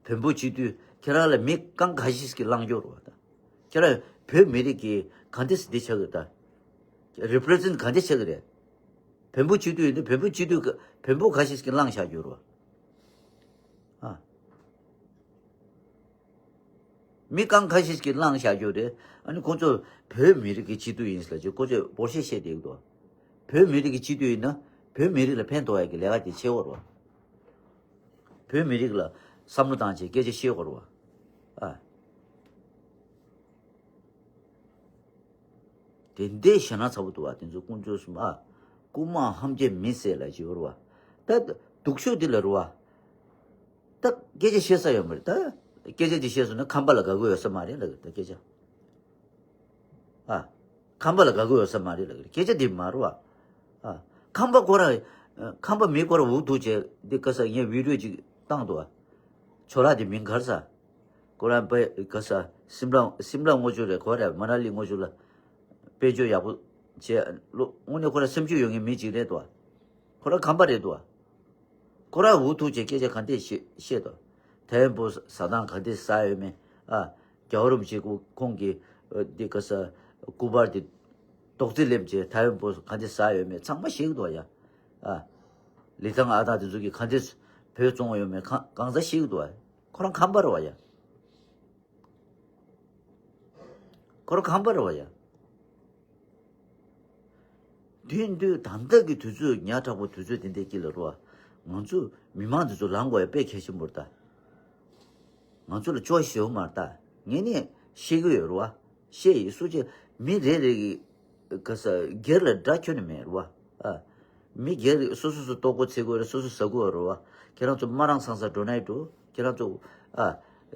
བོན་པོ་སྤྱི་འཐུས་ཁྱེད་རང་ལ་མི་རྐང་ག་ཤེད་ཀྱིས་བླངས་ཡོད་རུ་བ་ད། ཁྱེད་རང་བོད་མི་རིགས་ཀྱི་ག་འདྲས་འདི་ཆགས་ཀྱི་ད། རི་པི་རི་ཛེན་ག་འདྲས་ཆགས་ཀྱི་རེད། བོན་པོ་སྤྱི་འཐུས་ཡིན་དུས་བོན་པོ་སྤྱི་འཐུས་ཀྱི་བོན་པོ་ག་ཤེད་ཀྱིས་བླངས་བཞག་ཡོད་རུ་བ། ཨ། མི་རྐང་ག་ཤེད་ཀྱིས་བླངས་བཞག་རྒྱུ་རེད། ཨ་ནི་ཁོ་ཚོ་བོད་མི་རིགས་ཀྱི་སྤྱི་འཐུས་ཡིན་ཟེར་ལབ་རྗེས་ཁོ་ཚོས་འབོར་ཤེས་བཤད་བསྡད་ཀྱི་འདུག་བོད་མི་རིགས་ཀྱི་སྤྱི་འཐུས་ཡིན་ན་བོད་མི་རིགས་ལ་ཕན་ཐོགས་ཡག་གི་ལས་ཀ་དེ་བྱེད་དགོས་རེད་བ། བོད་མི་རིགས་ལ་བསམ་བློ་བཏང་བྱས་སྐད་ཆ་བཤད་དགོས་རེད་བ། ཨ། དེ་འདྲའི་ཞེད་སྣང་ཚ་པོ་འདུག་བ། དེ་ཚོ་དཀོན་མཆོག་གསུམ། ཨ། རྐུན་མ་ཧམ་བཤད་མི་བསད་ལབ་ཀྱི་ཡོད་རེད་བ། ད་སྡུག་ཤོས་འདི་ལ་རེད་བ། ད་སྐད་ཆ་བཤད་ས་ཡོད་མ་རེད་ད། སྐད་ཆ་འདི་བཤད་སོང་ན་ཁམས་པ་ལ་དགའ་པོ་ཡོད་ས་མ་རེད་ལབ་ཀྱི་རེད་ད་སྐད་ཆ། ཨ། ཁམས་པ་ལ་དགའ་པོ་ཡོད་ས་མ་རེད་ལབ་ཀྱི་རེད། སྐད་ཆ་འདི་མ་རེད་བ། ཨ། ཁམས་པ་ཁོ་རང་། ཁམས་པ་མི་ཁོ་རང་འུ་ཐུག་བྱས་འདི་ག་ས་ངས་བི་ཌི་ཡོ་ཅིག་བཏང་འདུག་བ། ཆོ་ར་འདི་མིང་ག་རེ་ཟ། ཁོ་རང་པེ་ག་ས་སིམ་ལ་སིམ་ལ་ངོ་ཆོ་རེད། ཁོ་རང་མ་ན་ལི་ངོ་ཆོ་ལ་དཔལ་འབྱོར་ཡག་པོ་བྱས་ལོ། དངོས་གནས་ཁོ་རང་སེམས་ཤུགས་ཡོད་མཁན་མི་གཅིག་རེད་དོ། ཁོ་རང་ཁམས་པ་རེད་དོ། ཁོ་རང་འུ་ཐུག་བྱས་སྐད་ཆ་ག་འདྲས་བཤད་བཤད་དོ། ཐའེ་ཝན་པོ་ཟ་སྟངས་ག་འདྲས་ཟ་ཡོད་མེད། ཨ། རྒྱལ་བ་རིན་པོ་ཆེ་ཁོ་ཁོང་གིས་འདི་ག་ས་སྐུ་པར་འདི་རྡོག་རྫིས་སླེབས་བྱས་ཐའེ་ཝན་པོ་ག་འདྲས་ཟ་ཡོད་མེད་ཚང་མ་ཤེས་ཀྱི་འདུག་ཡ། ཨ། ལི་ཐང་ཨ་ཐང་དེ་ཚོ་གིས་ག་འདྲས་བོད་བཙོང་ཡོད་མེད་གང་གང་ཟ་ཤེས་ཀྱི་འདུག་ཨ། ཁོ་རང་ཁམས་པ་རེད་བ་ཡ། ཁོ་རང་ཁམས་པ་རེད་བ་ཡ། དེ་ཡིན་དུས་ད་ལྟ་གི་དུས་ཚོད་ཉག་ཕྲ་པོ་དུས་ཚོད་དེ་འདྲའི་དཀྱིལ་ལ་རེད་བ། ང་ཚོ་མི་མང་དེ་ཚོ་ལངས་དགོས་ཡ་དཔེ་གལ་ཆེན་པོ་རེད་ད། ང་ཚོ་ལ་ཅོ་ཤེའུ་མ་རེད་ད། ངས་ནི་ཤེས་ཀྱི་ཡོད་རེད་བ། ཤེས་ཡིན་སུ་ཅི་མི་རེ་རེ་གི་ག་ས་སྒེར་ལ་དགྲ་ཁྱོན་ནས་མེད་རེད་བ། ཨ། མི་སྒེར་སོ་སོ་སོ་ལྟོ་གོས་འཚོལ་གྱི་ཡོད་རེད། སོ་སོ་ཟ་གི་ཡོད་རེད་བ། ཁྱེད་རང་ཚོ་མ་རང་སང་ས་འགྲོ་ནའི་འགྲོ། ཁྱེད་རང་ཚོ་ཨ་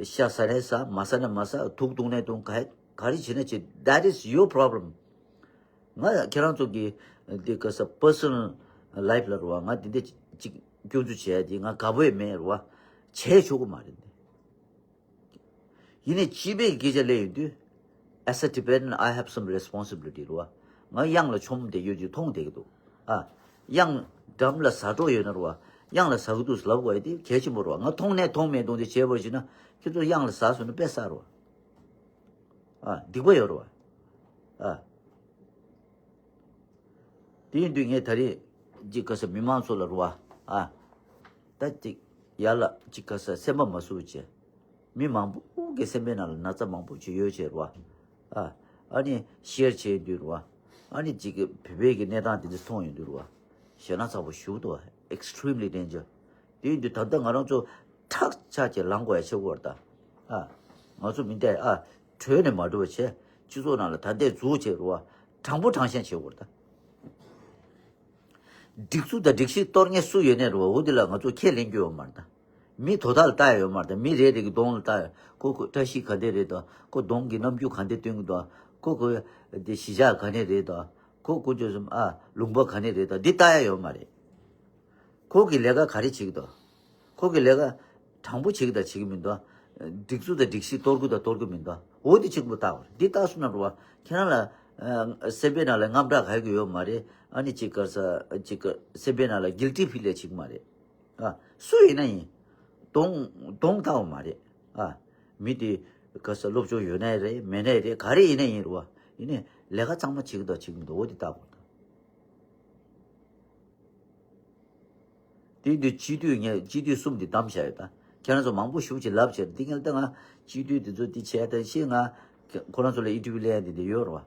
ཤ་ཟ་ནའི་ཟ། མ་ཟ་ནའི་མ་ཟ། དུག་འཐུང་ནའི་འཐུང་། ག་ག་རེ་བྱེད་ནའི་བྱེད། That is your problem. ང་ཁྱེད་རང་ཚོ་གི་འདི་ག་ས་པར་སོ་ནལ་ལའིཕ་ལ་རེད་བ། ང་འདི་འདྲ་ཅིག་སྐྱོན་འཛུགས་བྱས་ཏེ་ང་དགའ་པོ་ཡང་མེད་རེད་བ། བྱས་ཆོག་གི་མ་རེད། ཡིན་ནའི་སྤྱི་པའི་སྐད་ཆ་ལབ་ཡོང་དུས། As a Tibetan, I have some responsibility རེད་བ། ང་གཡང་ལ་ཆོ་མོ་བསྡད་ཡོད་ཅིག་མཐོང་བསྡད་ཀྱི་འདུག་ཨ། གཡང་འགྲམ་ལ་ཟ་གྲོགས་ཡོད་ན་རེད་བ། གཡང་ལ་ཟ་གི་འདུག་ལབ་དགོས་ཡ་དེ་གལ་ཆེན་པོ་རེད་བ། ང་མཐོང་ནས་མཐོང་མེད་མཐོང་དེ་བྱས་པར་བྱས་ན་ཁྱེད་ཚོ་གཡང་ལ་ཟ་སོང་ན་དཔེ་ཟ་རེད་བ། ཨ། སྡིག་པ་ཡོད་རེད་བ། ཨ། དེ་ཡིན་དུས་ངས་ད་རེས་ཅིག་ག་ས་མི་མང་ཚོ་ལ་རུ་བ། ཨ། ད་ཅིག་ཡར་ལ་ཅིག་ག་ས་སེམས་པ་མ་བཟོད་བྱས། མི་མང་པོ་གི་སེམས་པའི་ནང་ལ་ན་ཚ་མང་པོ་ཅིག་ཡོད་བྱས་རུ་བ། ཨ། ཨ་ནི་ཤེར་བྱས་ཡོང་དུས་རུ་བ། ཨ་ནི་ཅིག་གི་བོད་པའི་གི་གནས་སྟངས་དེ་འདྲ་མཐོང་ཡོང་དུས་རུ་བ། ཞེད་སྣང་ཚ་པོ་ཞེ་པོ་འདུག Extremely danger། དེ་ཡིན་དུས་ད་ལྟ་ང་རང་ཚོ་ཁྲག་ཆགས་ཀྱི་ལངས་དགོས་ཡ་ཆེ་བོར་ད། ཨ། ང་ཚོ་མི་འདས་ཨ། བྲོས་ནས་མ་འགྲོ་བ་བྱས། སྤྱི་ཚོགས་ནང་ལ་ད་ལྟའི་འཛུགས་བྱས་རུ་བ། དྲང་པོ་དྲང་བཞག་བྱས་བོར་ད། སྒྲིག་འཛུགས་དང་སྒྲིག་གཞི་གཏོར་མཁན་སུ་ཡོད་ནས་རུ་བ། འོ་དེ་ལ་ང་ཚོ་ཁས་ལེན་རྒྱུ་ཡོད་མ་རེད་ད། མི་དོ་བདག་ལ་ལྟ་ཡ་ཡོད་མ་རེད་ད། མི་རེ་རེ་གི་གདོང་ལ་ལྟ་ཡ། ཁོ་ཁོ་བཀྲ་ཤིས་ག་འདྲ་རེད་ད། ཁོ་གདོང་གི་རྣམ་འགྱུར་ག་འདྲ་སྟོན་གི་འདུག་ཁོ་ཁོ་དེ་གཞིས་ཆགས་ག་ནས་རེད་ད། ཁོ་དཀོན་མཆོག་གསུམ་ཨ། ལུང་པ་ག་ནས་རེད་ད། འདི་ལྟ་ཡ་ཡོད་མ་རེད། ཁོ་གི་ལས་ཀ་ག་རེ་བྱེད་ཀྱི་འདུག་ཁོ་གི་ལས་ཀ་དྲང་པོ་བྱེད་ཀྱི་དང་བྱེད་ཀྱི་མི་འདུག་སྒྲིག་འཛུགས་དང་སྒྲིག་གཞི་གཏོར་གྱི་དང་གཏོར་གྱི་མི་འདུག་འོ་དེ་གཅིག་པུ་ལྟ་བར་འདི་ལྟ་སོང་ན་རུ་བ། ཁྱེད་རང་ལ་ཨ། སེམས་པའི་ནང་ལ་དངངས་སྐྲག་ག་གི་ཡོད་མ་རེད། ཨ་ནི་ཅིག་ག་ས་ཅིག་ག་སེམས་པའི་ནང་ལ་གིལ་ཊི་ཕིལ་ལས་བྱེད་ཀྱི་མ་རེད། ཨ། སུ་ཡིན་ན་ཡིན། གདོང་གདོང་ལྟ་བ་མ་རེད། ཨ། མི་དེ་ག་ས་སློབ་སྦྱོང་ཡོད་ནའི་རེད། མེད་ནའི་རེད། ག་རེ་ཡིན་ན་ཡིན་རུ་བ། ཡིན་ནའི་ལས་ཀ་གཙང་མ་བྱེད་ཀྱི་འདུག་བྱེད་ཀྱི་མི་འདུག་འོ་དེ་ལྟ་དགོས་འདུག་དེ་དུས་སྤྱི་འཐུས་ངས་སྤྱི་འཐུས་གསུམ་དེ་བདམས་བཞག་ཡོད་ད། ཁྱེད་རང་ཚོ་མང་པོ་ཞེ་པོ་ཅིག་ལབ་བྱས། འདི་ངས་ལྟ་ང་སྤྱི་འཐུས་དེ་ཚོ་འདི་བྱས་ད་ཤེས། ང་ཁོ་རང་ཚོ་ལ་ཨིན་ཊར་བིའུ་ལེན་ཡ་དེ་འདི་ཡོད་རེད་བ།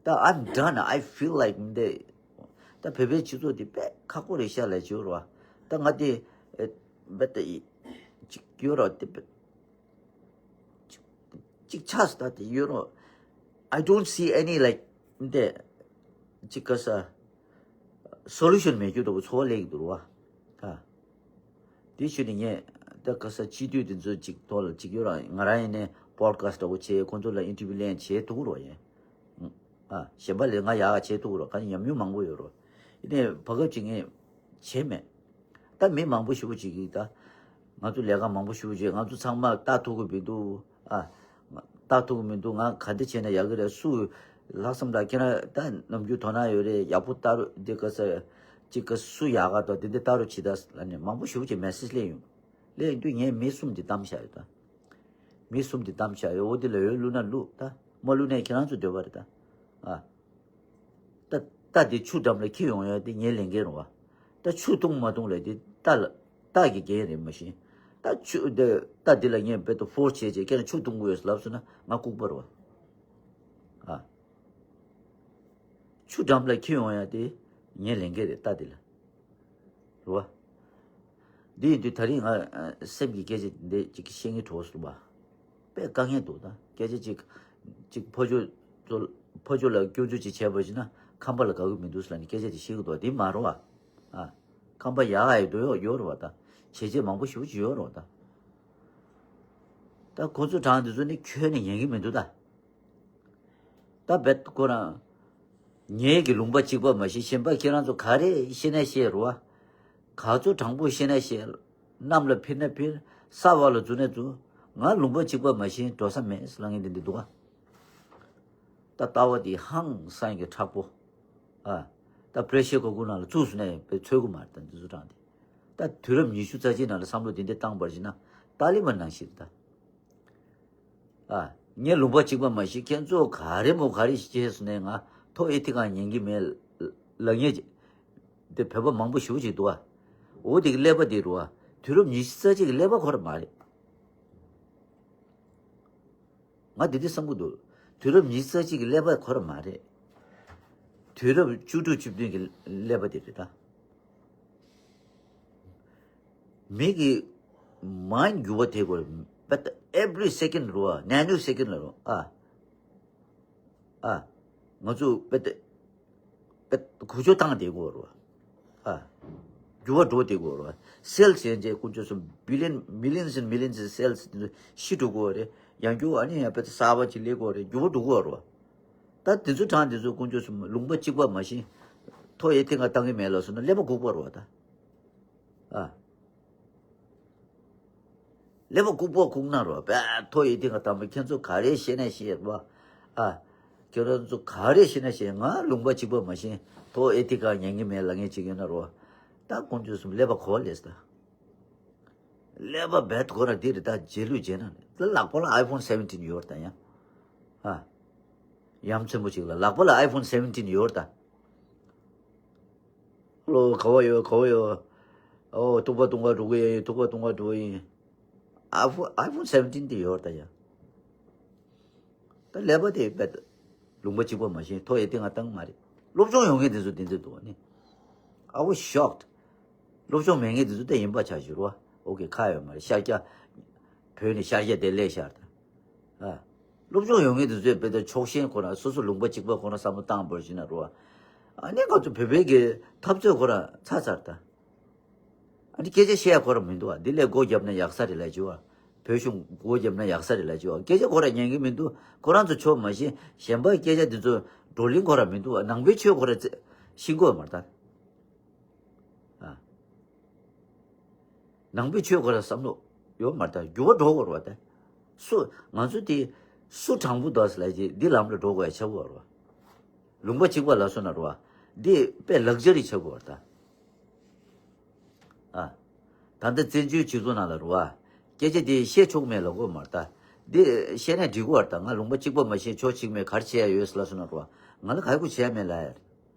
ད་I'm done. I feel like འདི་ད་བོད་པའི་སྤྱི་ཚོགས་འདི་དཔེ་ཁག་པོ་རེད་ཤག་ལབ་ཀྱི་ཡོད་རེད་བ། ད་ང་དེ་ཨེ་བེ་ད་ཅིག་ཡོད་རེད་བ། དེ་ཅིག་ཅིག་ཆགས་སུ་ད་དེ་ཡོད་རོ། I don't see any like འདི་ཅིག་ག་ས་སོ་ལུ་ཤན་མེད་རྒྱུ་འདྲ་པོ་ཚོར་བ་སླེབས་ཀྱི་འདུག་རོ། ཨ། དེ་ཞུ་ནི་ངས་ད་ག་ས་སྤྱི་འཐུས་དེ་ཚོ་ཅིག་ཐོག་ལ་ཅིག་ཡོད་ར། ང་རང་ཡིན་ནའི་པོ་ཌི་ཁ་སི་ཊི་འདྲ་པོ་བྱས། ཁོང་ཚོ་ལ་ཨིན་ཊར་བིའུ་ལེན་བྱེད་ཐུབ་ཀྱི་རོ་ཡིན། ཨ། གཞན་པ་ལས་ང་ཡག་ག་བྱེད་ཐུབ་ཀྱི་རོ། ག་ནི་ཉམས་མྱོང་མང་པོ་ཡོད་རོ། ཡིན་ནའི་བར་སྐབས་ཅིག་ངས་བྱས་མེད། ད་མི་མང་པོ་ཞེ་པོ་ཅིག་གིས་ད། ང་ཚོ་ལས་ཀ་མང་པོ་ཞེ་པོ་བྱས། ང་ཚོ་ཚང་མ་ལྟ་ཐུབ་ཀྱི་མི་འདུག་ཨ། ལྟ་ཐུབ་ཀྱི་མི་འདུག་ང་ག་འདྲ་བྱས་ན་ཡག་གི་རེད། སུ་ལྷག་བསམ་དྲག་ཁྱེད་རང་ད་ནམ་རྒྱུན་དོ་སྣང་ཡོད་རེད། ཡག་པོ་ལྟ་རོགས། འདི་ག་ས་ཅིག་ག་སུ་ཡག་ག་འདུག་འདི་འདི་ལྟ་རོགས་བྱེད་ད་ལབ་ནས་མང་པོ་ཞེ་པོ་ཅིག་མེ་སེ་ཇི་སླེབས་ཡོང་། སླེབས་ཡོང་དུས་ངས་མི་གསུམ་འདི་བདམས་བཞག་ཡོད་ད། མི་གསུམ་འདི་བདམས་བཞག་ཡོད། འོ་འདི་ལ་འོས་བླུགས་ན་བླུགས་ད། མ་བླུགས་ན་ཁྱེད་རང་ཚོ་འདོད་པ་རེད་ད། ཨ། རྟ་རྟ་འདི་ཆུ་འགྲམ་ལ་འཁྱེར་ཡོང་ཡ་དེ་ངའི་ལས་འགན་རེད་བ། རྟ་ཆུ་འཐུང་མ་འཐུང་ལ་དེ་རྟ་ལ་རྟ་གི་འགན་རེད་མ་གཞི། རྟ་ཆུ་འདི་རྟ་འདི་ལ་ངས་རྦད་དེ་ཕོར་སི་བྱས་བྱས་ཁྱེད་རང་ཆུ་འཐུང་དགོས་ལབ་སོང་ན་ང་ལྐུགས་པ་རེད་བ། ཨ། ཆུ་འགྲམ་ལ་འཁྱེར་ཡོང་ཡ་དེ་ངའི་ལས་འགན་རེད་རྟ་འདི་ལ། རེད་བ། འདི་ཡིན་དུས་ད་རིང་ང་ཨ་སེམས་ཀྱི་སྐད་ཆ་འདི་གཅིག་བཤད་སྙིང་བྲོ་སོང་བ། དཔེ་དཀའ་ངལ་འདུག་ད་སྐད་ཆ་གཅིག་གཅིག་ཕོ་ཆོས་ཚོ་ཕོ་ཆོས་ལ་སྐྱོན་བརྗོད་ཅིག་བྱས་པ་ཡིན་ན་ཁམས་པ་ལ་དགའ་གི་མི་འདུག་ཟེར་ལབ་ནས་སྐད་ཆ་དེ་བཤད་གི་འདུག་འདི་མ་རེད་བ། ཨ། ཁམས་པ་ཡག་ཡག་འདུག་ཡོད་ཡོད་རེད་བ་ད། བྱས་རྗེས་མང་པོ་ཞེ་པོ་ཅིག་ཡོད་རེད་བ་ད། ད་ཁོ་ཚོ་གྲངས་འདི་ཚོ་ནི་ཁྱོན་ནས་ཉན་གི་མི་འདུག་ད། ད་རྦད་ཁོ་རང་། ངེད་ཀྱི་ལུང་པ་གཅིག་པ་མ་གཞི་གཞན་པ་ཁྱེད་རང་ཚོ་ག་རེ་བཤད་ན་བཤད་རོ། ག་ཚོད་དྲང་པོ་བཤད་ན་བཤད། གནམ་ལ་འཕུར་ན་འཕུར། ས་བར་ལ་འཛུལ་ན་འཛུལ། ང་ལུང་པ་གཅིག་པ་མ་གཞི་འགྲོ་ས་མེད་ལབ་མཁན་དེ་འདི་འདུག་ག་ད་ལྟ་བ་དེ་ཧང་སང་གི་མཁྲེགས་པོ། ཨ། ད་པྲེ་ཤར་ཀུ་ཀར་ནང་ལ་བཙུགས་སོང་ན་ཡང་དཔེ་ཚོད་ཀྱི་མ་རེད། ད་འདི་ཚོ་གྲངས་དེ། ད་དུས་རབས་ཉི་ཤུ་རྩ་གཅིག་ནང་ལ་བསམ་བློ་དེ་འདྲ་བཏང་བར་བྱས་ན་ཏཱ་ལི་བན་ནང་བཞིན་རེད་ད། ཨ། ངའི་ལུང་པ་གཅིག་པ་མ་གཞི་ཁྱེད་ཚོ་ག་རེ་མོ་ག་རེ་ཞིག་བྱས་སོང་ནས་ང་ཐོ་ཨེ་ཐི་ཀ་ཉན་གི་མེད་ལབ་མཁན་དེ་བོད་པ་མང་པོ་ཞེ་པོ་ཅིག་འདུག་ཨ། འོ་དེ་གི་ཀླད་པ་དེ་རུ་ཨ། དུས་རབས་ཉི་ཤུ་རྩ་གཅིག་གི་ཀླད་པ་ཁོ་རང་མ་རེད། ང་དེ་འདྲ་བསམ་གི་འདུག་དུས་རབས་ཉི་ཤུ་རྩ་གཅིག་གི་ཀླད་པ་ཁོ་རང་མ་རེད། དུས་རབས་བཅུ་དྲུག་བཅུ་བདུན་གྱི་ཀླད་པ་དེ་རེད་ད། མི་གི་མའིན་འགྱུར་བ་དེ་དགོས་རེད། བེ་ད་ཨེ་བྷི་རི་སེ་ཀེན་རུ་ཨ། ནེ་ནོ་སེ་ཀེན་ལ་རུ་ཨ། ཨ། ང་ཚོ་བེ་ད་བེ་ད་གོ་ཆོད་བཏང་དེ་དགོས་རུ་ཨ། འགྱུར་བ་འགྲོ་དེ་དགོས་རུ་ཨ། སེལ་ཟེར་རྗེས་དཀོན་མཆོག་གསུམ་བི་ལི་ཡན་མི་ལི་ཡན་སི་ཡན་མི་ལི་ཡན་སི་སེལ་དེ་ཚོ་ཤི་འགྲོ་དགོས་རེད། ཡང་འགྱུར་བ་ཨ་ནི་ཡང་བེ་ད་གསར་པ་ཅིག་སླེབས་དགོས་རེད། འགྱུར་བ་འགྲོ་དགོས་རུ་ཨ། ད་དེ་ཚོ་གྲངས་དེ་ཚོ་དཀོན་མཆོག་གསུམ་ལུང་པ་གཅིག་པ་མ་གཞི་ཐོ་ཨེ་ཐི་ཀ་བཏང་གི་མེད་ལབ་སོང་ན་ཀླད་པ་ལྐུགས་པ་རུ་ཨ་ད། ཨ། ཀླད་པ་ལྐུགས་པ་ལྐུགས་ན་རོ། བས་ཐོ་ཨེ་ཐི་ཀ་དང་པོ་ཁྱེད་ཚོ་ག་རེ་བཤད་ན་བཤད་རོ། ཨ། ཁྱེད་རང་ཚོ་ག་རེ་བཤད་ན་བཤད། ང་ལུང་པ་གཅིག་པ་མ་གཞི་ཐོ་ཨེ་ཐི་ཀ་ཉན་གི་མེད་ལབ་མཁན་ཅིག་ཡོད་ན་རོ། ད་ ད་དཀོན་མཆོག་གསུམ་ཀླད་པ་གོ་བ་ལས་ད། ཀླད་པ་རྦད་ཁོ་ར་འདི་རེད་ད། རྗེས་ལུས་བྱས་ན་ད་ལག་པ་ལ་ཨའི་ཕོན་སེ་བེན་ཊིན་ཡོད་ད་ཡ། ཨ། ཡ་མཚན་པོ་ཅིག་ལ་ལག་པ་ལ་ཨའི་ཕོན་སེ་བེན་ཊིན་ཡོད་ད། ལོ་ག་བ་ཡོད་ག་བ་ཡོད། ཨོ་ཐུག་པ་ཐུག་པ་འགྲོ་གི་ཡིན། ཐུག་པ་ཐུག་པ་འགྲོ་གི་ཡིན། ཨའི་ཕོན་ཨའི་ཕོན་སེ་བེན་ཊིན་དེ་ཡོད་ད་ཡ། ད་ཀླད་པ་དེ་རྦད་ལུང་པ་གཅིག་པ་མ་ཤེས། ཐོ་ཡེ་དེ་ང་བཏང་མ་རེད། སློབ་སྦྱོང་ཡོང་མཁན་དེ་ཚོ་དེ་འདྲ་འདུག་ནི། I was shocked. སློབ་སྦྱོང་མེད་མཁན་དེ་ཚོ་དེ་ཡིན་པ་ཆ་བཞག་རོ། ཨོ་ཀེ་ཁ་ཡོད་མ་རེད། ཤར་རྒྱག་བོད་ནས་ཤར་རྒྱག་དེ་ལས་ཤར་ད། ཨ། སློབ་སྦྱོང་ཡོང་མཁན་དེ་ཚོས་དཔེ་ད་ཕྱོགས་ཞེན་ཁོ་རང་སོ་སོ་ལུང་པ་གཅིག་པ་ཁོ་རང་བསམ་བློ་བཏང་བར་ཞིག་ན་རོ། ཨ་ནི་ང་ཚོ་བོད་པའི་གི་འཐབ་རྩོད་ཁོ་རང་ཚར་ཚར་ད། ཨ་ནི་སྐད་ཆ་བཤད་ཡ་ཁོ་རང་མི་འདུག་ཨ། འདི་ལས་སྒོ་བརྒྱབ་ན་ཡག་ས་རེད་ལབ་བྱས་བ། བོད་གཞུང་སྒོ་བརྒྱབ་ན་ཡག་ས་རེད་ལབ་བྱས་བ། སྐད་ཆ་ཁོ་རང་ཉན་གི་མི་འདུག་ཁོ་རང་ཚོ་ཆོ་མ་ཤེས། གཞན་པ་སྐད་ཆ་འདི་ཚོ་བགྲོ་གླེང་ཁོ་རང་མི་འདུག་ཨ། ནང་པའི་ཆོས་ཁོ་རང་ཤེས་དགོས་མ་རེད་ད། ཨ། ནང་པའི་ཆོས་ཁོ་རང་བསམ་བློ་ཡོད་མ་རེད་ད། འགྱུར་བ་འགྲོ་དགོས་རེད་བ་ད། སུ་ང་ཚོ་དེ་སུ་དྲང་པོ་འདུག་ཟེར་ལབ་ཀྱི་འདི་ལམ་ལ་འགྲོ་དགོས་ཡ་ཆགས་དགོས་རེད་བ། ལུང་པ་གཅིག་པ་ལ་སོང་ན་རེད་བ། འདི་དཔེ་ལག་ཇ་རི་ཆགས་དགོས་རེད་ད། ཨ། ད་ལྟ་བཙན་བྱོལ་སྤྱི་ཚོགས་ནང་ལ་རེད་བ། སྐད་ཆ་དེ་བཤད་ཆོག་མེད་ལབ་དགོས་མ་རེད་ད། འདི་བཤད་ན་འགྲིག་གི་རེད་ད། ང་ལུང་པ་གཅིག་པ་མ་ཤེས་ཕྱོགས་གཅིག་མེད་ག་རེ་བྱེད་ཡ་ཡོད་ཟེར་ལབ་སོང་ན་རེད་བ། ང་ལ་ག་རེ་དགོས་བྱེད་ཡ་མེད་ལབ་ཡ་རེད།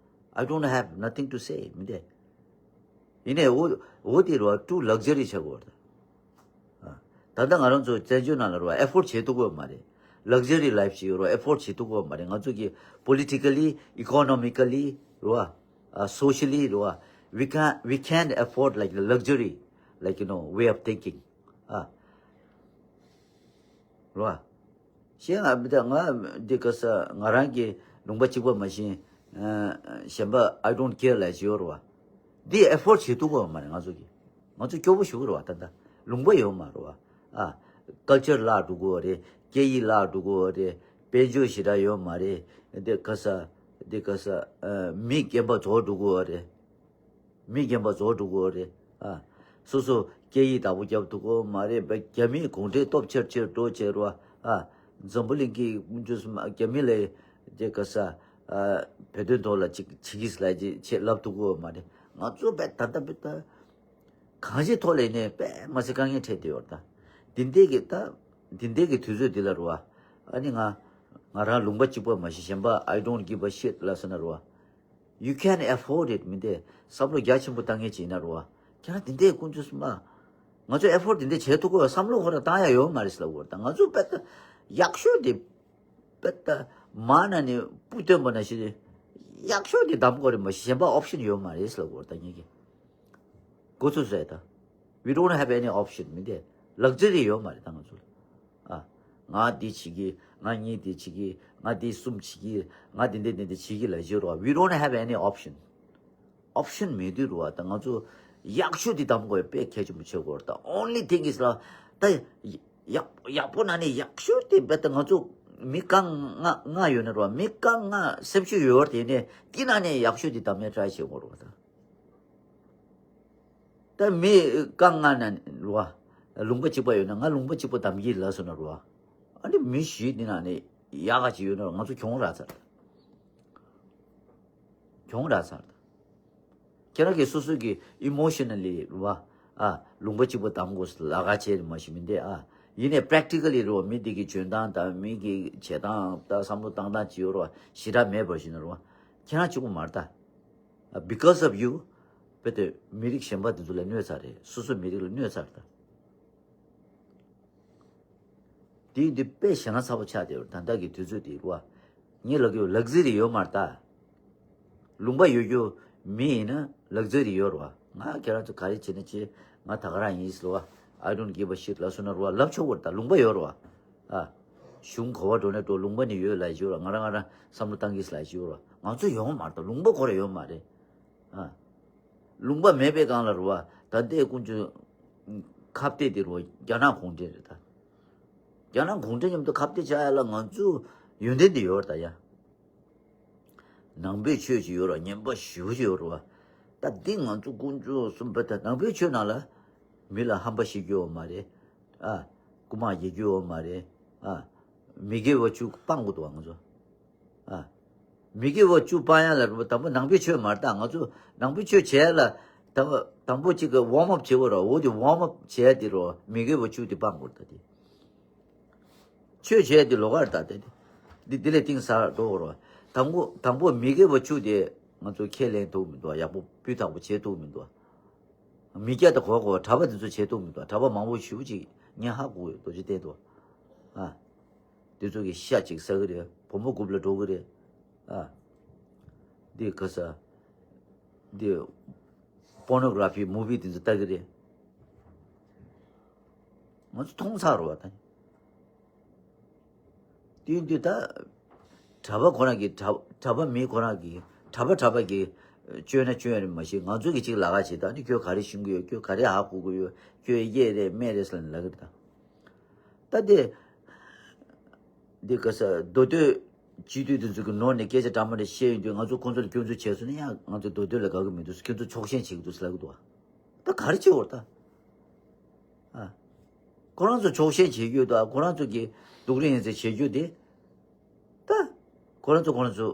I don't have nothing to say མི་འདི། ཡིན་ནའི་འོ་འོ་དེ་རེད་བ། too luxury ཆགས་དགོས་རེད། ཨ། ད་ལྟ་ང་རང་ཚོ་བཙན་བྱོལ་ནང་ལ་རེད་བ། ཨེ་ཕོར་ཌི་བྱེད་ཐུབ་ཀྱི་ཡོད་མ་རེད། ལག་ཇ་རི་ལའིཕ་ཞིག་ཡོད་རེད་བ། ཨེ་ཕོར་ཌི་བྱེད་ཐུབ་ཀྱི་ཡོད་མ་རེད། ང་ཚོ་གི་politically, economically རེད་བ། ཨ། socially རེད་བ། We can't, we can't afford like the luxury, like, you know, way of thinking. ཨ། རེད་བ། གཞན་ང་མི་ད་ང་འདི་ག་ས་ང་རང་གི་ལུང་པ་གཅིག་པ་མ་ཤེས། ཨ། གཞན་པ་I don't care ལབ་ཡ་ཡོད་རེད་བ། འདི་ཨེ་ཕོར་ཌི་བྱེད་ཐུབ་ཀྱི་ཡོད་མ་རེད་ང་ཚོ་གི། ང་ཚོ་སྐྱོ་པོ་ཞེ་པོ་རེད་བ། ད་ལྟ་ལུང་པ་ཡོད་མ་རེད་བ། ཨ། ཀལ་ཅར་བརླག་འགྲོ་གི་ཡོད་རེད། སྐད་ཡིག་བརླག་འགྲོ་གི་ཡོད་རེད། དཔལ་འབྱོར་ཞེ་དྲག་ཡོད་མ་རེད། འདི་ག་ས་འདི་ག་ས། ཨ། མི་རྒན་པ་རྫོགས་འགྲོ་གི་ཡོད་རེད། མི་རྒན་པ་རྫོགས་འགྲོ་གི་ཡོད་རེད། ཨ། སོ་སོ་སྐད་ཡིག་བདག་པོ་རྒྱབ་ཐུབ་ཀྱི་ཡོད་མ་རེད། རྒྱ་མིས་གུང་ཁྲན་སྟོབས་ཆེར་ཆེར་འགྲོ་བྱས་རེད་བ། ཨ། འཛམ་བུ་གླིང་གི་དཀོན་མཆོག་གསུམ་རྒྱ་མི་ལ་དེ་ག་ས། ཨ། བོད་དོན་ཐོག་ལ་ཅིག་བྱེད་ཀྱི་ལབ་ཅིག་ཆེད་ལབ་ཐུབ་ཀྱི་ཡོད་མ་རེད། ང་ཚོ་བས་ད་ལྟ་བས་ད་གང་ཅིའི་ཐོག་ལ་ནས་དཔེ་མ་སྲིད་དཀའ་ངལ་འཕྲད་བསྡད་ཡོད་རེད་ད། འདི་འདྲའི་གི་ད་འདི་འདྲའི་གི་དུས་ཚོད་འདི་ལ་རེད་བ། ཨ་ནི་ང་ང་རང་ལུང་པ་གཅིག་པ་མ་ཤེས་གཞན་པ་I don't give a shit ལབ་སོང་ན་རེད་བ། You can't afford it མི་འདི་བསམ་བློ་རྒྱ་ཆེན་པོ་བཏང་མཁན་ཅིག་ཡིན་ན་རེད་བ། ཁྱེད་རང་དེ་འདྲའི་དཀོན་མཆོག་གསུམ་མ། ང་ཚོ་ཨེ་ཕོར་ཌི་དེ་འདྲ་བྱེད་ཐུབ་ཀྱི་ཡོད་བསམ་བློ་ཁོ་རང་བཏང་ཡ་ཡོད་མ་རེད་ཟེར་ལབ་ཀྱི་ཡོད་རེད་ད། ང་ཚོ་དཔེ་ད་ཡག་ཤོས་དེ་དཔེ་ད་མ་ན་ནས་སྤུ་སྟོན་པ་ན་ཞིག་ཡག་ཤོས་དེ་གདམ་དགོས་རེད་མ་གཞི་གཞན་པ་ཨོབ་ཤན་ཡོད་མ་རེད་ཟེར་ལབ་ཀྱི་ཡོད་རེད་ད། ངེད་ཀྱི་གོ་ཚོད་ཟེར་ད། We don't have any option མི་འདི་ལག་ཛ་རི་ཡོད་མ་རེད་ད་ང་ཚོ་ལ། ཨ། ང་འདི་བྱེད་ཀྱི། ང་གཉིས་འདི་བྱེད་ཀྱི། ང་འདི་གསུམ་བྱེད་ཀྱི། ང་འདི་འདི་འདི་འདི་བྱེད་ཀྱི་ལབ་ཀྱི་ཡོད་རེད་བ། We don't have any option. ཨོབ་ཤན་མེད་དུས་རེད་བ། ད་ང་ཚོ་ཡག་ཤོས་འདི་གདམ་དགོས་དཔེ་གལ་ཆེན་པོ་ཆགས་ཀྱི་ཡོད་རེད་ད། Only thing is ལ་ད་ཡག་ཡག་པོ་ན་ནས་ཡག་ཤོས་དེ་རྦད་དེ་ང་ཚོ་མི་རྐང་ལྔ་ལྔ་ཡོད་ན་རེད་བ། མི་རྐང་ལྔ་སེམས་ཤུགས་ཡོད་རེད་དེ་ནས་དེ་ན་ནས་ཡག་ཤོས་དེ་གདམ་ཡ་ཊ་རའི་བྱེད་དགོས་རེད་བ་ད། ད་མི་རྐང་ལྔ་ན་རེད་བ། ལུང་པ་གཅིག་པ་ཡོད་ན་ང་ལུང་པ་གཅིག་པ་གདམ་གྱི་ལབ་སོང་ན་རེད་བ། ཨ་ནི་མི་བཞི་དེ་ན་ནས་ཡག་ག་ཅིག་ཡོད་ན་རེད་བ། ང་ཚོ་གྱོང་རག་ཚར་ད། གྱོང་རག་ཚར་ད། ཁྱེད་རང་གིས་སོ་སོ་གི་ཨི་མོ་ཤ་ན་ལི་རེད་བ། ཨ། ལུང་པ་གཅིག་པ་གདམ་དགོས་ལབ་ག་བྱས་རེད་མ་གཞི་མི་འདི་ཨ། ཡིན་ནའི་པེ་རེག་ཊི་ཀ་ལི་རེད་བ། མི་འདི་གི་འཇོན་ཐང་དང་མི་གི་བྱེད་སྟངས་དང་བསམ་བློ་བཏང་སྟངས་ཅིག་ཡོད་རེད་བ། ཞེ་དྲག་མེད་པ་ཞིག་ན་རེད་བ། ཁྱེད་རང་གཅིག་པུ་མ་རེད་ད། ཨ། Because of you དཔེ་དེ་མི་རིགས་གཞན་པ་འདི་ཚོ་ལ་གནོད་ཚར་རེད། སོ་སོ་མི་རིགས་ལ་གནོད་ཚར་ད། དེ་འདི་དཔེ་ཞེ་སྣང་ཚ་པོ་ཆགས་བསྡད་ཡོད་རེད་ད་ལྟ་གི་དུས་ཚོད་འདི་རེད་བ། ངས་ལབ་ཀྱི་ཡོད། ལག་ཛ་རི་ཡོད་མ་རེད་ད། ལུང་པ་ཡོད་རྒྱུ་མི་ཡིན་ན་ལག་ཛ་རི་ཡོད་རེད་བ། ང་ཁྱེད་རང་ཚོ་ག་རེ་བྱེད་ན་བྱེད། ང་ད་ག་རང་ཡིན་ཟེར་བ། I don't give a shit ལབ་སོང་ན་རེད་བ། ལབ་ཆོག་གི་རེད་ད། ལུང་པ་ཡོད་རེད་བ། ཨ། གཞུང་ག་པར་འགྲོ་ན་འགྲོ། ལུང་པ་ནས་ཡོད་ལབ་ཀྱི་ཡོད་རེད་བ། ང་རང་ང་རང་བསམ་བློ་བཏང་གི་ལབ་ཀྱི་ཡོད་རེད་བ། ང་ཚོ་ཡོད་མ་རེད་ད། ལུང་པ་ཁོ་རང་ཡོད་མ་རེད། ཨ། ལུང་པ་མེད་པའི་སྒང་ལ་རེད་བ། ད་ལྟའི་དཀོན་མཆོག་ཁ་གཏད་དེ་རེད་བ། རྒྱ་ནག་གུང་ཁྲན་རེད་ད། རྒྱ་ནག་གུང་ཁྲན་མཉམ་དུ་ཁ་གཏད་བྱ་ཡ་ལ་ང་ཚོ་ཡོན་ཏན་དེ་ཡོད་རེད་ད་ཡ། ནང་པའི་ཆོས་ཅིག་ཡོད་རེད་བ། ངན་པ་ཞེ་པོ་ཅིག་ཡོད་རེད་བ། ད་འདི་ང་ཚོ་དཀོན་མཆོག་གསུམ་པ་ད་ནང་པའི་ཆོས་ནང་ལ་མི་ལ་ཧམ་པ་བཤད་རྒྱུ་ཡོད་མ་རེད། ཨ། རྐུ་མ་རྒྱག་རྒྱུ་ཡོད་མ་རེད། ཨ། མི་དགེ་བ་བཅུ་སྤང་དགོས་འདུག་བ་ང་ཚོ། ཨ། མི་དགེ་བ་བཅུ་སྤང་ཡ་ལ་རུ་དང་པོ་ནང་པའི་ཆོས་མ་རེད་ད། ང་ཚོ་ནང་པའི་ཆོས་བྱས་ལ་ དང་དང་པོ་གཅིག་གི་ཝརམ་ཨབ་བྱེད་དགོས་ར། འོ་དེ་ཝརམ་ཨབ་བྱས་དེ་རོ་མི་དགེ་བ་བཅུ་དེ་སྤང་དགོས་ད་དེ། ཆོས་བྱས་དེ་ལོགས་ཀར་ད་དེ། འདི་འདི་ལས་གཏིང་ཟབ་འགྲོ་དགོས་ར། དང་པོ་དང་པོ་མི་དགེ་བ་བཅུ་དེ་ང་ཚོ་ཁས་ལེན་ཐུབ་མི་འདུག་ཡག་པོ་སྤུས་དག་པོ་བྱེད་ཐུབ་མི་འདུག་མི་སྐྱ་དང་གོ་གོ་གྲྭ་པ་དེ་ཚོ་བྱེད་ཐུབ་མི་འདུག་གྲྭ་པ་མང་པོ་ཞེ་པོ་ཅིག་ངས་ཧ་གོ་ཡོད། རྡོ་རྗེ་གདན་དུ་ཨ། དེ་ཚོ་གི་ཤ་ཅིག་ཟ་གི་རེད། བུ་མོ་རྒྱུག་ལ་འགྲོ་གི་རེད། ཨ། འདི་ག་ས། འདི་པོར་ནོ་གྷ་ར་ཕི་མུ་བི་དེ་ཚོ་ལྟ་གི་རེད། ང་ཚོ་མཐོང་ཚར་རོ་བ་ད། དེ་འདི་ད། གྲྭ་པ་ཁོ་རང་གི་གྲྭ་གྲྭ་པ་མི་ཁོ་རང་གི་གྲྭ་པ་གྲྭ་པ་གི་སྤྱོད་ན་སྤྱོད་ཡ་རེད་མ་གཞི། ང་ཚོ་གི་ཅིག་ལ་ཁ་བྱེད་ད་ནི་ཁྱོད་ག་རེ་ཤེས་ཀྱི་ཡོད། ཁྱོད་ག་རེ་ཧ་གོ་གི་ཡོད། ཁྱོད་གཡས་རེད་སྨད་རེད་ཟེར་ནས་ལབ་གི་རེད་ད། ད་དེ། འདི་ག་ས་མདོ་སྟོད་སྤྱི་འཐུས་དེ་ཚོ་གི་ནོར་ནས་སྐད་ཆ་འདྲ་མི་འདྲ་བཤད་ཡོང་དུས་ང་ཚོ་ཁོང་ཚོ་ལ་སྐྱོན་འཛུགས་བྱས་སོང་ན་ཡང་ང་ཚོ་མདོ་སྟོད་ལ་དགའ་གི་མི་འདུག་ཁྱོད་ཚོ་ཕྱོགས་ཞེན་བྱེད་ཀྱི་འདུག་ཟེར་ལབ་ཀྱི་འདུག་ད་ག་རེ་བྱེད་འོར་ད། ཨ། ཁོ་རང་ཚོ་ཕྱོགས་ཞེན་བྱེད་རྒྱུ་དང་ཁོ་རང་ཚོ་གི་སྡུག་རུས་ཡིན་ཟེར་བྱེད་རྒྱུ་དེ། ད། ཁོ་རང་ཚོ་ཁོ་རང་ཚོ།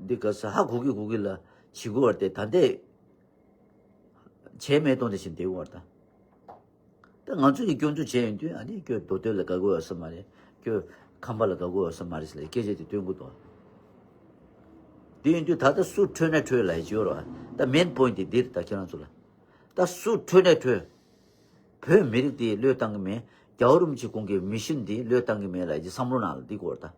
འདི་ག་ས་ཧ་གོ་གི་གོ་གི་ལ་བྱེད་དགོས་བར་དེ་ད་ལྟའི་བྱས་མེད་གཏོང་དེ་བཞིན་བསྡད་དགོས་བར་ད། ད་ང་ཚོ་གི་སྐྱོན་འཛུགས་བྱས་ཡོང་དུས་ཨ་ནི་ཁྱོད་མདོ་སྟོད་ལ་དགའ་དགོས་ཡོད་ས་མ་རེད། ཁྱོད་ཁམས་པ་ལ་དགའ་དགོས་ཡོད་ས་མ་རེད་ཟེར་ལ་སྐད་ཆ་དེ་སྟོན་གི་འདུག་དེ་ཡིན་དུས་ད་ལྟ་སུ་ཁྲོས་ན་ཁྲོས་ལ་ཡི་བྱོས་རོགས། ད་མེན་པོ་ཡིན་དེ་འདིར་ད་ཁྱེད་རང་ཚོ་ལ། ད་སུ་ཁྲོས་ན་ཁྲོས། བོད་མི་རིགས་དེ་བློས་བཏང་གི་མེད། རྒྱལ་བ་རིན་པོ་ཆེ་ཁོང་གི་མི་ཤོན་དེ་བློས་བཏང་གི་མེད་ལ་ཡི་བསམ་བློ་ནང་ལ་འདི་སྐོར་ད།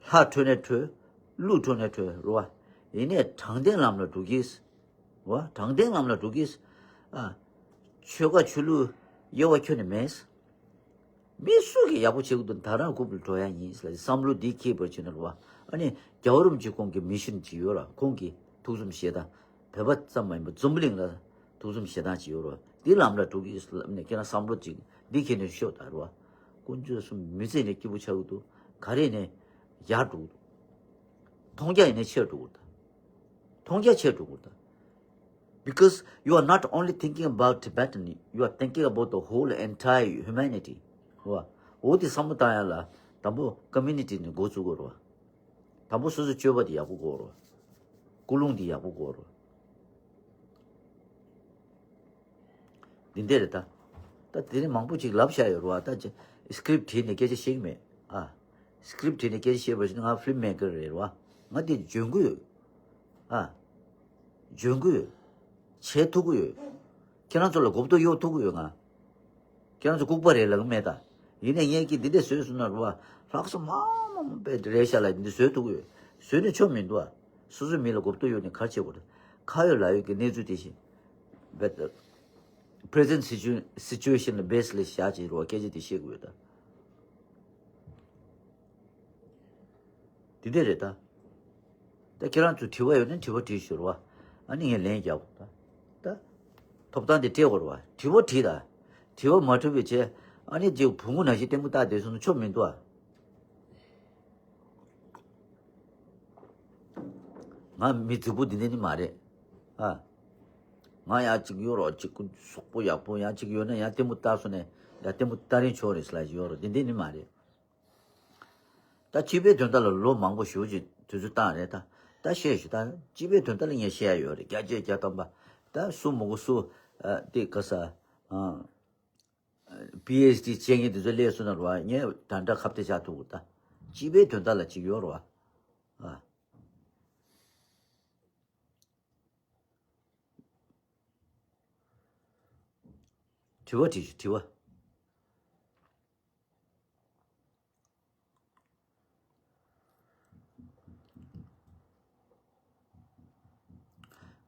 ལྷ་ཁྲོས་ན་ཁྲོས། ཀླུ་ཁྲོས་ན་ཁྲོས་རོ་བ། ཡིན་ནའི་དྲང་བདེན་ལམ་ལ་འགྲོ་གིས། རོ་བ། དྲང་བདེན་ལམ་ལ་འགྲོ་གིས། ཨ། ཆོལ་ཁ་ཆོས་ལུགས་དབྱེ་བ་ཁྱོན་ནས་མེད། མི་སུ་གིས་ཡག་པོ་བྱེད་དགོས་འདུག་ད་རང་རྐུབ་ལ་འགྲོ་ཡ་ཡིན་ལ་བསམ་བློ་འདི་འཁྱེར་བར་བྱས་ན་རོ་བ། ཨ་ནི་རྒྱལ་བ་རིན་པོ་ཆེ་ཁོང་གི་མི་ཤོན་ཅིག་ཡོད་ར། ཁོང་གིས་ཐུགས་བསམ་བཞེས་དང་། བོད་པ་ཙམ་མ་ཡིན་པར་འཛམ་བུ་གླིང་ལ་ཐུགས་བསམ་བཞེས་སྟངས་ཅིག་ཡོད་རེད་བ། འདི་ལམ་ལ་འགྲོ་གི་ཡོད་ཟེར་ལབ་ནས་ཁྱེད་རང་བསམ་བློ་ཅིག་འདི་ཁྱེད་ནས་ཤོད་ད་རེད་བ། དཀོན་མཆོག་གསུམ་མི་ཚེ་ནས་སྐྱིད་པོ་ཆགས་ཀྱི་འདུག་ག་རེ་ནས་ཡར་འགྲོ་གི་འདུག་མཐོང་རྒྱ་ཡིན་ནས་ཆེར་འགྲོ་གི་འདུག་མཐོང་རྒྱ་ཆེར་འགྲོ་གི་འདུག Because you are not only thinking about Tibetan, you are thinking about the whole entire humanity. རེད་བ། འོ་དེ་བསམ་བློ་བཏང་ཡ་ལ་དང་པོ་ཀོ་མུ་ནི་ཊི་ནས་འགོ་བཙུགས་དགོས་རེད་བ། དང་པོ་སོ་སོའི་སྤྱོད་པ་དེ་ཡག་པོ་དགོས་རེད། ཀུན་སློང་དེ་ཡག་པོ་དགོས་རེད། འདི་འདྲ་རེད་ད། ད་དེ་རིང་མང་པོ་ཅིག་ལབ་བཞག་ཡོད་རེད་བ། ད་ཅི་སི་ཀི་རིབ་བྲིས་ནས་སྐད་ཆ་བཤད་ཀྱི་མེད་ཨ། སི་ཀི་རིབ་བྲིས་ནས་སྐད་ཆ་བཤད་པ་ཞིག་ང་ཕི་ལིམ་མེ་ཀར་རེད་བ། ང་དེ་འཇོན་གི་ཡོད་ཨ། འཇོན་གི་ཡོད། བྱེད་ཐུབ་གི་ཡོད། ཁྱེད་རང་ཚོ་ལ་མགོ་བཏོག་གཡོག་ཐུབ་གི་ཡོད་ང་། ཁྱེད་རང་ཚོ་ལྐུགས་པ་རེད་ལབ་གི་མེད་ད། ཡིན་ནའི་ངས་ཀྱིས་འདི་འདྲས་བཟོས་སོང་ན་རུ་བ། ལྷག་བསམ་མང་མང་མང་དཔེ་རེད་ཤག་ལ་འདི་བཟོས་ཐུབ་གི་ཡོད། བཟོས་ནས་ཆོ་མི་འདུག་ཨ། སོ་སོའི་མི་ལ་མགོ་བཏོག་གཡོག་ནས་ག་རེ་བྱེད་དགོས་རེད། ཁ་ཡོད་ལག་ཡོད་ཀྱི་གནས་ཚུལ་དེ་བཞིན། བེ་ད། Present situ- situation ལ་བེ་སི་ལ་བཞག་བྱས་རུ་བ་སྐད་ཆ་དེ་བཤད་དགོས་ཡོད་ད། འདི་འདྲས་རེད་ད། ད་ཁྱེད་རང་ཚོ་དྲི་བ་ཡོད་ན་དྲི་བ་དྲིས་ཤོག་རོགས། ཨ་ནི་ངས་ལན་རྒྱག་གོ་ད། ད། ཐོབ་ཐང་དེ་སྤྲད་དགོས་རོགས། དྲི་བ་དྲིས་ད། དྲི་བ་མ་གྲུབ་པའི་ཆེད་ཨ་ནི་ཅིག་བུ་མོ་ནང་བཞིན་ལྟད་མོ་ལྟ་བསྡད་སོང་ན་ཆོ་མི་འདུག་ཨ། ང་མི་རྫིག་པོ་འདི་འདྲས་ནི་མ་རེད། ཨ། ང་ཡང་ཅིག་ཡོད་རོགས་ཅིག་གཟུགས་པོ་ཡག་པོ་ཡང་ཅིག་ཡོད་ན་ཡང་ལྟད་མོ་ལྟ་སོང་ནས་ཡང་ལྟད་མོ་ལྟ་རིན་ཆོག་རེད་ཟེར་ལ་ཡོད་རོགས་འདི་འདྲས་ནི་མ་རེད། ད་སྤྱི་པའི་དོན་དག་ལ་ལོ་མང་པོ་ཞེ་པོ་ཅིག་དུས་ཚོད་བཏང་རེད་ད། ད་བཤད་ཞུ་ད་སྤྱི་པའི་དོན་དག་ལ་ངས་བཤད་ཡ་ཡོད་རེད། བརྒྱ་ཆ་བརྒྱ་ཐམ་པ། ད་སུ་མོ་གོ་སུ་ཨ་དེ་ག་ས་ཨ་པི་ཨེཆ་ཌི་བྱེད་མཁན་དེ་ཚོ་སླེབས་སོང་ན་རེད་བ། ངས་ད་འདྲ་ཁ་གཏད་བཅག་ཐུབ་གི་ད། སྤྱི་པའི་དོན་དག་ལ་ཅིག་ཡོད་རེད་བ། ཨ། དྲི་བ་དྲིས་ཞུ་དྲི་བ།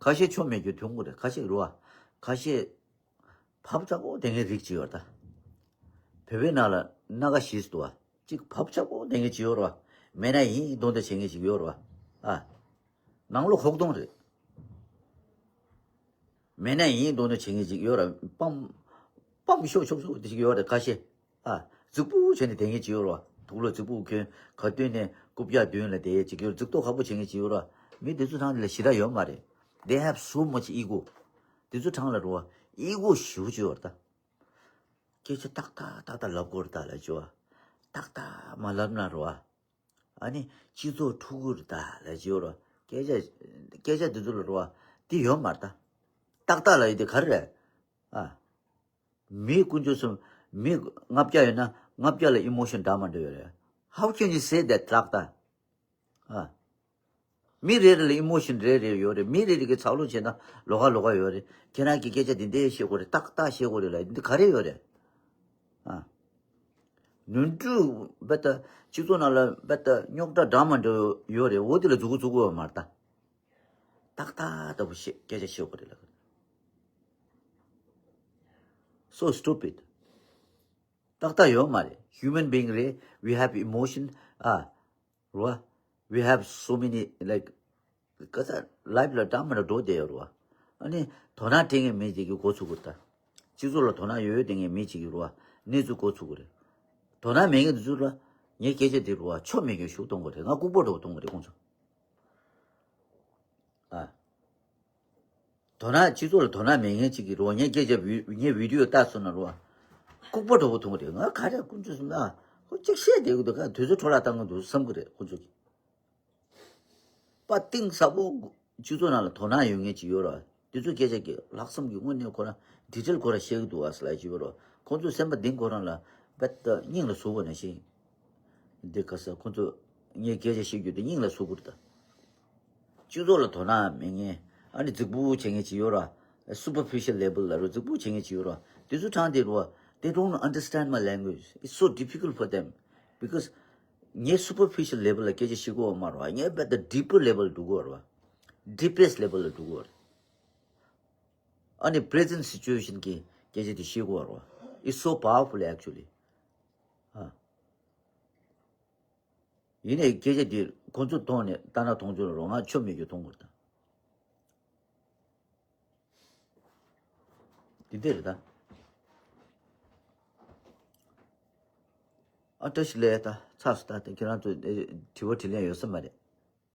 ཁ་ཤས་ཆོ་མེད་རྒྱུ་ཐོན་གི་རེད། ཁ་ཤས་རུ་བ། ཁ་ཤས་བབ་ཆགས་པོ་དེ་ངའི་རིགས་ཅིག་ཡོད་ད། བོད་པའི་ནང་ལ་སྣ་ཁ་བཞི་ཟེར་འདུག་བ། གཅིག་བབ་ཆགས་པོ་དེ་ངའི་ཅིག་ཡོད་རེད་བ། མེད་ན་ཡིན་མདོག་མདོག་བྱེད་མཁན་ཅིག་ཡོད་རེད་བ། ཨ། ནང་ལོགས་ཁོག་སྟོང་རེད། མེད་ན་ཡིན་མདོག་མདོག་བྱེད་མཁན་ཅིག་ཡོད་རེད། པམ། པམ་ཤོག་ཤོག་ཤོག་དེ་ཞིག་ཡོད་རེད་ཁ་ཤས། ཨ། རྫིག་པོ་བྱས་ནས་དེ་ངེས་ཅིག་ཡོད་རེད་བ། དུག་ལོག་རྫིག་པོ་གྱོན། ག་དུས་ནས་རྐུབ་བཀྱག་མདུན་ལ་བསྡད་ཅིག་ཡོད། རྫིག་མདོག་ཁ་པོ་བྱེད་མཁན་ཅིག་ཡོད་རེད་བ། མི་དེ་ཚོ་ཚང་ལ་ཞེ་དྲག་ཡོད་མ་རེད། They have so much ego. དེ་ཚོ་ཚང་ལ་རེད་བ། ཨི་གོ་ཞེ་པོ་ཅིག་ཡོད་རེད་ད། སྐད་ཆ་ཏག་ཏག་ཏག་ཏག་ལབ་དགོས་རེད་ད་ལབ་ཅིག་བ། ཏག་ཏག་མ་ལབ་ན་རེད་བ། ཨ་ནི་སྤྱི་ཚོགས་འཁྲུག་གི་རེད་ད་ལབ་ཅིག་ཡོད་རེད་བ། སྐད་ཆ། སྐད་ཆ་དེ་ཚོ་ལ་རེད་བ། དེ་ཡོད་མ་རེད་ད། ཏག་ཏག་ལ་ཡོད་དེ་ག་རེ་རེད། ཨ། མི་དཀོན་མཆོག་གསུམ། མི་ལྔ་བརྒྱ་ཡོད་ན་ལྔ་བརྒྱ་ལ་ཨི་མོ་ཤན་འདྲ་མི་འདྲ་ཡོད་རེད། How can you say that ཏག་ཏག་ཨ། མི་རེ་རེ་ལ་ཨི་མོ་ཤན་རེ་རེ་ཡོད་རེད། མི་རེ་རེ་གི་ཚགས་ལུ་བྱས་ན་ལོགས་ཀ་ལོགས་ཀ་ཡོད་རེད། ཁྱེད་རང་གི་སྐད་ཆ་འདི་འདྲས་བཤད་དགོས་རེད། ཏག་ཏག་བཤད་དགོས་རེད་ལ་འདི་ག་རེ་ཡོད་རེད། ཨ། ནོར་འཁྲུལ་བེ་ཏ་སྤྱི་ཚོགས་ནང་ལ་བེ་ཏ་རྙོག་དྲ་འདྲ་མི་འདྲ་ཡོད་རེད། འོ་དེ་ལ་འཛུགས་འགོ་འཛུགས་དགོས་པ་མ་རེད་ད། ཏག་ཏག་ལྟ་བུ་བཤད་སྐད་ཆ་བཤད་དགོས་རེད་ལ། So stupid. ཏག་ཏག་ཡོད་མ་རེད། Human being རེད། We have emotion. ཨ། རོ། We have so many, like, ག་ས་life ལ་འདྲ་མི་འདྲ་འགྲོ་བསྡད་ཡོད་རོ། ཨ་ནི་དོ་སྣང་སྤྲད་མཁན་མི་གཅིག་གིས་འགོ་ཚུགས་དགོས་ད། སྤྱི་ཚོགས་ལ་དོ་སྣང་ཡོད་ཡོད་སྤྲད་མཁན་མི་གཅིག་གིས་རོ། གནས་ཚུལ་འགོ་ཚུགས་དགོས་རེད། དོ་སྣང་མེད་མཁན་དེ་ཚོ་ལ་ངའི་སྐད་ཆ་དེ་རོ་ཆོ་མེད་མཁན་ཞིག་གཏོང་དགོས་རེད། ང་ལྐུགས་པ་འདྲ་བོ་གཏོང་དགོས་རེད་ཁོང་ཚོ། ཨ། དོ་སྣང་སྤྱི་ཚོགས་ལ་དོ་སྣང་མེད་མཁན་གཅིག་གིས་རོ། ངའི་སྐད་ཆ་བི་ངའི་བི་ཌི་ཡོ་ལྟ་སོང་ན་རོ། ལྐུགས་པ་འདྲ་བོ་མཐོང་གི་རེད། ང་ག་རེ་དཀོན་མཆོག་གསུམ་ལ་ཁོ་གཅིག་བཤད་བསྡད་གི་འདུག་ག་དུས་ཚོད་འཕྲོ་བརླག་བཏང་གི་འདུག་བསམ་གི་རེད་ཁོ་ཚོ་གིས། པ་གཏིང་ཟབ་པོ་སྤྱི་ཚོགས་ནང་ལ་དོ་སྣང་ཡོད་མཁན་གཅིག་ཡོད་རོ། དེ་ཚོའི་སྐད་ཆ་གི་ལྷག་བསམ་གྱི་དངོས་གནས་ཁོ་རང་ཌི་ཊེལ་ཁོ་རང་བཤད་གི་འདུག་ཨ་ཟེར་ལ་ཅིག་ཡོད་རོ། ཁོ་ཚོའི་སེམས་པ་གཏིང་ཁོ་རང་ལ་རྦད་དེ་སྙིང་ལ་ཟུག་པ་ནང་བཞིན། འདི་ག་ས་ཁོ་ཚོ་ངའི་སྐད་ཆ་བཤད་རྒྱུ་དེ་སྙིང་ལ་ཟུག་གི་རེད་ད། སྤྱི་ཚོགས་ལ་དོ་སྣང་མེད་མཁན། ཨ་ནི་རྫིག་པོ་བྱེད་མཁན་ཅིག་ཡོད་ར། Superficial level ལ་རོ་རྫིག་པོ་བྱེད་མཁན་ཅིག་ཡོད་ར། དེ་ཚོ་ཚང་དེ་རོ། They don't understand my language. It's so difficult for them. Because ངས་superficial level ལ་སྐད་ཆ་བཤད་གོ་མ་རོ། ངས་རྦད་དེ་deeper level འགྲོ་གོ་རོ། Deepest level ལ་འགྲོ་གོ་རེད། ཨ་ནི་present situation གི་སྐད་ཆ་དེ་བཤད་གོ་རོ། It's so powerful actually. ཨ། ཡིན་ནའི་སྐད་ཆ་འདི་ཁོང་ཚོ་མཐོང་ནས་ལྟ་ན་མཐོང་ཆུང་རོ། ང་ཆོ་མེད་རྒྱུ་མཐོང་གི་རེད་ད། འདི་འདི་རེད་ད། ཨ་བཀྲ་ཤིས་བདེ་ལེགས། ད་ཚར་སོང་། ད་དེ་ཁྱེད་རང་ཚོ་ཨེ་དྲི་བ་དྲིས་ལན་ཡོད་ས་མ་རེད།